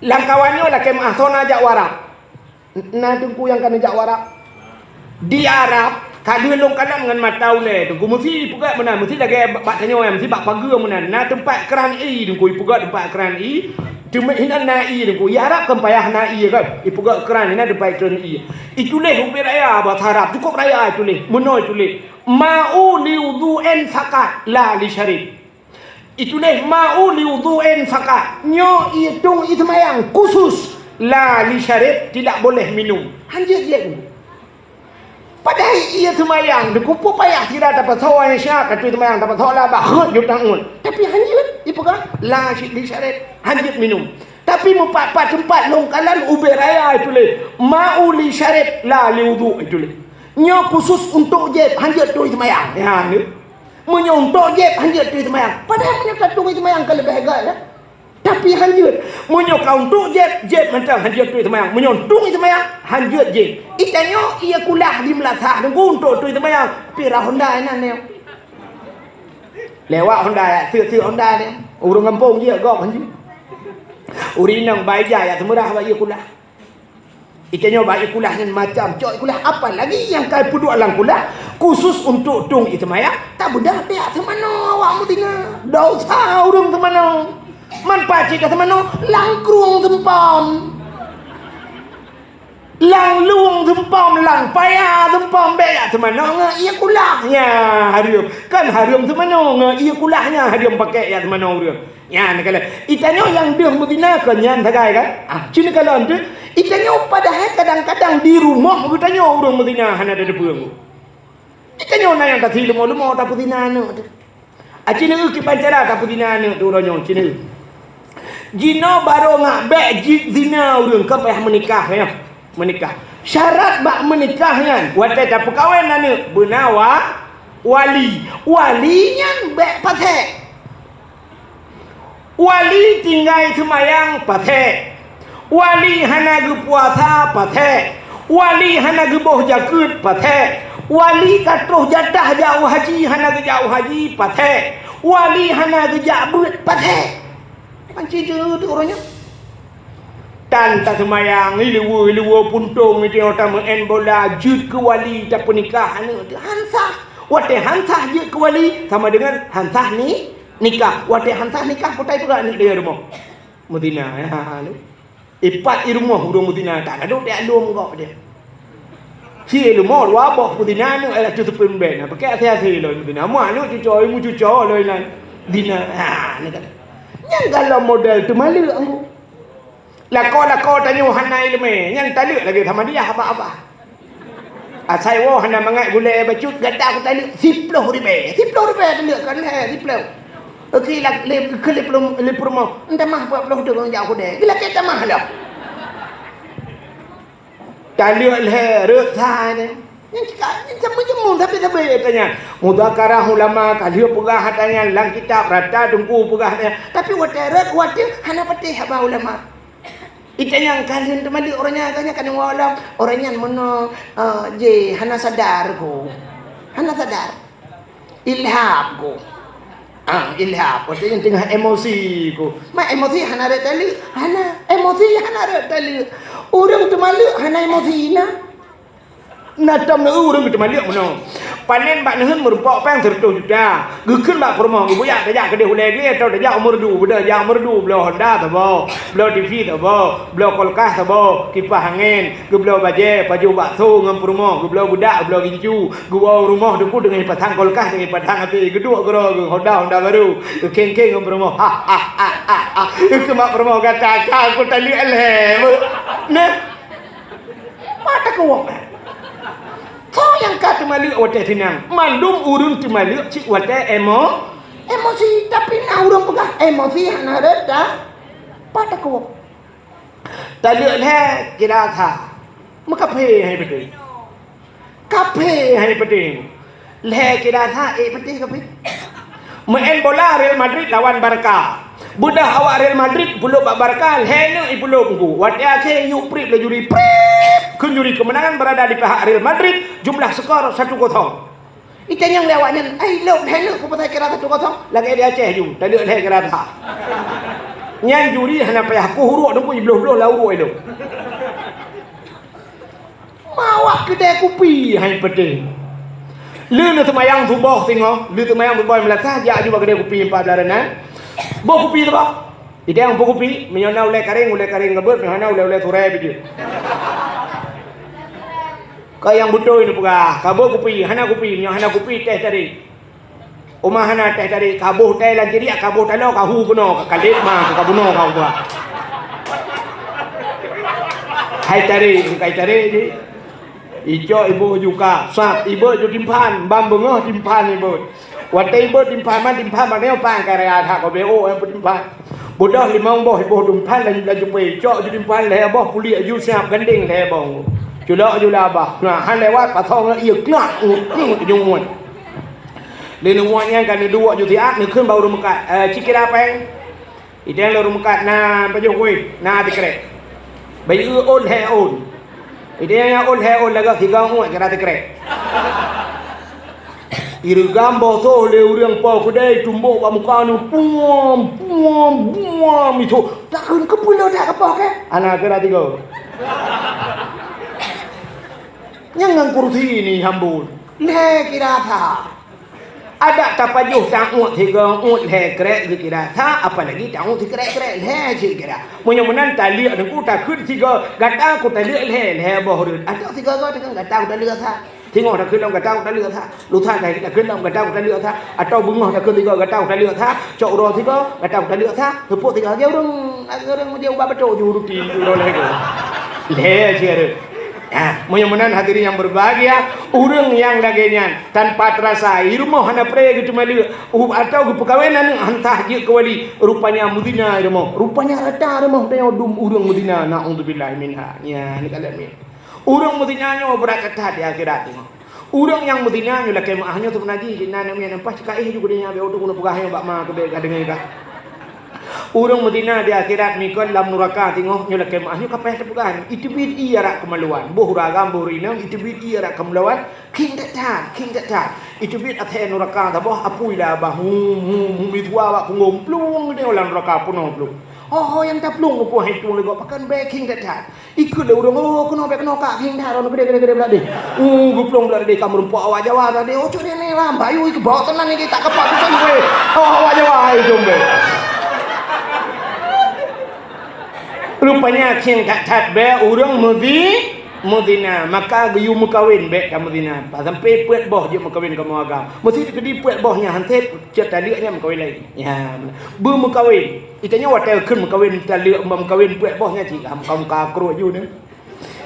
Lam kawan nyoe lakèe meu'ah soe na jak u Arab. Na teungku nyang ka neujak u Arab? Di Arab, ka lheueh lôn kalon ngon mata ulèe teungku, meusti ipeugèt meunan, meusti lagèe bak tanyoe nyan, meusti bak pageue meunan. Na teumpat kran ie teungku, ipeugèt teumpat kran ie. Teuma hinan na ie teungku. Di Arab kan payah na ie kan? Ipeugèt kran, hinan teumpat kran ie. Ituléh ubé raya bahasa Arab, cukup raya ituléh. Meunoe ituléh, "Ma'u li wudhu'in faqat, la li syarib." Ituléh, "Ma'u li wudhu'in faqat." Nyoe ié tueng ié seumayang khusus, "la li syarib", tidak boleh minum. Han jeuet-jeuet. Padahai ié seumayang, dikumpul payah sira tapasoe Isya, ka tueng seumayang tapasoe lah, bah, heuet jutang uet. Tapi han jeuet, ipeugah, "La li syarib", han jeuet minum. Tapi meupat-pat teumpat lôn kalon ubé raya ituléh, "Ma'u li syarib, la li wudhu", ituléh. Nyoe khusus untuk jieb, han jeuet tueng ié seumayang. Ya, ni. Meunyoe untuk jieb, han jeuet tueng ié seumayang. Padahai meunyoe ka tueng ié seumayang ka leubeh gèt, ya. Tapi han jeuet. Meunyoe ka untuk jieb, jieb mantong han jeuet tueng ié seumayang. Meunyoe untuk ié seumayang, han jeuet jieb. Geutanyoe ié kulah di meulasah teungku untuk tueng ié seumayang. Pira Honda inan nyoe. Lewat Honda, ya, seuk-seuk Honda nyoe. Ureueng gampông jeuet gob han jeuet. Ureueng inong bai ija jak seumeurah bak ié kulah. Itanyoe bak ié kulah nyan macam, cok ié kulah apa lagi nyang ka ipeuduek lam kulah khusus untuk tueng ié seumayang, tabeudah piyak seumanoe awak meuzina. Dosa ureuëng seumanoe. Man pat cit ka seumanoe, lam krueng seumpom. Lam lueng seumpom, lam paya seumpom, bék jak seumanoe ngon ié kulah nyan hareuem. Kan hareuem seumanoe ngon ié kulah nyan hareuem pakai jak seumanoe ureuëng. Nyan kalon. Itanyoe nyang deuh meuzina kon nyan sagai kan? Ah, cit kalon tu. Itanyoe padahai kadang-kadang di rumoh geutanyoe ureuëng meuzina hana tateupeue. Itanyoe na nyang tasi leumo-leumo tapeuzina aneuëk tu. Ah, cit kiban cara tapeuzina aneuëk tu uroe nyoe cit. Jinoe barô ngak bék jeuet zina ureuëng ka payah meunikah nyoe. Meunikah. Syarat bak meunikah nyan, watée tapeukawen aneuëk beuna wa-, wali. Wali nyan bék pasék. Wali tinggai seumayang pasék. Wali hana geupuasa pasék. Wali hana geuboh jakeuet pasék. Wali ka troh jatah jak u haji hana geujak u haji pasék. Wali hana geujak beuet pasék. Panci jeuet uroe nyoe. Tan taseumayang, iluwe-iluwe puntông, itanyoe tameu'en bola, jeuet keu wali tapeunikah aneuëk teuh. Han sah. Watée han sah jeuet keu wali, sama deungon han sah ni-, nikah. Watée han sah nikah, kutai peugah aneuëk di rumoh. Meuzina, ya, ni. Ipat i rumoh ureuëng meuzina, tak gadôh tiak lom gok dia. Si leumo dua boh peuzina aneuëk, eh, tu teupeu mbén. Pakai hati-hati lom meuzina. Mu aneuëk cuco, mu cuco lom nan. Zina. Ha, ni kata. Nyang galom model teumaleuek anggu. Lakoe-lakoe tanyoe hana iéleumé, nyan taleuek lagée sama dia abah-abah. Asai woe hana mangat gulée bacut, gata kutaleuek siploh ribée. Siploh ribée taleuek kon lhée siploh. Oke, lak-, lé, keu lé ploh, lé peurumoh, entamah peuet ploh teuk jak kudée. Geulakée tamah lom. Taleuek lhée rot sa nyan. Nyan cit ka, nyan sama jeumu sabe-sabe tanya. Mudzakarah ulama ka lheueh peugah tanya lam kitab rata teungku peugah tanya. Tapi watée rot watée hana patéh haba ulama. Itanyong ka lheueh teumaleuek ureuëng nyan, ka nyan ka neuwoe lom, ureuëng nyan meunoe, eh, jih hana sadar ko. Hana sadar. Ilhab ko. Ah, ilhab. Watée nyan teungoh emosi ko. Ma emosi hana rot taleuek? Hana. Emosi hana rot taleuek. Ureuëng teumaleuek hana emosi na. Na tom neu ureuëng geuteumaleuek meunoe. Panen bak neuheun meurumpok péng seureutôh juta. Geukheun bak peurumoh, geubuyak tajak keudeh ulée glé atau tajak u Meureudu, beudôh jak u Meureudu, bloe honda saboh, bloe TV saboh, bloe kulkas saboh, kipah angén, geubloe bajée, pajoh bakso ngon peurumoh, geubloe budak, geubloe gincu, geuwoe u rumoh teungku deungon pasang kulkas, deungon pasang api, geuduek geuroe geuh honda, honda barô, geukheng-kheng ngon peurumoh. Ha ha ha ha ha. Geukheun bak peurumoh, gata ka kutaleuek lhée. Nah. Mata keuwong. Soe nyang ka teumaleuek watée sinang? Mandum ureuëng teumaleuek cit watée emo-, emosi. Tapi na ureuëng peugah emosi hana rot ta-, mata keuwong. Taleuek lhée kira tha. Meukaphé hai beutôi. Kaphé hai beutôi. Lhée kira tha, eh, peutih ka pih. Meu'en bola Real Madrid lawan Barca. Beudôh awak Real Madrid peulob bak Barca, lhée neuk ipeulob ngku. Watée akhé yue prip laju juri, prip! Kheun juri keumeunangan beurada di pihak Real Madrid, jumlah skor satu kosong. Itanyong lé awaknyan, "Ai, lob lhée neuk peue pasai kira satu kosong?" Lagée di Aceh ju, taleuek lhée kira tha. Nyan juri hana payah kuh uruek teungku, jibloh-bloh lam uruek ilong. Mawak keudée kupi hai peutih. Lheueh neuseumayang suboh singoh, lheueh seumayang suboh meulasah, jak aju bak keudée kupi empat belas renan. Boh kupi saboh. Idang boh kupi, meunyoe na ulée karéng, ulée karéng geubeuet, meunyoe hana ulée-ulée surée biji. Ka nyang beutôi neupeugah, ka boh kupi, hana kupi, meunyoe hana kupi, teh tarék. Uma hana teh tarék, ka boh teh lam ciriak, ka boh taloe, ka hu keunoe, ka kaleb ma, ka bunoe ka ubah. Hai tarék, kai tarék jih. Icok iboh ju ka, sat, ibeuet ju timphan, ban beungoh timphan ibeuet. Watée ibeuet timphan, man timphan ban nyoe pan karya that ko B O nyang peutimphan. Beudôh limong boh iboh timphan laju, laju pui, icok ju timphan lhée boh, puliek ju siab gandeng lhée boh. Culok ju lam babah. Nah, han lewat, pasong ngon ié, klak, ngut, ngut, ngut. Lé neuwoe nyan ka neuduek ju siat, neukheun bak ureuëng meukat, "Eh, ci kira péng?" Idang lôn ureuëng meukat, "Na pajoh kueh, na sikrek." Bayeue ôn lhée ôn. Idang ôn lhée ôn lagak sigoe ngut kira sikrek. Ireugam boh soh lé ureuëng po keudée, tumbok bak muka nyoe, puam, puam, puam, itu. Takheun keupeue lôn dak keupoh keh? Hana kira tiga. Nyang ngon kursi ni hambun. Lhèe kira that. Adak tapajoh tauet sigoe, uet lhèe krek geukira that, apalagi tauet sikrek-krek lhèe cit kira. Meunyoe meunan taleuek teungku takheun sigoe, gata ku taleuek lhèe, lhèe boh rhot. Adak sigoe-goe takheun gata ku taleuek that. Singoh takheun lom gata ku taleuek that. Lusa takheun lom gata ku taleuek that. Atau beungoh takheun sigoe gata ku taleuek that. Cok uroe sigoe gata ku taleuek that. Seupôt sigoe lagèe ureueng, lagèe ureueng meujeuet ubat batuk ju ruti uroe lhèe sigoe. Lhèe cit rhot. Ha, meunyoe meunan hadirin yang berbahagia, ureueng nyang lagèe nyan tanpa terasa, i rumoh hana pré geuteumaleuek, u-, atau geupeukawen aneuk han sah jeuet keu wali, rupanya meuzina i rumoh, rupanya rata rumoh tanyoe dum ureueng meuzina, naudzubillah minha. Nyan ka lheueh. Ureueng meuzina nyoe brat that di akhirat nyoe. Ureueng nyang meuzina nyoe lakèe meu'ah nyoe seubeuna jih, na aneuk miet nampak cit ka éh ju geude nyan, bèk utôk keuneuk peugah nyoe bak ma keuh bèk ka deungö kah. Ureueng meuzina di akhirat nyoe kon lam nuraka singoh nyoe lakèe meu'ah nyoe ka payah teupeugah nyoe. Iteubiet ié arak keumaluan. Boh ureueng agam, boh ureueng inong, iteubiet ié arak keumaluan. Khieng that-that, khieng that-that. Iteubiet asèe nuraka saboh apui lam babah. Hum, hum, hum, ituwa bak punggông. Plueng geutanyoe lam nuraka peunoh plueng. Ho, ho nyang taplueng muphom hai tueng lé gob pakon bèe khieng that-that. Ikheun lé ureueng, "Oh, keunoe bèk keunoe, Kak, khieng that, droeneuh keudéh, keudéh, keudéh bak deh." Uh, geuplueng bak deh, ka meurumpok awak Jawa tadi. Oh, cok nyan lam bayu, ikeu bawa teunan nyan, tak kepak pisang weh. Oh, awak Jawa, hai, jom bèk. Rupanya khieng that-that bèe ureueng meuzi-, meuzina, maka geuyue meukawen bèk ka meuzina. Sampai peuet boh jeuet meukawen kamoe agam. Meusti keudi peuet boh nyan han sép, cit taleuek nyan meukawen laén. Ya, beumeukawen. Itanyoe watèe kheun meukawen taleuek, meukawen peuet boh nyan cit, ham, ham ka krok ju nyan.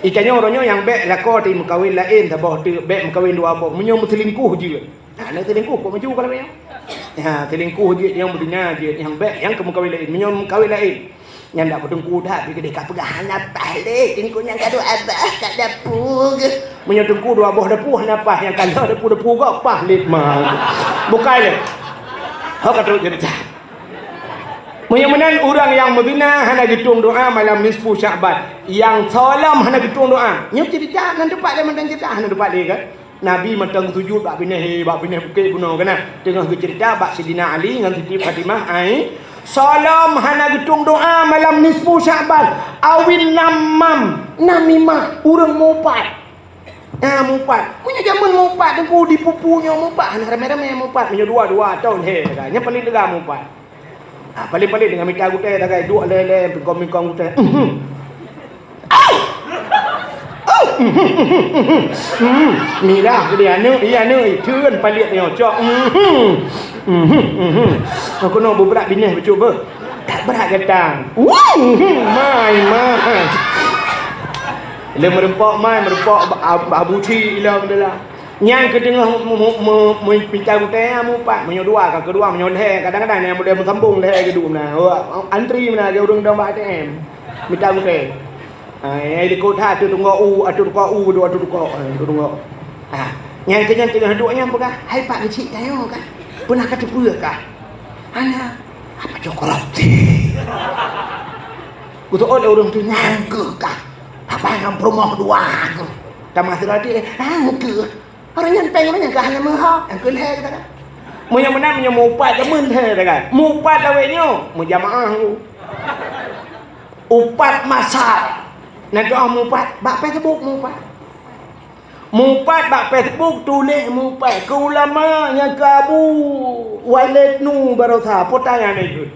Itanyoe uroe nyoe nyang bèk lakoe teuh meukawen laén saboh teuk, bèk meukawen dua boh. Meunyoe meuseulingkoh jeuet. Nah, aneuk seulingkoh kok maju kalau nyoe. Ha, seulingkoh jeuet nyang beudina jeuet, nyang bèk nyang keu meukawen laén. Meunyoe meukawen laén, nyan dak beutungku that, bèk keudéh ka peugah hana paih lé. Teungku nyang ka duek abah kat dapu geuh. Meunyoe teungku dua boh dapu hana paih, nyang ka lheueh dapu-dapu gob paih lé ma. Bukai lé. Ho ka trok jadi that. Meunyoe meunan ureueng nyang meuzina hana geutueng doa malam nisfu Sya'ban, nyang soe lom hana geutueng doa. Nyoe ceurita nan teumpat lé mantong ceurita hana teumpat lé kan? Nabi mantong geusujut bak binéh, bak binéh bukét bunoe keunan. Teungoh geuceurita bak Sidina Ali ngon Siti Fatimah, ai, soe lom hana geutueng doa malam nisfu Sya'ban, awin namam, namimah, ureueng mupat. Ah, mupat. Meunyoe jameun mupat teungku di pupu nyoe mupat, hana ramé-ramé mupat. Meunyoe dua, dua atau lhèe, nyan paléng teuga mupat. Ah, paléng-paléng dengan mita gutèe sagai, duek lhèe-lhèe, pingkong-pingkong gutèe. Mhm. Au! Au! Mhm, mhm, mhm, mhm. Mhm. Mirah geude aneuk, iya aneuk, iteun paliek nyoe cok. Mhm. Mhm, mhm. Aku nak beubrat binéh bacut beuh. That brat gatang. Wuh, mhm, mai, mai. Lé meureumpok mai, meureumpok Ab-, Ab-, Abu Cik ilong dela. Nyang keuteungoh mu-, mu-, mu-, mu-, mita gutèe mupat, meunyoe dua ka keudua, meunyoe lhèe, kadang-kadang nyang model meusambong lhèe geuduek meunan. Wah, antri meunan lagèe ureueng dong bak A T M. Mita gutèe. Ha, nyang di kota atu tunggok u, atu tukok u, dua atu tukok, ha, atu tunggok. Ha, nyang keu nyan teungoh duek nyan peugah, "Hai Pak Geuchik tanyoe kan, peunah ka teupeue kah?" "Hana." "Apa cok korupsi?" Geuseuôt lé ureueng tu, "Nyan keuh kah? Apa nyang peurumoh dua keuh?" Tamah sira ti, "Nyan keuh." Ureueng nyan péng ureueng nyan ka hana meuhok, nyang keu lhèe gata kan. Meunyoe meunan, meunyoe mupat jameun lhèe gata kan. Mupat lawét nyoe, meujamaah nyoe. Upat masa. Nyan doa mupat, bak Facebook mupat. Mupat bak Facebook tuléh mupat. Keu ulama nyang keu Abu Walid Nu barosa, peue tanya na ikheun.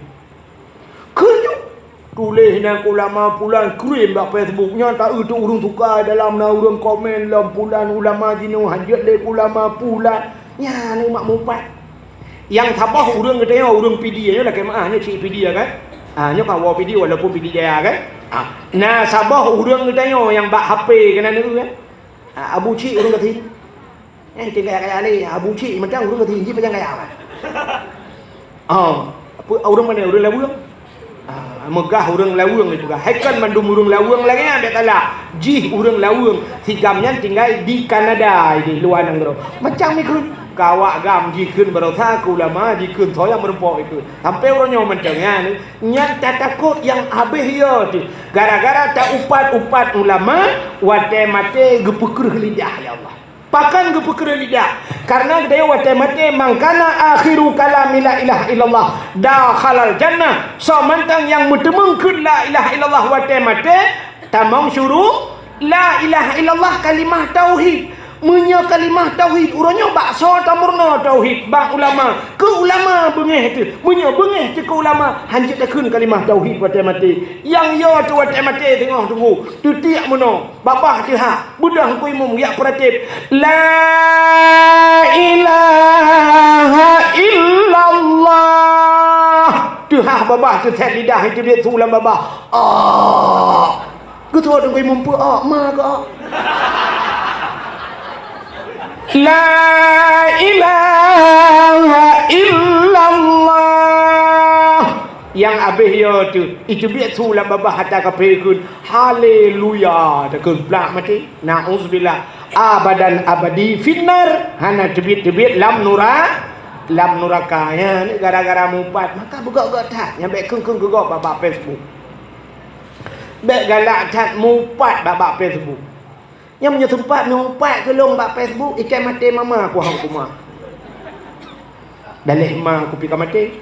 Kheun nyoe, tuléh nan keu ulama pulan, kirim bak Facebook nyan, ta-eu teuh ureueng suka dalam na ureueng komen lom pulan ulama jinoe hajat lé ulama pulan. Nyan umat mupat. Nyang saboh ureueng geutanyoe ureueng Pidie nyoe lakèe meu'ah nyoe cit Pidie kan? Ah, nyoe ka woe Pidie walaupun Pidie Jaya kan? Ah, na saboh ureueng geutanyoe nyang bak H P keunan neu kan? Ah, Abu Cik ureueng gasien. Eh, tinggai kaya lé, Abu Cik mantong ureueng gasien, ji pajan kaya kan? Oh, apa ureueng mana? Ureueng Laweueng? Ah, meugah ureueng Laweueng dipeugah. Hai kon mandum ureueng Laweueng lagèe nyan, bèk salah. Jih ureueng Laweueng, si GAM nyan tinggai di Kanada, di luwa nanggroe. Macam ikheun, keu awak GAM jikheun barosa, keu ulama jikheun soe nyang meureumpok ikheun. Sampai uroe nyoe mantong nyan, nyan tatakot nyang habéh yo teuh. Gara-gara taupat-upat ulama, watèe maté geupeukreuh lidah, ya Allah. Pakon geupeukreuh lidah? Karena geutanyoe watèe maté, "Man kana akhiru kalami la ilaha illallah, dakhalal jannah." Soe mantong nyang meuteumeung kheun la ilaha illallah watèe maté, tamong syuru-, La ilaha illallah kalimah tauhid. Meunyoe kalimah tauhid, uroe nyoe bak soe tamurna tauhid, bak ulama. Keu ulama beungéh teuh. Meunyoe beungéh teuh keu ulama, hanjeuet takheun kalimah tauhid watée maté. Nyang yo teuh watée maté teungoh tunggu. Teutiek meunoe, babah teuhah, beudôh Teungku Imum jak peuratéb. La ilaha illallah. Teuhah babah teuset lidah, teubiet su lam babah. Ah. Geutuwoe Teungku Imum peu, ah, ma keu, ah. La ilaha illallah. Nyang abéh yo teuh, iteubiet su lam babah ata kaphé kheun, haleluya, takheun plak maté. Nauzubillah. Abadan abadi finnar, hana teubiet-teubiet lam nura-, lam nuraka. Nyan gara-gara mupat, maka beugok-gok that, nyang bék kheun-kheun geugok bak, bak Facebook. Bék galak that mupat bak, bak Facebook. Nyang meunyoe teumpat mupat keu lôn bak Facebook, ikai maté mama ku hang kuma. Daleh ma ku pih ka maté.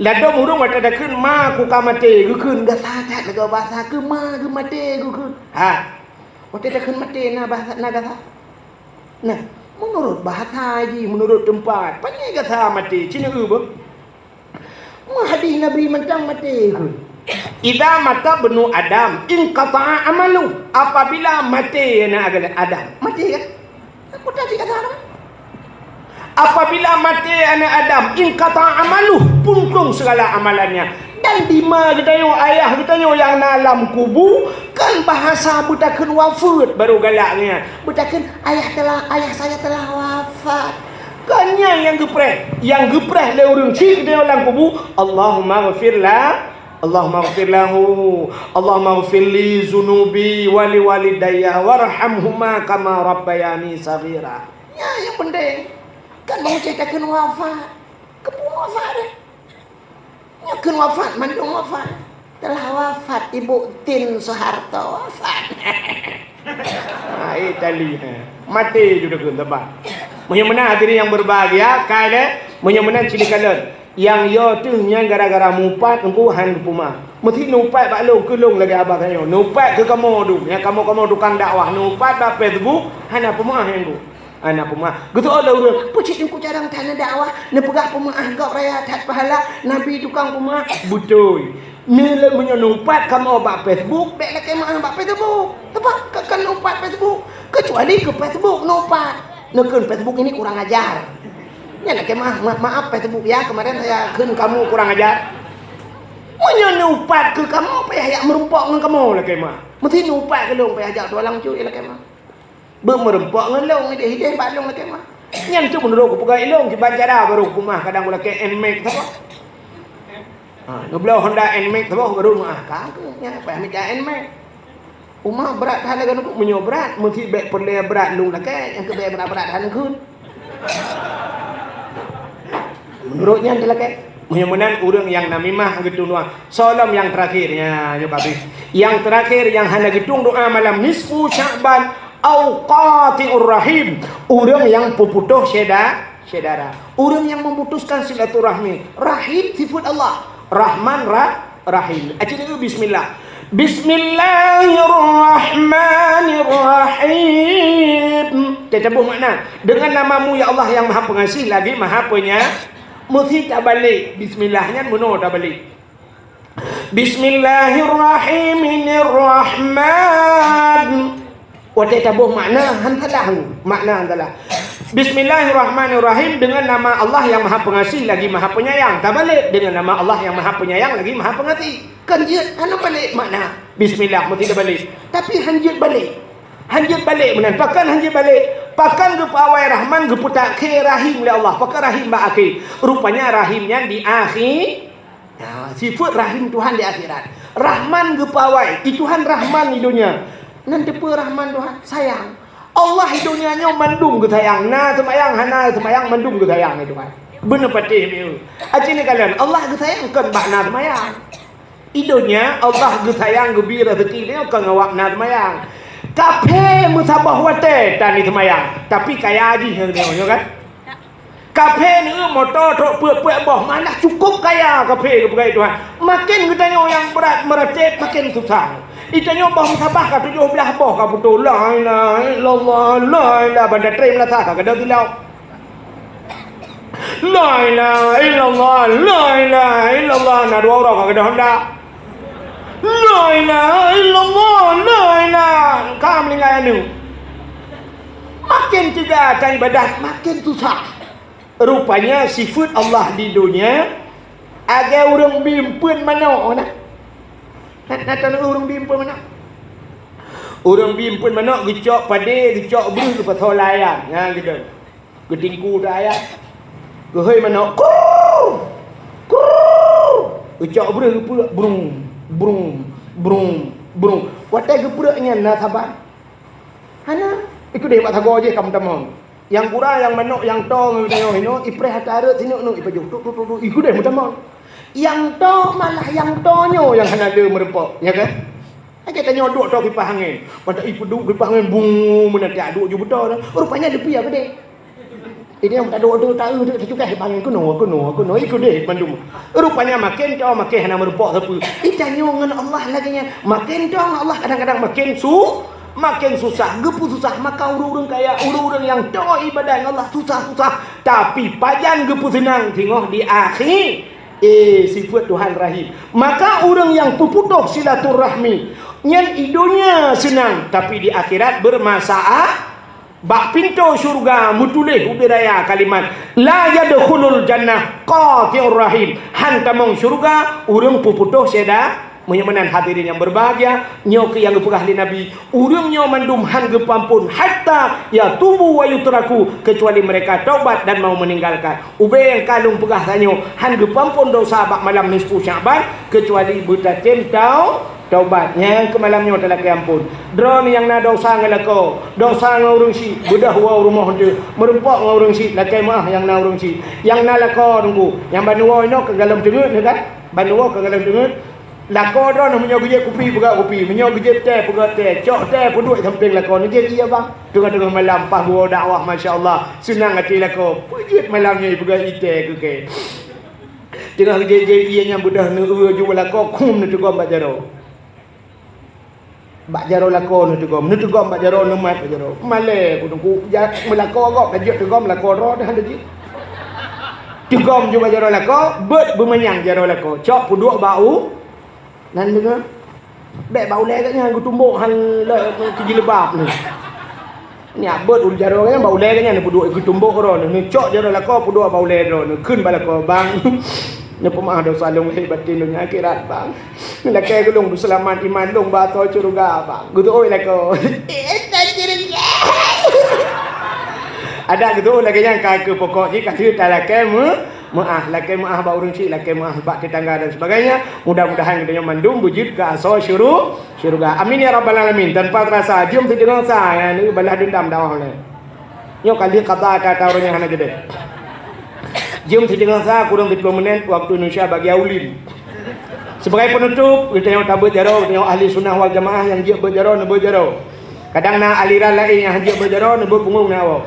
Ladôm ureuëng watée takheun ma ku ka maté, geukheun gasa that lagée basa keu ma geumaté geukheun. Ha. Watée takheun maté na basa, na gasa. Nah, meunurot bahasa jih, meunurot teumpat, panyang gasa maté, cina eu beuh. Meuhadih Nabi mantong maté kheun. Idza mata bnu Adam, inqata'a amalu. Apabila maté aneuk Adam, maté kan? Aku tadi kata apa? Apabila maté aneuk Adam, inqata'a amalu, puntong segala amalannya. Dan dima geutanyoe, ayah geutanyoe nyang na lam kubu, kan bahasa beutakheun wafeuet baru galak nyan. Beutakheun, "Ayah telah, ayah saya telah wafat." Kan nyan nyang geupreh, nyang geupreh lé ureuëng chik geutanyoe lam kubu, "Allahumma ghfir la, Allahumma ghfir lahu, Allahumma ghfir li zunubi wa li walidayya warhamhuma kama rabbayani saghira." Nyan nyang penting. Kan meunyoe takheun wafat, keupeue wafat deh? Nyoe kheun wafat, mandum wafat. Telah wafat Ibu Tin Soeharto, wafat. Hai tali, ha. Maté ju takheun saban. Meunyoe meunan hadirin yang berbahagia, kai lé, meunyoe meunan cit kalon. Nyang yo teuh nyan gara-gara mupat Teungku han geupeumah. Meusti nupat bak lôn, keu lôn lagée abah tanyoe. Nupat keu kamoe dum, nyang kamoe-kamoe tukang dakwah, nupat bak Facebook, hana peumah nyang Teungku. Hana peumeu'ah. Geutu'oh lé ureuëng, "Peue cit Teungku jarang that neudakwah, neupeugah peumeu'ah gob raya that pahala, Nabi tukang peumeu'ah." Beutôi. Meunyoe, meunyoe neuupat kamoe bak Facebook, bék lakée meu'ah bak Facebook. Teuma ka, ka neuupat Facebook. Keucuali keu Facebook neuupat. Neukheun Facebook ini kurang ajar. Nyan lakée meu'ah, ma-, maaf Facebook ya, kemarin saya kheun kamu kurang ajar. Meunyoe neuupat keu kamoe, payah jak meurumpok ngon kamoe lakée meu'ah. Meusti neuupat keu lôn, payah jak tualang cuy lakée meu'ah. Beumeureumpok ngon lôn, idéh-idéh bak lôn lakée meu'ah. Nyan cit meunurot kupeugah ilôn, kiban cara barô kupeumeu'ah kadang ulakée Nmax saboh. Ha, neubloe Honda Nmax saboh barô meu'ah. Ka keuh, nyan payah mita Nmax. Uma brat that lagée nyoe, meunyoe brat, meusti bék peureulée brat lôn lakée, nyang keu bék brat-brat that neukheun. Meunurot nyan teuh lakée. Meunyoe meunan ureuëng nyang namimah geutueng doá. Soe lom nyang teurakhir, nya, nyoe ka abéh. Nyang teurakhir nyang hana geutueng doá malam nisfu Sya'ban, au qati'ur rahim. Ureuëng nyang peuputôh syeda-, syedara. Ureuëng nyang memutuskan silaturahmi. Rahim sifeut Allah. Rahman ra-, Rahim. Aci dulu bismillah. Bismillahirrahmanirrahim. Teutabôh makna. Dengan nama-Mu ya Allah yang Maha Pengasih lagi Maha Penya-, meusti tabalek. Bismillah nyan meunoe tabalek. Bismillahirrahmanirrahim. Watée taboh makna han salah, makna han salah. Bismillahirrahmanirrahim, dengan nama Allah yang Maha Pengasih lagi Maha Penyayang. Tabalek, dengan nama Allah yang Maha Penyayang lagi Maha Pengasih. Kan jeuet hana balek makna. Bismillah meusti tabalek. Tapi han jeuet balek. Han jeuet balek meunan. Pakon han jeuet balek? Pakon geupeuawai Rahman geupeutakhe Rahim lé Allah? Pakon Rahim bak akhé? Rupanya Rahim nyan di akhé. Ya, sifeut Rahim Tuhan di akhirat. Rahman geupeuawai, di Tuhan Rahman di donya. Nan teupeue Rahman Tuhan? Sayang. Allah di donya nyoe mandum geusayang. Na seumayang, hana seumayang, mandum geusayang lé Tuhan. Beuneupatéh mieu. Aci neukalon, Allah geusayang kon bak na seumayang. Di donya Allah geusayang geubri rezeki nyoe kon awak na seumayang. Kaphé meusaboh watée tan seumayang, tapi kaya jih nyoe, nyoe kan? Kaphé neu moto trok peuet-peuet boh, malah cukup kaya kaphé geupeugah Tuhan. Makin geutanyoe nyang brat meuratéb, makin susah. Itanyoe boh musabah ka tujoh blaih boh ka putôh. La ilaha illallah, la ilaha, banda trém lasah ka keudroe tilok. La ilaha illallah, la ilaha illallah, na dua uroe ka keudroe honda. La ilaha illallah, la ilaha, ka meuninggai aneuk. Makin teuga tan ibadat, makin susah. Rupanya sifeut Allah di donya, lagèe ureueng bi eumpeuen manok na. Na, na tahu ureueng bi eumpeuen manok? Ureueng bi eumpeuen manok geucok padé, geucok breuh, geupasoe lam ayam. Nyan geudeung. Geutingku lam ayam. Geuhôi manok, "Kruu! Kruu!" Geucok breuh, geupeureuek, brung, brung, brung, brung. Watèe geupeureuek nyan na saban. Hana, ikut deh bak sagoe jih ka meutamong. Nyang gura, nyang manok, nyang toe ngon tanyoe hinoe, ipreh ata rot sinok-nok ipajoh. Tuk, tuk, tuk, tuk, ikut deh meutamong. Nyang toe malah nyang toe nyoe nyang hana le meurumpok, nya kan? Lagèe tanyoe duek toe kipah angén. Mantong ipeuduek kipah angén, bung, meunan tiak duek ju beutôi dah. Rupanya leupie keudeh. Ini nyang taduek tu, taeu tu, tacukai kipah angén, keunoe, keunoe, keunoe, ikut deh mandum. Rupanya makin toe makin hana meurumpok sapeue. Itanyoe ngon Allah lagèe nyan. Makin toe ngon Allah kadang-kadang makin su-, makin susah. Geupeususah maka ureueng-ureueng kaya, ureueng-ureueng nyang toe ibadat ngon Allah susah-susah. Tapi pajan geupeuseunang singoh di akhé. Eh, sifeut Tuhan Rahim. Maka ureueng nyang peuputôh silaturahmi, nyan i donya seunang, tapi di akhirat bermasalah. Bak pintoe syeuruga meutuléh ubé raya kalimat, "La yadkhulul jannah qati'ur rahim." Han tamong syeuruga ureueng peuputôh sida. Meunyoe meunan hadirin nyang berbahagia, nyoe keuh nyang geupeugah lé Nabi, Ureueng nyoe mandum han geupeuamphon hatta yatubu wa yutraku, keucuali mereka taubat dan mau meninggalkan. Ubé nyang ka lôn peugah tanyoe, han geupeuamphon desya bak malam nisfu Sya'ban, keucuali beutacém tau-, taubat. Nyang keu malam nyoe talakée amphon. Droeneuh nyang na desya ngon lakoe, desya ngon ureueng syiek, beudôh woe u rumoh teuh, meurumpok ngon ureueng syiek, lakée meuáh nyang na ureueng syiek. Nyang na lakoe teungku, nyang ban woe inoe ka galom teungeut neuh kan? Ban woe ka galom teungeut. Lakoe droeneuh meunyoe geujép kupi, peugöt kupi. Meunyoe geujép tée, peugöt tée. Cok tée, peuduek sampéng lakoe. Neujép ie bang. Teungoh-teungoh malam, paih geuwoe dakwah, masya Allah. Seunang até lakoe. Peujeuet malam nyoe, peugöt ie tée keu kée. Teungoh geujép-jép ie nyan beudôh neueu ju bak lakoe, khum neuteugom bak jaroe. Bak jaroe lakoe neuteugom. Neuteugom bak jaroe, neumat bak jaroe. Malée ku teungku, ja-, meulakoe gob, laju teugom lakoe droe, dah laju. Teugom ju bak jaroe lakoe, beuet beumanyang jaroe lakoe. Cok peuduek bak u, Nan deungoe, bék bak ulée geuh nyan geutumbok han le keu jilbab nyoe. Nyak beuet u jaroe geuh nyan, bak ulée geuh nyan neupeuduek geutumbok droeneuh, neucok jaroe lakoe peuduek bak ulée droeneuh, kheun bak lakoe, "Bang, neupeumaáh desya lôn lahé batén donya akhirat, Bang. Neulakée keu lôn peuseulamat iman lôn bak asoe syeuruga, Bang." Geuteuôi lakoe. Adak geuteuôi lagée nyan ka keuh pokok jih ka lheueh talakée meu-, meuáh, lakée meuáh bak ureueng syiek, lakée meuáh bak tetangga dan sebagainya. Mudah-mudahan geutanyoe mandum beujeuet keu asoe syuru-, syeuruga. Amin ya rabbal alamin. Tanpa terasa, jeuem sideungoe sa, ya, ni balas dendam dakwah ulée. Nyoe ka lheueh kaba ata-ata ureueng nyang hana jeudeh. Jeuem sideungoe sa, kurang siplôh menit waktu Indonesia bagian ulin. Sebagai penutup, geutanyoe tabeuet jaroe, geutanyoe ahli sunnah wal jamaah nyang jeuet beuet jaroe, neubeuet jaroe. Kadang na aliran laén nyang hanjeuet beuet jaroe, neubeuet punggong na woe.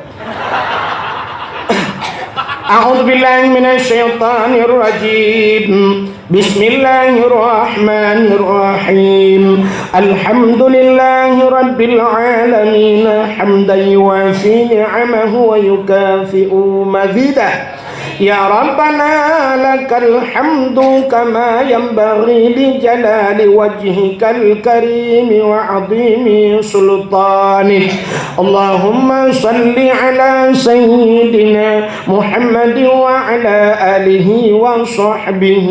A'udzubillahi minasyaitonirrajim. Bismillahirrahmanirrahim. Alhamdulillahi rabbil alamin, hamdan yuwafi ni'amahu wa yukafi'u mazidah. يا ربنا لك الحمد كما ينبغي لجلال وجهك الكريم وعظيم سلطانك. اللهم صل على سيدنا محمد وعلى آله وصحبه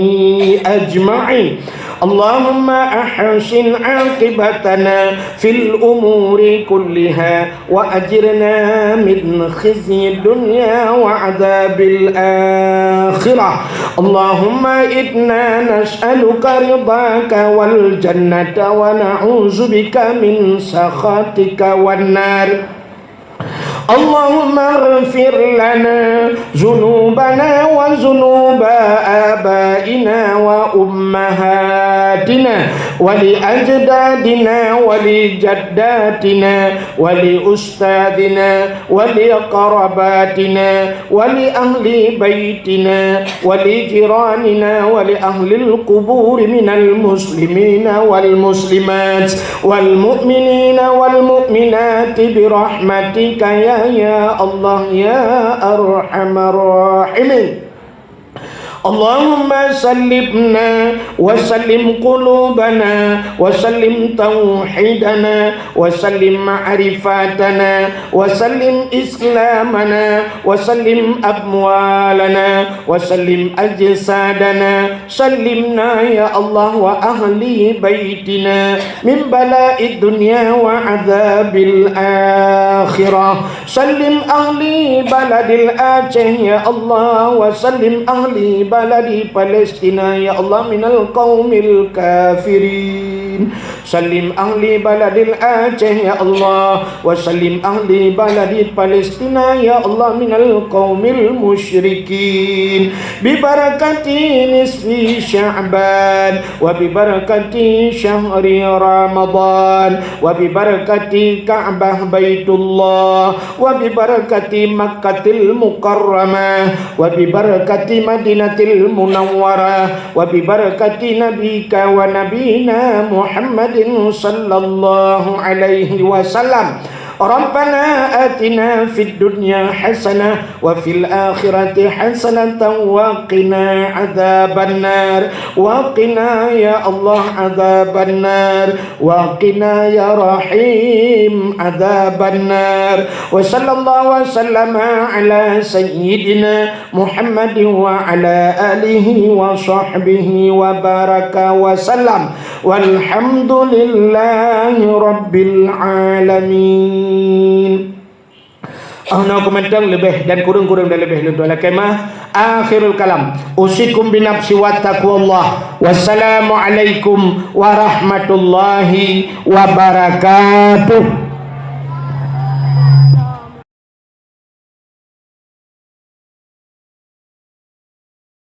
أجمعين. اللهم أحسن عاقبتنا في الأمور كلها وأجرنا من خزي الدنيا وعذاب الآخرة. اللهم إنا نسألك رضاك والجنة ونعوذ بك من سخطك والنار. اللهم اغفر لنا ذنوبنا وذنوب آبائنا وأمهاتنا ولأجدادنا ولجداتنا ولأستاذنا ولقراباتنا ولأهل بيتنا ولجيراننا ولأهل القبور من المسلمين والمسلمات والمؤمنين والمؤمنات برحمتك يا، يا الله يا أرحم الراحمين. اللهم سلمنا وسلم قلوبنا وسلم توحيدنا وسلم معرفتنا وسلم إسلامنا وسلم أموالنا وسلم أجسادنا. سلمنا يا الله وأهل بيتنا من بلاء الدنيا وعذاب الآخرة. سلم أهل بلد الأعشى يا الله، وسلم أهل بلد فلسطين يا الله من القوم الكافرين. سلم أهل بلد الأعشى يا الله، وسلم أهل بلد فلسطين يا الله من القوم المشركين. ببركة نصف شعبان، وببركة شهر رمضان، وببركة كعبة بيت الله، وببركة مكة المكرمة، وببركة مدينة المنورة، وببركة نبيك ونبينا محمد صلى الله عليه وسلم. ربنا آتنا في الدنيا حسنة وفي الآخرة حسنة وقنا عذاب النار. وقنا يا الله عذاب النار. وقنا يا رحيم عذاب النار. وصلى الله وسلم على سيدنا محمد وعلى آله وصحبه وبارك وسلم. والحمد لله رب العالمين. Oh, na keumantöng leubeh dan kureueng-kureueng dan leubeh lôn tuan lakèe meu'ah. Akhirul kalam. Usikum binafsi wa taqwallah. Wassalamualaikum warahmatullahi wabarakatuh.